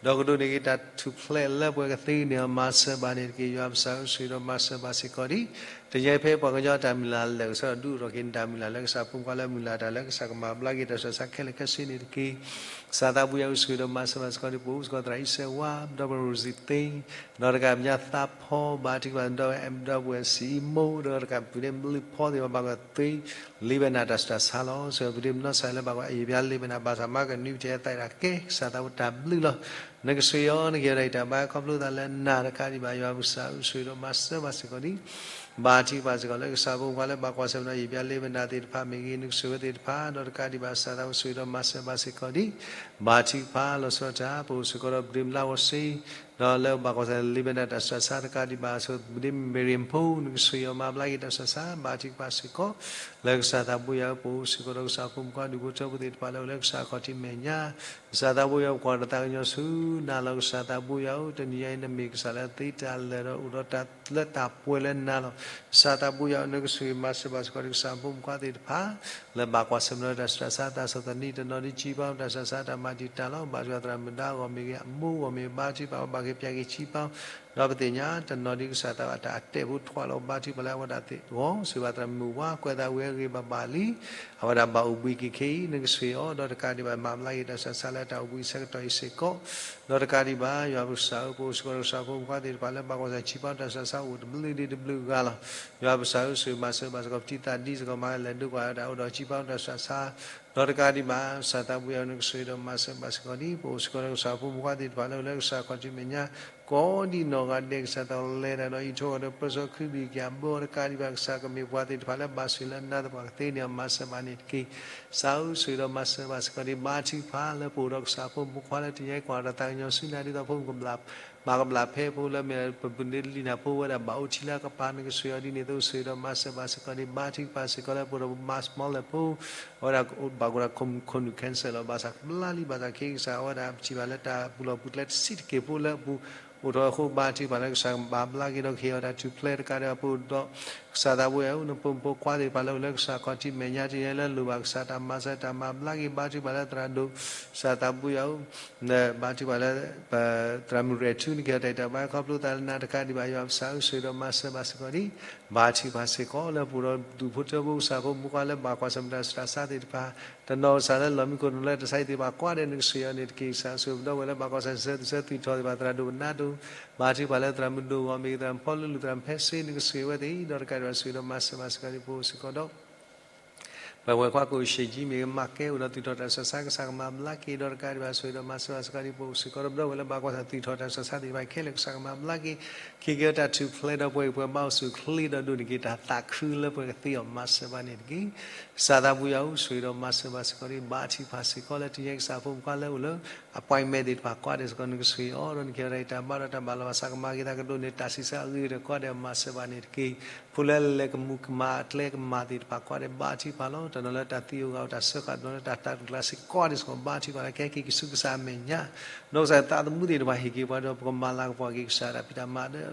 ဒီးကဒိးန့ၢ်က့ၤတၢ်ထူၣ်ဖျဲးလၢပှဲၤကသ့န့ၣ် မၤစၢၤဘၣ်န့ၣ်တက့ၢ်. ယွၤပကစၢ်ဧၢ ဆိၣ်ဂ့ၤဒီးမၤစၢၤဘၣ်စ့ၢ်ကီးဒံး တနံၤညါအံၤဖဲပှၤကညီတၢ်မုၢ်လၢ်လၢာ် ကစၢ်ဒီးဒုးအိၣ်ထီၣ်က့ၤနတၢ်မုၢ်လၢ်လၢကစၢ်ဖိမုၣ်ဖိခွါလၢမုၢ်လၢ်တၢ်လၢကစၢ်ကမၤဘျါက့ၤတၢ်ဆူးတၢ်ဆါခဲလၢာ်ခဲဆ့န့ၣ်တက့ၢ်. ကစၢ်သးဘိယွၤ ဆိၣ်ဂ့ၤဒီးမၤစၢၤဘၣ်စ့ၢ်ကီးဒံး ပအိၣ်စ့ၢ်ကီးသရၣ်အံၣ်စဲးဝါ ဒီပုၢ်ဝဲၢ်ရူၢ်စံသ့ ဒီးတကးပညါသးဖီ ဘါထုကဖၣ်ဒီး ဒီပုၢ်ဝဲၢ်စံၣ်အံမိၢ် ဒီးတကးပူၤန့ၣ်ဘျုးဖီသ့ၣ်တဖၣ်ဘၣ်ကသ့ လ့ၤဘဲနၤတၢ်ဆူးတၢ်ဆါလီၤ. ဆိၣ်ဂ့ၤပဒ့မုၢ်နီၢ်စၤလၢဘၣ်ကွၢ် ယံာ်ဘျါလ့ၤဘဲနၤ ဘၣ်ဆၣ်မၤကနွံပတဲသးဒၣ်ကဲ ကစၢ်သးဘိတၢ်ဘျုးလီၤ. နကဆိၣ်ဂ့ၤအီၤ နကဟ့ၣ်အီၤတၢ်အံးတၢ်ဘါခီဖျိသးလၢနၤတကးဒံးဘၣ် ယွၤပကစၢ် ဆိၣ်ဂ့ၤဒီးမၤစၢၤဘၣ်စ့ၢ်ကီးဒံး ဘါထုကဖၣ်စ့ၢ်ကီးလၢကစၢ်ဖိမုၣ်ဖိခွါလၢဘၣ်ကွၢ်ဆၢၣ်မဲာ်ဒီး ယံာ်ဘျါလ့ၤဘဲနၤသ့ၣ်တဖၣ်မ့ၢ်ဂ့ၤ နကဆိၣ်ဂ့ၤသ့ၣ်တဖၣ် ဒီးတကးဒံးဘၣ် ကစၢ်သးဘိ ဆိၣ်ဂ့ၤဒီးမၤစၢၤဘၣ်စ့ၢ်ကီးဒံး ဘါထုကဖၣ်လီၤဆီဒၣ်တၢ် ပအိၣ်စ့ၢ်ကီးဒီးပဒ့မုၢ်လါဝီၤစ့ ဒီးလၢဘၣ်ကွၢ်ဆၢၣ်မဲာ်လ့ၤဘဲနၤတၢ်ဆူးတၢ်ဆါတကးဒံးဘၣ် ဆိၣ်ဂ့ၤပဒ့မုၢ်မ့ၢ်ရံၣ်ဖိ နကဆိၣ်ဂ့ၤအီၤမၤဘျါက့ၤတၢ်ဆူးတၢ်ဆါ ဘါထုကဖၣ်စ့ၢ်ကီး လၢကစၢ်သးဘိယွၤဧၢ ပအိၣ်စ့ၢ်ကီးဒီးကစၢ်ဖိမုၣ်ဖိခွါဒူၣ်ဖိထၢဖိသ့ၣ်တဖၣ်လၢအိၣ်လၢကစၢ်ခီၣ်ထံးမဲာ်ညါ ကစၢ်သးဘိယွၤ ပကွၢ်တၢ်သးကညီၤဆူနၤလီၤ. ကစၢ်သးဘိယွၤဧၢ တနံၤညါအံၤ နမ့ၢ်ကစၢ်လၢသ့တၢ်လၢာ်ဒီးအိၣ်ဒီးတၢ်လၢတၢ်ပှဲၤလၢနၤလီၤ. ကစၢ်သးဘိယွၤဧၢ နကဆိၣ်ဂ့ၤမၤစၢၤဘၣ်စ့ၢ်ကီးဒံး ကစၢ်ဖိမုၣ်ဖိခွါသ့ၣ်တဖၣ် လၢဘၣ်ကွၢ်ဆၢၣ်မဲာ်ဒီးတၢ်ဆူးတၢ်ဆါ တၢ်ဆီၣ်သနံးတနီၤဒ် ကံပၢ်တၢ်ဆူးတၢ်ဆါ တၢ်မၤတံာ်တာ်လီၤ. ဘါထုကဖၣ်သရၣ်မုၣ်ဒါအဂီၢ်မ့ၢ်ဂ့ၤ အမိၢ်အဂီၢ်မ့ၢ်ဂ့ၤ ဘါထုကဖၣ်အီၤ ဘၣ်က့ၤပၠးက့ၤကံပၢ် ဒီးပသ့ၣ်ညါတနီၤဒ်ကစၢ်သးဘိတၢ်အတဲာ်ဖိထွးလီၤ ဘါထုကဖၣ်လၢအဝဲဒၣ်သ့ၣ်အဂီၢ် ဆိၣ်ဂ့ၤဘၣ်သရၣ်မုၣ်ဝါ ကွဲးသးဝံၤအဂ့ၢ်ဘၣ်ဘၣ်လံ အဝဲဒၣ်ဘၣ်အိၣ်ဘှံးက့ၤခဲအံၤ နကဆိၣ်ဂ့ၤအီၤ ဒီးတကးဒံးဘၣ် မၤဘျါက့ၤတၢ်ဆူးတၢ်ဆါလၢတၢ်အိၣ်ဘှံးအဆၢကတီၢ်အံၤစ့ၢ်ကီး ဒီးတကးဒံးဘၣ် ယွၤပကစၢ်ဧၢ ပအိၣ်စ့ၢ်ကီးဒီးကစၢ်ဖိမုၣ်ဖိခွါသ့ၣ်တဖၣ်လၢဘၣ်ကွၢ်ဆၢၣ်မဲာ် ကံပၢ်တၢ်ဆူးတၢ်ဆါ အိၣ်တဘျုးဒံးတဘျုးဂၤလီၤ. ယွၤပကစၢ်ဧၢ ဆိၣ်ဂ့ၤမၤစၢၤဘၣ်စ့ၢ်ကီး ပတံၤသးဒ်စ့ၢ်ကီး မၤလဲၤဒိးကွၢ်ဝဲဒၣ်အိၣ်ဒီးကံပၢ်တၢ်ဆူးတၢ်ဆါ ဒီးတကးဒံးဘၣ် ကစၢ်သးဘိယွၤ နကဆိၣ်ဂ့ၤဒီးမၤစၢၤဘၣ်စ့ၢ်ကီးဒံး ပအိၣ်စ့ၢ်ကီးဒီးကစၢ်ဖိမုၣ်ဖိခွါသ့ၣ်တဖၣ်လၢအိၣ်လၢကစၢ်ခီၣ်ထံးမဲာ်ညါ ကိးဒံးနီၢ်ဂၤဒဲး ကစၢ်သးလဲၤတၢ်ဒီးအံးထွဲဒီးပၢဆှၢခုဒုၣ်က့ၤအဘၢ ဒီးတကးဒံးဘၣ် ကစၢ်ကမ့ၢ်ပှၤသ့ၣ်တဖၣ်လၢဘၣ်ဆိၣ်ဂ့ၤလၢနၤသပှၢ်ကသ့န့ၣ် မၤစၢၤဘၣ်န့ၣ်တက့ၢ်. ကစၢ်ဧၢ ဆိၣ်ဂ့ၤဒီးမၤစၢၤဘၣ်စ့ၢ်ကီးဒံး ဘါထုကဖၣ်လၢပအိၣ်ဒီးကစၢ်ဖိမုၣ်ဖိခွါလၢတနံၤညါအံၤ ကွၢ်တၢ်သးကညီၤဆူနၤ ဒ်သိးဖိမုၣ်ကဘျး မၤကဘျးဖဲဖိလၢမ့ၢ် ပပုၢ်န့ၢ်လံနၤဖိဝဲဒၣ်ဘၣ်အိၣ်ထံလၢအကပၤ နကဆိၣ်ဂ့ၤအီၤဒ်န့ၣ်အသိး ဆိၣ်ဂ့ၤဒီးမၤစၢၤဘၣ်စ့ၢ်ကီးဒံး ဘါထုကဖၣ်စ့ၢ်ကီးလၢပအိၣ်ဒီး မါစမီလၢဖိ အဝဲဒၣ်ဘၣ်ကအိၣ်ဒီးခိၣ်နူာ် cancer လီၤ ဘၣ်ဆၣ်ကဘျါလံ ဘၣ်ဆၣ်ခဲကစၢ် အဝဲဒၣ်ပထံၣ်ဘၣ်လၢတၢ်ပူၤလီၢ်ပူၤကျဲတဆံးတက့ၢ်ဖိလၢအပူၤ အိၣ်ထီၣ်အဃိ ဘါထုကဖၣ်လၢကစၢ်ကဘၣ်ဘျါက့ၤဒီး ကဟ့ၣ်အီၤတၢ်ထူၣ်ဖျဲးတကးဒံးဘၣ် ပအိၣ်ဒီး ကစၢ်သးဘိယွၤဧၢ, နဖိမုၣ်ဖိခွါသ့ၣ်တဖၣ်လၢအိၣ်လၢကစၢ်ခီၣ်ထံးမဲာ်ညါ တနံၤညါအံၤလၢလိၣ်ဘၣ်ကစၢ်တၢ်မၤစၢၤ တၢ်မၤဘျါက့ၤ ဘါထုကဖၣ်လၢသရၣ်ဒိၣ် ကစၢ်သးဘိယွၤဧၢ ဘါထုကဖၣ်လၢ ပသရၣ်မုၣ်ရဲၣ်ထူ နကဟ့ၣ်အီၤတၢ်ဂံၢ်တၢ်ဘါခီဖျိသးလၢနၤတကးဒံးဘၣ် ယွၤပကစၢ်ဧၢ ဆိၣ်ဂ့ၤဒီးမၤစၢၤဘၣ်စ့ၢ်ကီးဒံး ဘါထုကဖၣ်စ့ၢ်ကီး လၢပအိၣ်ဒီးဒူၣ်ဖိထၢဖိ ကစၢ်ဖိမုၣ်ဖိခွါလၢဘၣ်ကွၢ်ဆၢၣ်မဲာ်တၢ်ဆူးတၢ်ဆါသ့ၣ်တဖၣ် တနီၤကစၢ်လၢလီၢ်မံခိၣ် တနီၤလၢတၢ်ဆါဟံၣ်သ့ၣ်တဖၣ် ကွၢ်ဒီးနကဆိၣ်ဂ့ၤအီၤန့ၣ်တက့ၢ်. ကစၢ်ဆိၣ်ဂ့ၤပဒီပုၢ်ဝဲၢ်လၢဘၣ်ကွၢ်ဆၢၣ်မဲာ်တၢ်ဆူးတၢ်ဆါ သုးထီၣ်သ့ၣ်တဖၣ်သရၣ်ဒိၣ်ပနါဒိၣ် ဘါထုကဖၣ်လၢသရၣ်မုၣ်ဒိၣ်ဂီၢ်မ့ၢ်ဂ့ၤ သရၣ်မုၣ်ဖီလူလူ သရၣ်မုၣ်ဖဲစ့ နကဆိၣ်ဂ့ၤဝဲသ့ၣ် ဒီးတကးဒံးဘၣ်ဆိၣ်ဂ့ၤဒီးမၤစၢၤဘၣ်စ့ၢ်ကီးဒံး ပအိၣ်စ့ၢ်ကီးဒီး ပဝဲၢ်ခွါကိၣ် ရှ့ၣ်ကၠံ မ့ၢ်ဂ့ၤ မၤကဲအိၣ်ဒီး သုးထီၣ်တၢ်ဆူးတၢ်ဆါ ကစၢ်ကမၤဘျါက့ၤ ဒီးတကးဒံးဘၣ်ဆိၣ်ဂ့ၤဒီးမၤစၢၤဘၣ်စ့ၢ်ကီးဒံး ပအိၣ်စ့ၢ်ကီးဒီး ပဒီပုၢ်ဝဲၢ်လၢဘၣ်ကွၢ်ဆၢၣ် သုးထီၣ်တၢ်ဆူးတၢ်ဆါသ့ၣ်တဖၣ်ခဲလၢာ် ကစၢ်ကမၤဘျါက့ၤ က့ၤက့ၤအတၢ်ထူၣ်ဖျဲးဒီးပှၤအံၤပှၤဘါအိၣ်ဆူၣ်အိၣ်ချ့ဒီး ဒိးန့ၢ်က့ၤတၢ်သးခုလၢပှၤကသ့အီၤ မၤစၢၤဘၣ်န့ၣ်တက့ၢ်. ကစၢ်သးဘိယွၤဧၢ ဆိၣ်ဂ့ၤဒီးမၤစၢၤဘၣ်စ့ၢ်ကီးဒံး ဘါထုကဖၣ်စ့ၢ်ကီးလၢတနံၤညါအံၤ ကစၢ်ဖိမုၣ်ဖိခွါလၢအိၣ်လၢ appointment သ့ၣ်တဖၣ် ကွၢ်ဒီးစ့ၢ်ကီး နကဆိၣ်ဂ့ၤအီၤဒီး နကဟ့ၣ်အီၤတၢ်ဂံၢ်တၢ်ဘါဒီးတၢ်မၤလိာ်ဘၣ်ဆၣ် ကမၤက့ၤသးကဒိးန့ၢ်တၢ်ဆံးစၢ်အဂ့ၤကတၢၢ် ကွၢ်ဒီးမၤစၢၤဘၣ်န့ၣ်တက့ၢ်. ဖိလၢလဲၤကမူးကမၣ်အကျဲကမၤသ့ၣ်တဖၣ် ကွၢ်ဒီးဘါထုကဖၣ်လီၤ. တနီၤလၢတၢ်သံအိၣ်ဂၤအိၣ် တၢ်စၢဃာ် တနီၤလၢတၢ်တၤကျါစ့ၢ်ကီး ကွၢ်ဒီးစ့ၢ်ကီး ဘါထုကဖၣ်လၢကဟဲက့ၤက့ၤဆူကစၢ်အမဲာ်ညါ ဒီးကစၢ်သးသမူသ့ၣ်တဖၣ် ဟ့ၣ်က့ၤပှၤဒီး ပကမၤလၤကပီၤက့ၤကစၢ်တၢ်ဖံးတၢ်မၤဒီး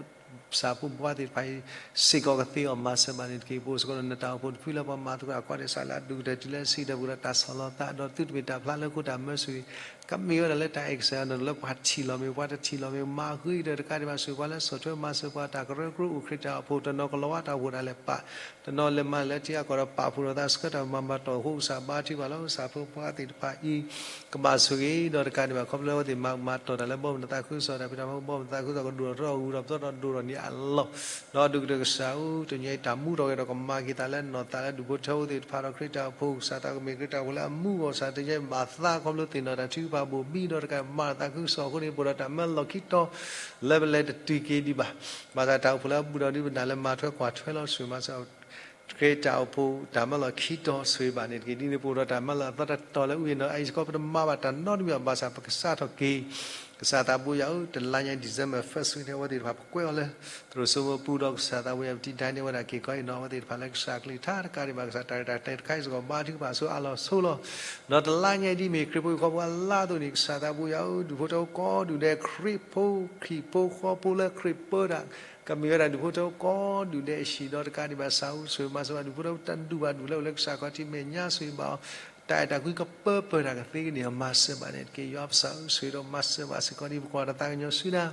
ကစၢ်ဖိမုၣ်ဖိခွါသ့ၣ်တဖၣ်အံၤ စ့ၢ်ကီးကသ့အီၤ မၤစၢၤဘၣ်န့ၣ်တက့ၢ်. ပအိၣ်စ့ၢ်ကီးဒီးနတၢ်အိၣ်ဖှိၣ်တဖုလၢပှၤမၤသကိးတၢ် ကွၢ်ဒီးကစၢ်လၢအဒိၣ်ကတၢၢ်တုၤလၢအဆံးဒီး ပကဒီးတၢ်ဆီၣ်လီၤသး ဒီးသုတမ့ၢ်တၢ်ဖျါလၢခိတၢ်မၢဆူၣ် ကမ့ၢ်ဝဲဒၣ်လၢတၢ်အဲၣ်ကစၢ်ယွၤ တနီၤလၢပှၤထံၣ်လီၤမ့ၢ် ပှၤတထံၣ်လီၤမ့ၢ် မၤဂ့ၤဒီးတကးဒံးဘၣ် ဆိၣ်ဂ့ၤပှၤလၢဆီၣ်ထွဲမၤစၢၤပှၤ တၢ်ကရၢကရိအိၣ်ခရံာ်တၢ်အိၣ်ဖှိၣ် တနီၤကလီၤဝါတၢ်အိၣ်ဖှိၣ်ဒၣ်လဲာ်ပာ် တနီၤလဲၤမၤလၢထံအကီၢ်ဒီးပာ်ဖှိၣ်ဒီးသးဆှၢတၢ်မၤဘၣ်တီၢ်အဃိ ကစၢ်ဘါထုကဖၣ်လီၤ. ကစၢ်ဖိခွါသ့ၣ်တဖၣ်အံၤ ကဘၣ်ဆိၣ်ဂ့ၤဒီးတကးဒံးဘၣ် ခီဖျိလၢအဝဲသ့ၣ်မၤကမၤတီၢ်တၢ်လၢဘီမုၢ်နသးခုကစီၣ် တၢ်ဖံးတၢ်မၤဘီမုၢ်နသးခုကစီၣ် ကဒိၣ်ထီၣ်ထီထီၣ် ဂုာ်ထီၣ်ပသီထီၣ် ဒိၣ်ထီၣ်န့ၢ်အလီၢ် ဒီးအဒိၣ်ကတၢၢ်ကစၢ်ဧၢ တနံၤအံၤတၢ်မူထီၣ်က့ၤဒီးကမၤက့ၤသးလၢနီၢ်သးလၢဒူၣ်ဖိထၢဖိသ့ၣ်တဖၣ်ဒီးခရံာ်တၢ်အိၣ်ဖှိၣ် ကစၢ်သးကမ့ၢ်ခရံာ်တၢ်အိၣ်ဖှိၣ်လၢအမူအဂီၢ် ကစၢ်တနံၤအံၤဘၣ်သးခီဖျိသ့ၣ်နီၣ်တၢ်ထုကဖၣ်ဘိၣ်ဘံဒီးတကးမၤသးခုကစီၣ်အဃိန့ၣ် ပအိၣ်ဒီးတၢ်မၢလီၢ်ခံတီၤ လၢပလဲၤတတုၤက့ၤဒံးဘၣ် ဘၣ်ဆၣ်တၢ်အိၣ်ဖှိၣ်လၢအဘူးဒီးဒ်ပနၢ်လၢမၤထွဲကွၢ်ထွဲလီၤ ဆိၣ်ဂ့ၤမၤစၢၤ ခရံာ်တၢ်အိၣ်ဖှိၣ်တၢ်မၢလီၢ်ခံတီၤ ဆိၣ်ဂ့ၤဘၣ်န့ၣ်တက့ၢ်. ဒ်န့ၣ်ပအိၣ်ဒီးတၢ်မၢလီၢ်အသီတတီၤလၢအဂ့ၢ်နီၢ် အံၤစ့ၢ်ကီးပတမၤဘၣ်တၢ်နီတမံၤဘၣ် ဘၣ်ဆၣ်ပကစးထီၣ်က့ၤ ကစၢ်သးဘိယွၤဧၢ တလါညါ December first week န့ၣ် အဝဲသ့ၣ်တဖၣ်ပကွဲအီၤလၢ သရိာ်စိမိအပူၤဒီးကစၢ်သးဘိယွၤ ပတံၤတၢ်န့ၢ်ဝဲဒၣ်က့ၤကီးအံၤနီၢ် အဝဲသ့ၣ်တဖၣ်လၢကစၢ်ကလုၢ်ကထါတကးဒံးဘၣ် ကစၢ်တၢ်ရဲၣ်တၢ်ကျဲၤတခါအံၤစ့ၢ်ကီး ဘါထုကဖၣ်ဆိအါလီၤဆိလီၤ ဒီးတလါညါအံၤဒ်မ့ၢ်ခရံာ်ဖိဟံၣ်ဖိဃီဖိအလါအသိးန့ၣ် ကစၢ်သးဘိယွၤဧၢ ဒူၣ်ဖိထၢဖိကိးဒူၣ်ဒဲး ခရံာ်ဖိ ဟံၣ်ဖိဃီဖိလၢခရံာ်ပၢတၢ် ကမ့ၢ်ဝဲဒၣ်ဒူၣ်ဖိထၢဖိကိးဒူၣ်ဒဲးအဟံၣ်ဒီးတကးဒံးဘၣ် ကစၢ်ဧၢ ဆိၣ်ဂ့ၤမၤစၢၤဘၣ်ဒူၣ်ဖိထၢဖိတဒူၣ်ဘၣ်ဒူၣ်လၢအိၣ်လၢကစၢ်ခီၣ်ထံးမဲာ်ညါ ဆိၣ်ဂ့ၤဘၣ်အီၤ တၢ်အဲၣ်တၢ်ကွံကပၢပၢၢ်တၢ်ကသ့ကန့ၢ်အီၤ မၤစၢၤဘၣ်န့ၣ်တက့ၢ်. ယွၤပကစၢ်ဧၢ ဆိၣ်ဂ့ၤဒီးမၤစၢၤဘၣ်စ့ၢ်ကီးဒ်ပကွၢ်တၢ်သးကညီၤဆူနၤ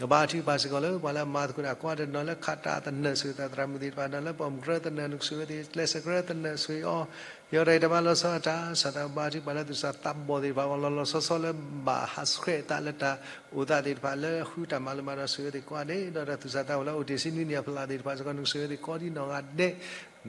ကဘါထုကဖၣ်စ့ၢ်ကီးလၢပှၤလၢအမၤသကိးတၢ်ကွၢ်တနီၤလၢခးတၢ်သနၢၣ် ဆိၣ်ဂ့ၤသးသရၣ်မုၣ်သ့ၣ်တဖၣ် တနီၤလၢပှၤမုၢ်ကရၢသနၢၣ် နကဆိၣ်ဂ့ၤဝဲသ့ၣ် ကျဲးစၢးကရၢသနၢၣ် ဆိၣ်ဂ့ၤအီၤ ယွၤတၢ်အံၤတၢ်မၤလီၤဆီအတၢ် ကစၢ်သးဘါထုကဖၣ်လၢသူၣ်စၢ်သးဘီၣ်သ့ၣ်တဖၣ် အီၤလီၤလီၤဆီဆီလၢဘၣ်ဟးဆှဲးအသးလၢတၢ်အိၣ်သးသ့ၣ်တဖၣ် လၢဃုတၢ်မၤလိမၤဒိး ဆိၣ်ဂ့ၤဝဲသ့ၣ်ကိးဂၤဒဲး ဒီးတၢ်သူၣ်စၢ်သးဘီၣ်လၢအိၣ်တ့ၢ်ဆံနွံနံၣ်အဖျၢၣ်သ့ၣ်တဖၣ်စ့ၢ်ကီး နကဆိၣ်ဂ့ၤဝဲသ့ၣ်ကိးဒ်နီၢ်ဂၤဒဲး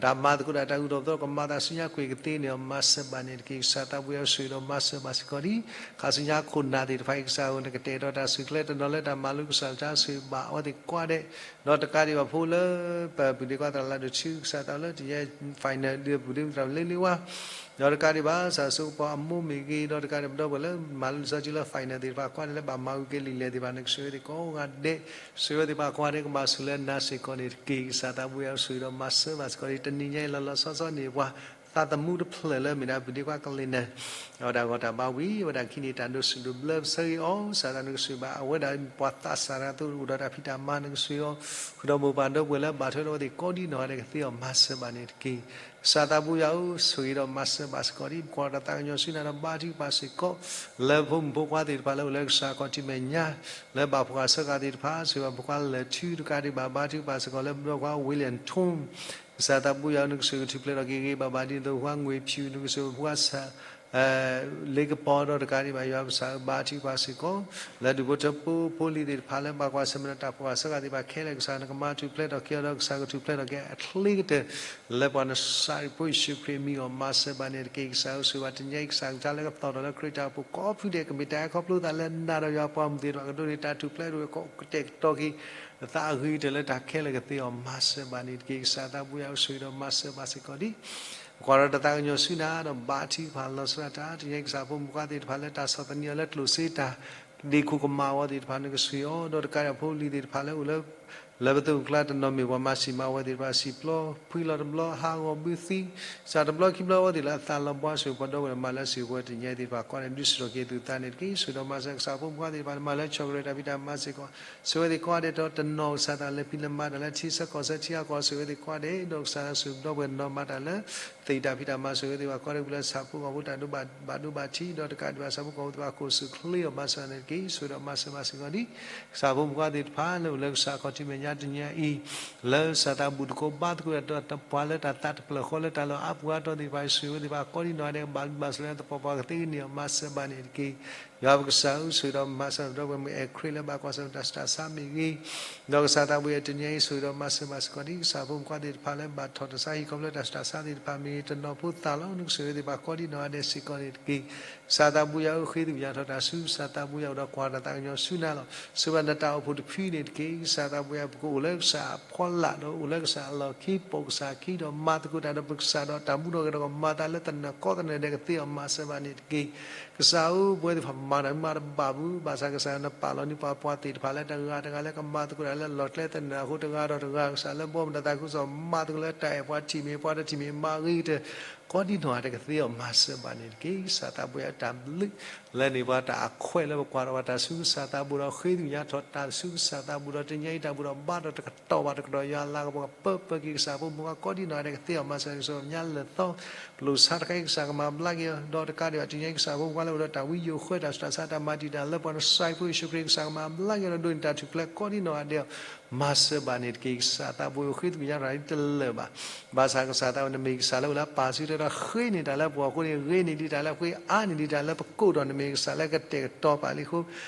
တၢ်မၤသကိးတၢ်တၢ်ဂုၤထီၣ်ပသီ ကမၤသးဆူညါကွံာ်ကသ့န့ၣ် မၤစၢၤဘၣ်န့ၣ်တက့ၢ်. ကစၢ်သးဘိယွၤဆိၣ်ဂ့ၤဒီးမၤစၢၤဘၣ်စ့ၢ်ကီးဒ် ခါဆူညါခိၣ်နၢ်သ့ၣ်တဖၣ်အံၤ ကစၢ်ဧၢ နကတဲာ်ကတီၤတၢ်ဆူၣ်ချ့ တနီၤလၢတၢ်မၤလိကစၢ်တၢ် ဆိၣ်ဂ့ၤဘၣ်အဝဲသ့ၣ်ကိးဂၤဒဲး ဒီးတကးဒံးဘၣ်ဖိလၢ ပပုၢ်ဒ့ခွါသရၣ်လၢ်ဒိၣ်ထူ ကစၢ်သးလၢတယဲ final ဒီးပုၢ်ဒ့သရၣ်လ့လ့ဝါ ဒီးတကးဒံးဘၣ် ကစၢ်စိကပီၤအမိၢ်မ့ၢ်ဂ့ၤ ဒီးတကးဒံးဘၣ်ဒီပုၢ်ဝဲၢ်လၢမၤလိလံာ်စီဆှံလၢ final သ့ၣ်တဖၣ် ကွၢ်န့ၣ်လၢဘၣ်မၤအုၣ်က့ၤလံာ်လဲၢ်သ့ၣ်တဖၣ် နကဆိၣ်ဂ့ၤဝဲသ့ၣ်ကိးဂၤဒဲး ဆိၣ်ဂ့ၤဝဲသ့ၣ်တဖၣ်ကိးဂၤဒဲး ကဘၣ်ဆိၣ်လၢနၤစ့ၢ်ကီးန့ၣ်တက့ၢ်. ကစၢ်သးဘိယွၤဆိၣ်ဂ့ၤဒီးမၤစၢၤဘၣ်စ့ၢ်ကီးဒ် တနံၤညါအံၤလီၤလီၤဆီဆီန့ၣ် ပှၤသးသမူတဖျၢၣ်လၢမ့ၢ်ဒၣ်ပုၢ်ဒ့ခွါကလ့ၣ်နၢ် အဝဲဒၣ်ဂီၢ်တၢ်ဘါဝံၤ အဝဲဒၣ်ခံန့ၣ် တၢ်ဒိးဆူၣ်ဒိးဘျၢ ပဆၢဂ့ၤအီၤ ကစၢ်သးနကဆိၣ်ဂ့ၤဘၣ် အဝဲဒၣ်ပှၤသးစၢ်တဂၤအသိး အိၣ်ဒီးတၢ်ဖံးတၢ်မၤ နကဆိၣ်ဂ့ၤအီၤ ဃုာ်ဒီးမိၢ်ပၢ်ဒီပုၢ်ဝဲၢ်လၢဘၣ်ထွဲဒီးအဝဲသ့ၣ်ကိးဒ်နီၢ်ဂၤဒဲး ကသ့အီၤ မၤစၢၤဘၣ်န့ၣ်တက့ၢ်. ကစၢ်သးဘိယွၤဧၢ ဆိၣ်ဂ့ၤဒီးမၤစၢၤဘၣ်စ့ၢ်ကီးဒ် ပကွၢ်တၢ်သးကညီၤဆူနၤဒီး ဘါထုကဖၣ်စ့ၢ်ကီး လၢဖိမုၣ်ဖိခွါသ့ၣ်တဖၣ်လၢအိၣ်လၢကစၢ်ခီၣ်ထံးမဲာ်ညါ လၢဘၣ်ဖှီၣ်ဃာ်ဆၢဃာ်သ့ၣ်တဖၣ် ဆိၣ်ဂ့ၤဘၣ်ဖိခွါလၢာ်ထူတကးဒံးဘၣ် ဘါထုကဖၣ်စ့ၢ်ကီးလၢပဒီပုၢ်ဝဲၢ်ခွါ William Tom ကစၢ်သးဘိယွၤဧၢ နကဆိၣ်ဂ့ၤကထူၣ်ဖျဲးထီၣ်က့ၤဂ့ၤဂ့ၤဘၣ်ဘၣ် ဒ်သိးဖိခွါငွေဖြူ နကဆိၣ်ဂ့ၤဖိခွါ လ့ကပီၤဒီးတကးဒံးဘၣ် ယွၤကစၢ်ဧၢ ဘါထုကဖၣ်စ့ၢ်ကီး လၢဒူၣ်ဖိထၢဖိဖိလံၤသ့ၣ်တဖၣ်လၢဘၣ်ကွၢ်ဆၢၣ်မဲာ်ဒီးတၢ်ဖှီၣ်ဃာ်ဆၢဃာ်သ့ၣ်တဖၣ်ခဲလၢာ် ကစၢ်နကမၤထူၣ်ဖျဲးထီၣ်က့ၤအီၤဒီး ကစၢ်ကထူၣ်ဖျဲးထီၣ်က့ၤအချ့ကတၢၢ် လၢပှၤနစၤရ့းဖိယ့ၣ်ၡူးခရံာ်အမံၤအဂီၢ် မၤစၢၤဘၣ်န့ၣ်တက့ၢ်. ကစၢ်ဧၢ ဆိၣ်ဂ့ၤဘၣ်တနံၤညါအံၤ ကစၢ်ကလုၢ်ကထါလၢကသီၣ်ထီၣ်လၢခရံာ်တၢ်အိၣ်ဖှိၣ်ကိးဖုဒဲး ကမ့ၢ်တၢ်အဲၣ်ခီဖျိသးလၢနၤဒီးယွၤပှၤမုၢ်သ့ၣ်တဖၣ် ကဒိးန့ၢ်တၢ်ထူၣ်ဖျဲးဒိၣ်ကတဲာ်ကတီၤက့ၤ အသးအဂ့ၤကတၢၢ်လၢတၢ်ခဲလၢာ်ကသ့အီၤ မၤစၢၤဘၣ်န့ၣ်တက့ၢ်. ကစၢ်သးဘိယွၤဧၢ ဆိၣ်ဂ့ၤဒီးမၤစၢၤဘၣ်စ့ၢ်ကီးဒ် ပကွၢ်ဒီးတၢ်သးကညီၤဆူနၤဒီး ဘါထုကဖၣ်လီၤဆီဒၣ်တၢ် တနံၤညါအံၤ ကစၢ်ဖိမုၣ်ဖိခွါသ့ၣ်တဖၣ်လၢတၢ်ဆီၣ်သနံးအီၤလၢကျိၣ်စ့တၢ် ဒ့ခိၣ်ကမၣ်အဂီၢ်သ့ၣ်တဖၣ် နကဆိၣ်ဂ့ၤအီၤ ဒီးတကးဒံးဖိလံၤသ့ၣ်တဖၣ်လၢအိၣ်လၢ လၢပသိးပကျါတနီၤမ့ၢ်ပှၤမၤစံးမၤဝဲသ့ၣ်တဖၣ် စံးပျီဖှံလီၤတဘျီ ဟးဂီၤဘုသံ, ကစၢ်တဘျီခံဘျီအဝဲသ့ၣ်လၢအသးလီၤဘှါ ဆိၣ်ဂ့ၤပှၤဒီပုၢ်ဝဲၢ်မၤလၢစံၣ်ပဝဲတနံၤအံၤသ့ၣ်တဖၣ် ကိးန့ၣ် ဒုးဆူၣ်ထီၣ်က့ၤသူၣ်သးန့ၣ်တက့ၢ်. ဆိၣ်ဂ့ၤဒီးမၤစၢၤကစၢ်ဖိမုၣ်ခွါသ့ၣ်တဖၣ် မၤလၢဆီၣ်ကရၢတၢ်ဖံးတၢ်မၤစ့ၢ်ကီး ဆိၣ်ဂ့ၤဝဲသ့ၣ်ကိးဂၤဒဲးဒီးတနီၤ ကစၢ်တၢ်လဲၤဖံးလဲၤမၤတၢ်လၢထံဆၢကီၢ်ဆၢထံဂၤကီၢ် ဆိၣ်ဂ့ၤဝဲသ့ၣ်ကိးဂၤဒဲး ဒီးကစၢ်လၢဆိၣ်ဂ့ၤပှၤဒီပုၢ်ဝဲၢ်နီၤမၤတၢ်လၢ သ့ၣ်တၢ်ဖံးတၢ်မၤ ဆိၣ်ဂ့ၤဝဲသ့ၣ်တဖၣ် ကိးဒံးဘၣ်လၢဆၣ်ဖိကီၢ်ဖိတၢ်ဒိးဘၣ်ဒိဘၣ်ထံး ဒီးတကးဒံးဘၣ်ဆၣ်ဖိကီၢ်ဖိသ့ၣ်တဖၣ် ခိၣ်ဆူၣ်ချ့အီၤ မၤစၢၤန့ၣ်တက့ၢ်. ဆိၣ်ဂ့ၤဒီးမၤစၢၤဘၣ်စ့ၢ်ကီးဒံး ကစၢ်ဖိမုၣ်ခွါသ့ၣ်တဖၣ်လၢအိၣ်လၢကစၢ်ခီၣ်ထံးမဲာ်ညါတနံၤအံၤ လၢကစၢ်သးဘူၣ်သကိးဘါသကိးတၢ်ဒီးပှၤလၢတၢ်သးတဖျၢၣ်ဃီလၢတၢ်လီၢ်အါပူၤအါတီၤသ့ၣ်တဖၣ် ဆိၣ်ဂ့ၤဝဲသ့ၣ်တဖၣ် ကိးဒံးနီၢ်ဂၤဒဲး ဘၣ်ဘျုးဘၣ်ဆိၣ်လၢတပီၤပှၤကသ့ကန့ၢ်အီၤ မၤစၢၤဘၣ်န့ၣ်တက့ၢ်. ယွၤပကစၢ်ဧၢ ဆိၣ်ဂ့ၤဒီးမၤစၢၤဒီပုၢ်ဝဲၢ်မုၣ်အဲၣ်ခရံာ်လၢဘၣ်ကွၢ်ဆၢၣ်မဲာ်တၢ်ဆူးတၢ်ဆါမ့ၢ်ဂ့ၤ, ဒီးကစၢ်သးဘူၣ်ယၤတနံၤအံၤ ဆိၣ်ဂ့ၤဒီးမၤစၢၤဘၣ်စ့ၢ်ကီးဒံး ကစၢ်ဖိမုၣ်ခွါသ့ၣ်တဖၣ်လၢဘၣ်ထီၣ်တၢ်ဆါဟံၣ်ခီဖျိတၢ်ဆူးတၢ်ဆါသ့ၣ်တဖၣ်မ့ၢ်ဂ့ၤ တနီၤဖိသၣ်လီၤ နကဆိၣ်ဂ့ၤဝဲသ့ၣ်တဖၣ် ကိးဒံးနီၢ်ဂၤဒဲးစ့ၢ်ကီးန့ၣ်တက့ၢ်. ကစၢ်သးဘူၣ်ယၤဧၢ ဃ့သကွံာ်ညါထီၣ်တၢ်ဆူ ကစၢ်သးဘူၣ်ယၤအိၣ်ဒီးကွၢ်တၢ်သးကညီၤဆူနၤလီၤ. ဆိၣ်ဂ့ၤဘၣ်နတၢ်အိၣ်ဖှိၣ်တဖုန့ၣ်တက့ၢ်. ကစၢ်သးဘူၣ်ယၤ ပကအိၣ်လၢကစၢ်အဖီလာ် ဒီးအိၣ်လၢကစၢ်အလီၢ်ခံ ပိာ်ကစၢ်ခံ ဒီးမၤသကိးတၢ်ဒီးပကစၢ်ဒီးတၢ်မူထီၣ်ဂဲၤထီၣ်ကမၤသးလၢသနၢၣ်ကီသနၢၣ်ဒဲးကသ့အီၤ မၤစၢၤဘၣ်န့ၣ်တက့ၢ်. ကစၢ်ဧၢ ပဝဲသ့ၣ်တဖၣ်မၤတၢ်မၤတဘၣ်ဘူး ဘၣ်ဆၣ်ကစၢ်နပာ်လီၤန့ၢ်ပှၤပှၤသ့ၣ်တဖၣ်လၢတဂၤတဂၤလၢကမၤသကိးတၢ်လၢလီၢ်ကျဲသနၢၣ်အဃိ တဂၤဒီးတဂၤ ကစၢ်လၢဘီမုၢ်တၢ်သးခုကစီၣ် မၤသကိးလၢတၢ်အဲၣ်ပှၤထံၣ်မ့ၢ်ပှၤတထံၣ်မ့ၢ် မၤဂ့ၤကတၢၢ် ကိးဒံးနီၢ်ဂၤဒဲးကသ့အီၤ မၤစၢၤဘၣ်န့ၣ်တက့ၢ်. ကစၢ်သးဘူၣ်ယၤတၢ်ဘျုး လၢန့ၢ်ပှၤတၢ်အခွဲးလၢပကွၢ်ထီၣ်ဘၣ်တၢ်ဆူကစၢ်သးဘူၣ်ဒီးဃ့သကွံာ်ညါထီၣ်တၢ်ဆူကစၢ်သးဘူၣ်ဒီး တနံၤအံၤတၢ်ဘူၣ်ဒီးဘါထီၣ်တကတီၢ်ဘၣ်တကတီၢ် ယွၤလၤကပီၤကပၢပၢက့ၤကစၢ်ဖိမုၣ်ခွါ ကိးဒံးနီၢ်ဂၤဒဲးကသ့အီၤ မၤစၢၤကစၢ်ညါလၢာ်သီ ပလိာ်ဆါတခါအံၤ ကစၢ်ကမၤဘျါက့ၤအီၤ ဒီးတကးဒံးဘၣ် တနံၤအံၤကစၢ်ဖိမုၣ်ခွါလၢအိၣ်ဒီးတၢ်ဝံယိာ်ဃၢ တၢ်ဆူးတၢ်ဆါ တၢ်မၤတံာ်တာ်လၢပှၤ နစၢ်ဖိယ့ၣ်ၡူးခရံာ် ကစၢ်ကမၤဘျါက့ၤအီၤဒီးဒိးန့ၢ်တၢ်ထူၣ်ဖျဲး ကိးဒံးနီၢ်ဂၤဒဲးအီၤ မၤစၢၤဘၣ်န့ၣ်တက့ၢ်. ကစၢ်သးဘူၣ်ယၤ ဃ့သကွံာ်ညါထီၣ်တလၢာ်ဘၣ်. ဘၣ်ဆၣ်ကစၢ်သးဘူၣ် နမ့ၢ်ကစၢ်လၢအိၣ်လၢပၢ်စုထွဲဒီးဃ့န့ၢ်တၢ်လၢပဂီၢ်အဃိန့ၣ် ဂ့ၤန့ၢ်ဒံးတၢ်လၢပဃ့ အါန့ၢ်ဒံးတၢ်လၢပကိးဒီး နမ့ၢ်ကစၢ်လၢကတဲာ်ကတီၤပာ်လံအဃိ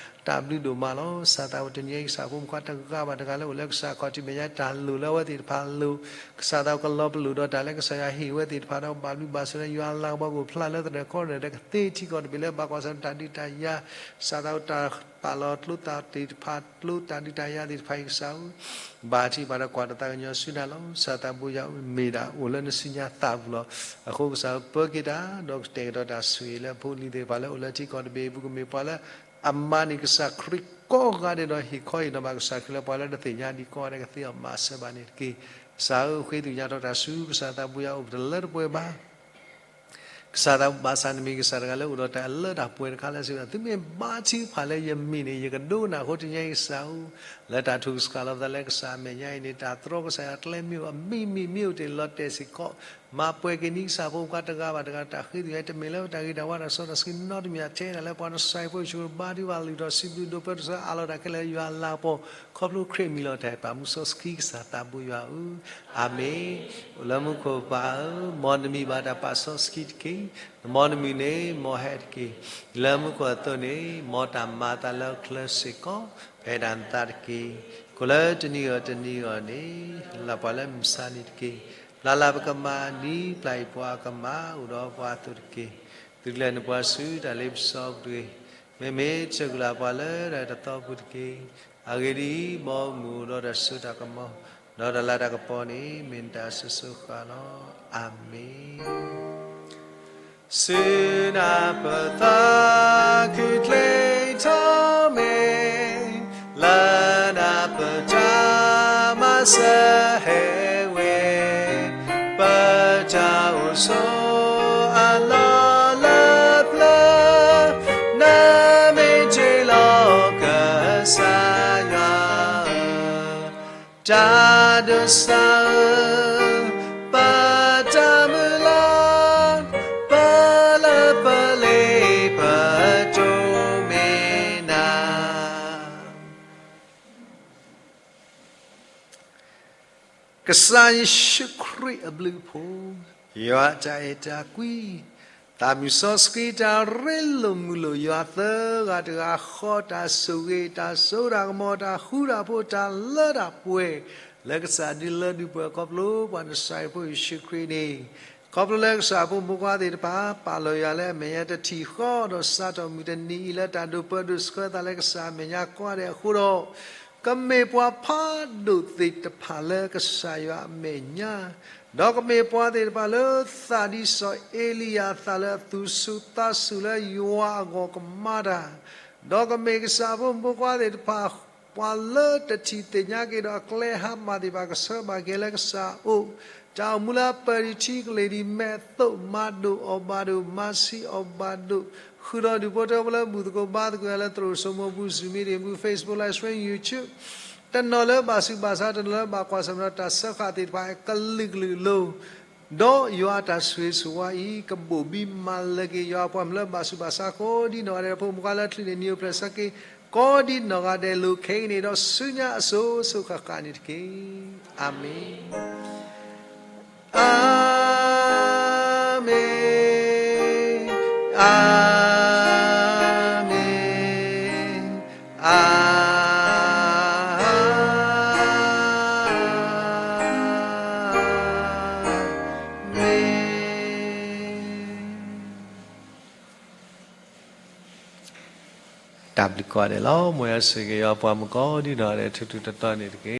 တၢ်ဘျုးဒိၣ်မးလီၤ. ကစၢ်သးဘူၣ် တနံၤအံၤ ကစၢ်ဖိမုၣ်ခွါတဂၤဘၣ်တဂၤလၢ အိၣ်လၢကစၢ်ခီၣ်ထံးမဲာ်ညါ တၢ်လိၣ်လၢအဝဲသ့ၣ်တဖၣ်အလိၤ ကစၢ်သးဘူၣ် ကလီၤပလိာ်ဒီးတၢ်လၢကစၢ်ယွၤဟ့ၣ်ဝဲသ့ၣ်တဖၣ်ဒီး ဘၣ်ဘျုးဘၣ်ဆိၣ်လၢ ယွၤလၤကပီၤကအိၣ်ဖျါလၢသနၢၣ်ကီသနၢၣ်ဒဲးကသ့ ထံကီၢ်တဘ့ၣ်လၢဘၣ်ကွၢ်ဆၢၣ်တၢ်ဒုးတၢ်ယၤ ကစၢ်သးဘူၣ် တၢ်ပာ်လီၤကျိသးသ့ၣ်တဖၣ် ကျိတၢ်ဒုးတၢ်ယၤသ့ၣ်တဖၣ်အံၤ ကစၢ်ဧၢ ဘၣ်ထံးဘၣ်ဒီးကွၢ်တၢ်သးကညီၤဆူနၤလီၤ. ကစၢ်သးဘူၣ်ယၤ မ့ၢ်ဒၣ်အိၣ်လၢနစုညါသးပူၤလီၤ. အဃိကစၢ်ဧၢ ပၢက့ၤတၢ် ဒီးကတဲာ်ကတီၤတၢ်ဆိၣ်ဂ့ၤလၢဖိလံၤသ့ၣ်တဖၣ်လၢအိၣ်လၢထံကီၢ်တဘ့ၣ်အပူၤ ကမ့ၢ်ပှၤလၢအမၤန့ၢ်ကစၢ်ခရံာ်ကိးဂၤဒဲးဒီး ဟ့ၣ်ခီဟ့ၣ်နီၤဘၣ်ကစၢ်ခရံာ်လၢပှၤလၢ တသ့ၣ်ညါဒံးကိးဂၤဒဲး ကသ့အီၤ မၤစၢၤဘၣ်န့ၣ်တက့ၢ်. ကစၢ်ဧၢ ဃ့သကွံာ်ညါထီၣ်တၢ်ဆူ ကစၢ်သးဘူၣ်ယၤ အိၣ်ပတလၢတပှဲၤဘၣ် ကစၢ်သးဘူၣ် ဘၣ်ဆၣ်နမ့ၢ်ကစၢ်တဂၤလၢအိၣ်ဒီးတၢ်လၢတၢ်ပှဲၤတခါလၢစံးဝဲဒၣ် သုမ့ၢ်ဘါထုကဖၣ်လၢယမံၤန့ၣ် ယကဒိကနၣ်အဃိ တနံၤအံၤကစၢ်ဧၢ လၢတၢ်ထုကစၢ်လီၤပသးလၢကစၢ်အမဲာ်ညါအံၤန့ၣ် တၢ်တြီကစၢ်ယွၤကျဲမ့ၢ်အိၣ် အမံၤမံၤမ့ၢ်အိၣ်တ့ၢ်လီၤတဲာ်စ့ၢ်ကီး မၤပှဲၤက့ၤန့ၢ်ကစၢ်ဖိခွါတဂၤဘၣ်တဂၤ တၢ်ဃ့သကွံာ်ယၤ တမ့ၢ်လၢတၢ်ဂ့ၤတၢ်ဝါတၢ်စီတၢ်ဆှံနီတမံၤ အထဲဒၣ်လၢပှၤနစၢ်ဖိယ့ၣ်ၡူးခရံာ်ဘါထုကဖၣ်လုၢ်ထီၣ်စံးဘျုးဒိးပၢတၢ်ဆၢအးလီၤတၢ်ခဲလၢာ် ယွၤလၤကပီၤ ခီဖျိခရံာ်မံလီၤတၢ်ဟ့ၣ်ပာ်မူစီဆှံ ကစၢ်သးဘူၣ်ယွၤဧၢ အၤမ့ၣ်. အိၣ်လၢမူခိၣ်ပၢ်ဧၢ, မ်နမံၤဘၣ်တၢ်ပာ်စီဆှံတက့ၢ်. မ်နမုၢ်န့ၣ်မ်ဟဲတက့ၢ်. လၢမူခိၣ်အသိးန့ၣ် မ်တၢ်မၤအသးလၢအချၢစ့ၢ်ကီး ပဟဲဒၣ်နသးတက့ၢ်. ကိၣ်လၢတနံၤအံၤတနံၤအံၤန့ၣ် လၢပှၤလၢမုၢ်ဆါနံၤတက့ၢ်. ပျၢ်လၢပကမၤနံၤ ပျၢ်အံၤပှၤကမၤအိၣ်ဒီးပှၤအသိးတက့ၢ်. သုးကျဲၤန့ၢ်ပှၤဆူတၢ်လ့ပစီပူၤတဂ့ၤ. မ့မ့ၢ်ဆဲးကလၤပှၤလၢတၢ်တသီပူၤတက့ၢ်. အဂ့ၢ်ဒ်အံၤ, မ်မုၢ်အိၣ်ဒီးတၢ်စိတၢ်ကမီၤ, ဒီးတၢ်လၤတၢ်ကပီၤန့ၣ် မ့ၢ်နတၢ်အစိၤစိၤဃၣ်ဃၣ်လီၤ. အၤမ့ၣ်. ဆူနပသးခုချ့ထီၣ်မ့ၢ်, လၢနပတၢ်မၤစၢၤဟဲဝဲ, ပတၢ်အိၣ်ဆိးအလီၢ်လၢပျၢၤ, နမ့ၢ်တ့ၢ်လီၤကစၢ်ယွၤဧၢ, တၢ်ဒိးစၢ်ဧၢ, ပတၢ်မုၢ်လၢ်, ပလၢပလ့ပတိၢ်မ့ၢ်နၤ. ကစၢ်ယ့ၣ်ၡူးခရံာ်အဘျုးအဖှိၣ်, ယွၤအတၢ်အဲၣ်တၢ်ကွံ, သးမုၢ်စီဆှံတၢ်ရ့လိာ်မုာ်လိာ်ယွၤသၢဂၤတဂၤဃီ တၢ်ဆိၣ်ဂ့ၤ တၢ်စိတၢ်ကမီၤ တၢ်ဃူတၢ်ဖိး တၢ်လၢတၢ်ပှဲၤ လၢကစၢ်ဒုးလၢဒုးပှဲၤခီဖျိပှၤနစၢ်ဖိယ့ၣ်ၡူးခရံာ်န့ၣ်, ခီဖျိလၢကစၢ်ဖိမုၣ်ဖိခွါသ့ၣ်တဖၣ် ပာ်လီၤယွၤလၢအမဲာ်ညါတထံၣ်ဃီဒီး စးထီၣ်မုၢ်တနံၤအံၤလၢတၢ်ဒိးပၢဒိးဆှၢသးလၢကစၢ်အမဲာ်ညါကိးဂၤဒဲးအဃိဒီး ကမ့ၢ်ပှၤဖးဒိၣ်သ့ၣ်တဖၣ်လၢကစၢ်ယွၤအမဲာ်ညါ, ဒီးကမ့ၢ်ပှၤသ့ၣ်တဖၣ်လၢသးဒ်စီၤအ့လံယၤအသးလၢအသူၣ်ဆူၣ်သးဆူၣ်လၢယွၤအဂီၢ်ကမၤတၢ်, ဒီးကမ့ၢ်ကစၢ်ဖိမုၣ်ဖိခွါသ့ၣ်တဖၣ် ပှၤလၢတထံၣ်သ့ၣ်ညါက့ၤဒီးအကျဲဟါမၢ်သ့ၣ်တဖၣ် ကဆှၢဘၣ်က့ၤလၢကစၢ်အအိၣ်, တၢ်အိၣ်မူလၢအပၢၢ်ဒံးထံကလ့ၢ်ဒံး မဲာ်သိၣ်မၤဒိၣ်အီၣ်ဘၣ်ဒိၣ် မၤဆံးအီၣ်ဘၣ်ဒိၣ်, ဃုာ်ဒီးဒူၣ်ဖိထၢဖိလၢဘူၣ်သကိးဘါသကိးလၢသရိာ်စိမိၤပူၤ Zoom meeting ပူၤ Facebook Live Stream YouTube တနီၤလၢဘၣ်ဆူးဘၣ်ဆါ တနီၤလၢဘၣ်ကွၢ်ဆၢၣ်မဲာ်ဒီးတၢ်စၢဃာ်သ့ၣ်တဖၣ် ကလုာ်ကလုာ်လိၤ ဒီးယွၤအတၢ်ဆိၣ်ဂ့ၤဆိၣ်ဝါအံၤ ကဘိၣ်ဘံမၤလၢက့ၤ ယွၤအပှၤမုၣ်လၢဘၣ်ဆူးဘၣ်ဆါကိးဒ်နီၢ်ဂၤဒဲး ဖိမုၣ်ခွါလၢချံးန့ၣ် နံၤအိၣ်ဖျဲၣ်ဆၢက့ၤ ကိးဒ်နီၢ်ဂၤဒဲးလိၤခဲအံၤန့ၣ် ဒီးဆူညါအစိၤစိၤဃၣ်ဃၣ်န့ၣ်တက့ၢ်. အၤမ့ၣ်. အၤမ့ၣ်, အၤမ့ၣ်, အၤမ့ၣ်. တၢ်ဘျုးကိးဂၤဒဲးလီၤ. မ်ယွၤဆိၣ်ဂ့ၤက့ၤယွၤအပှၤမုၣ်ကိးဒ်နီၢ်ဂၤဒဲး ထူထူတီတီန့ၣ်တက့ၢ်.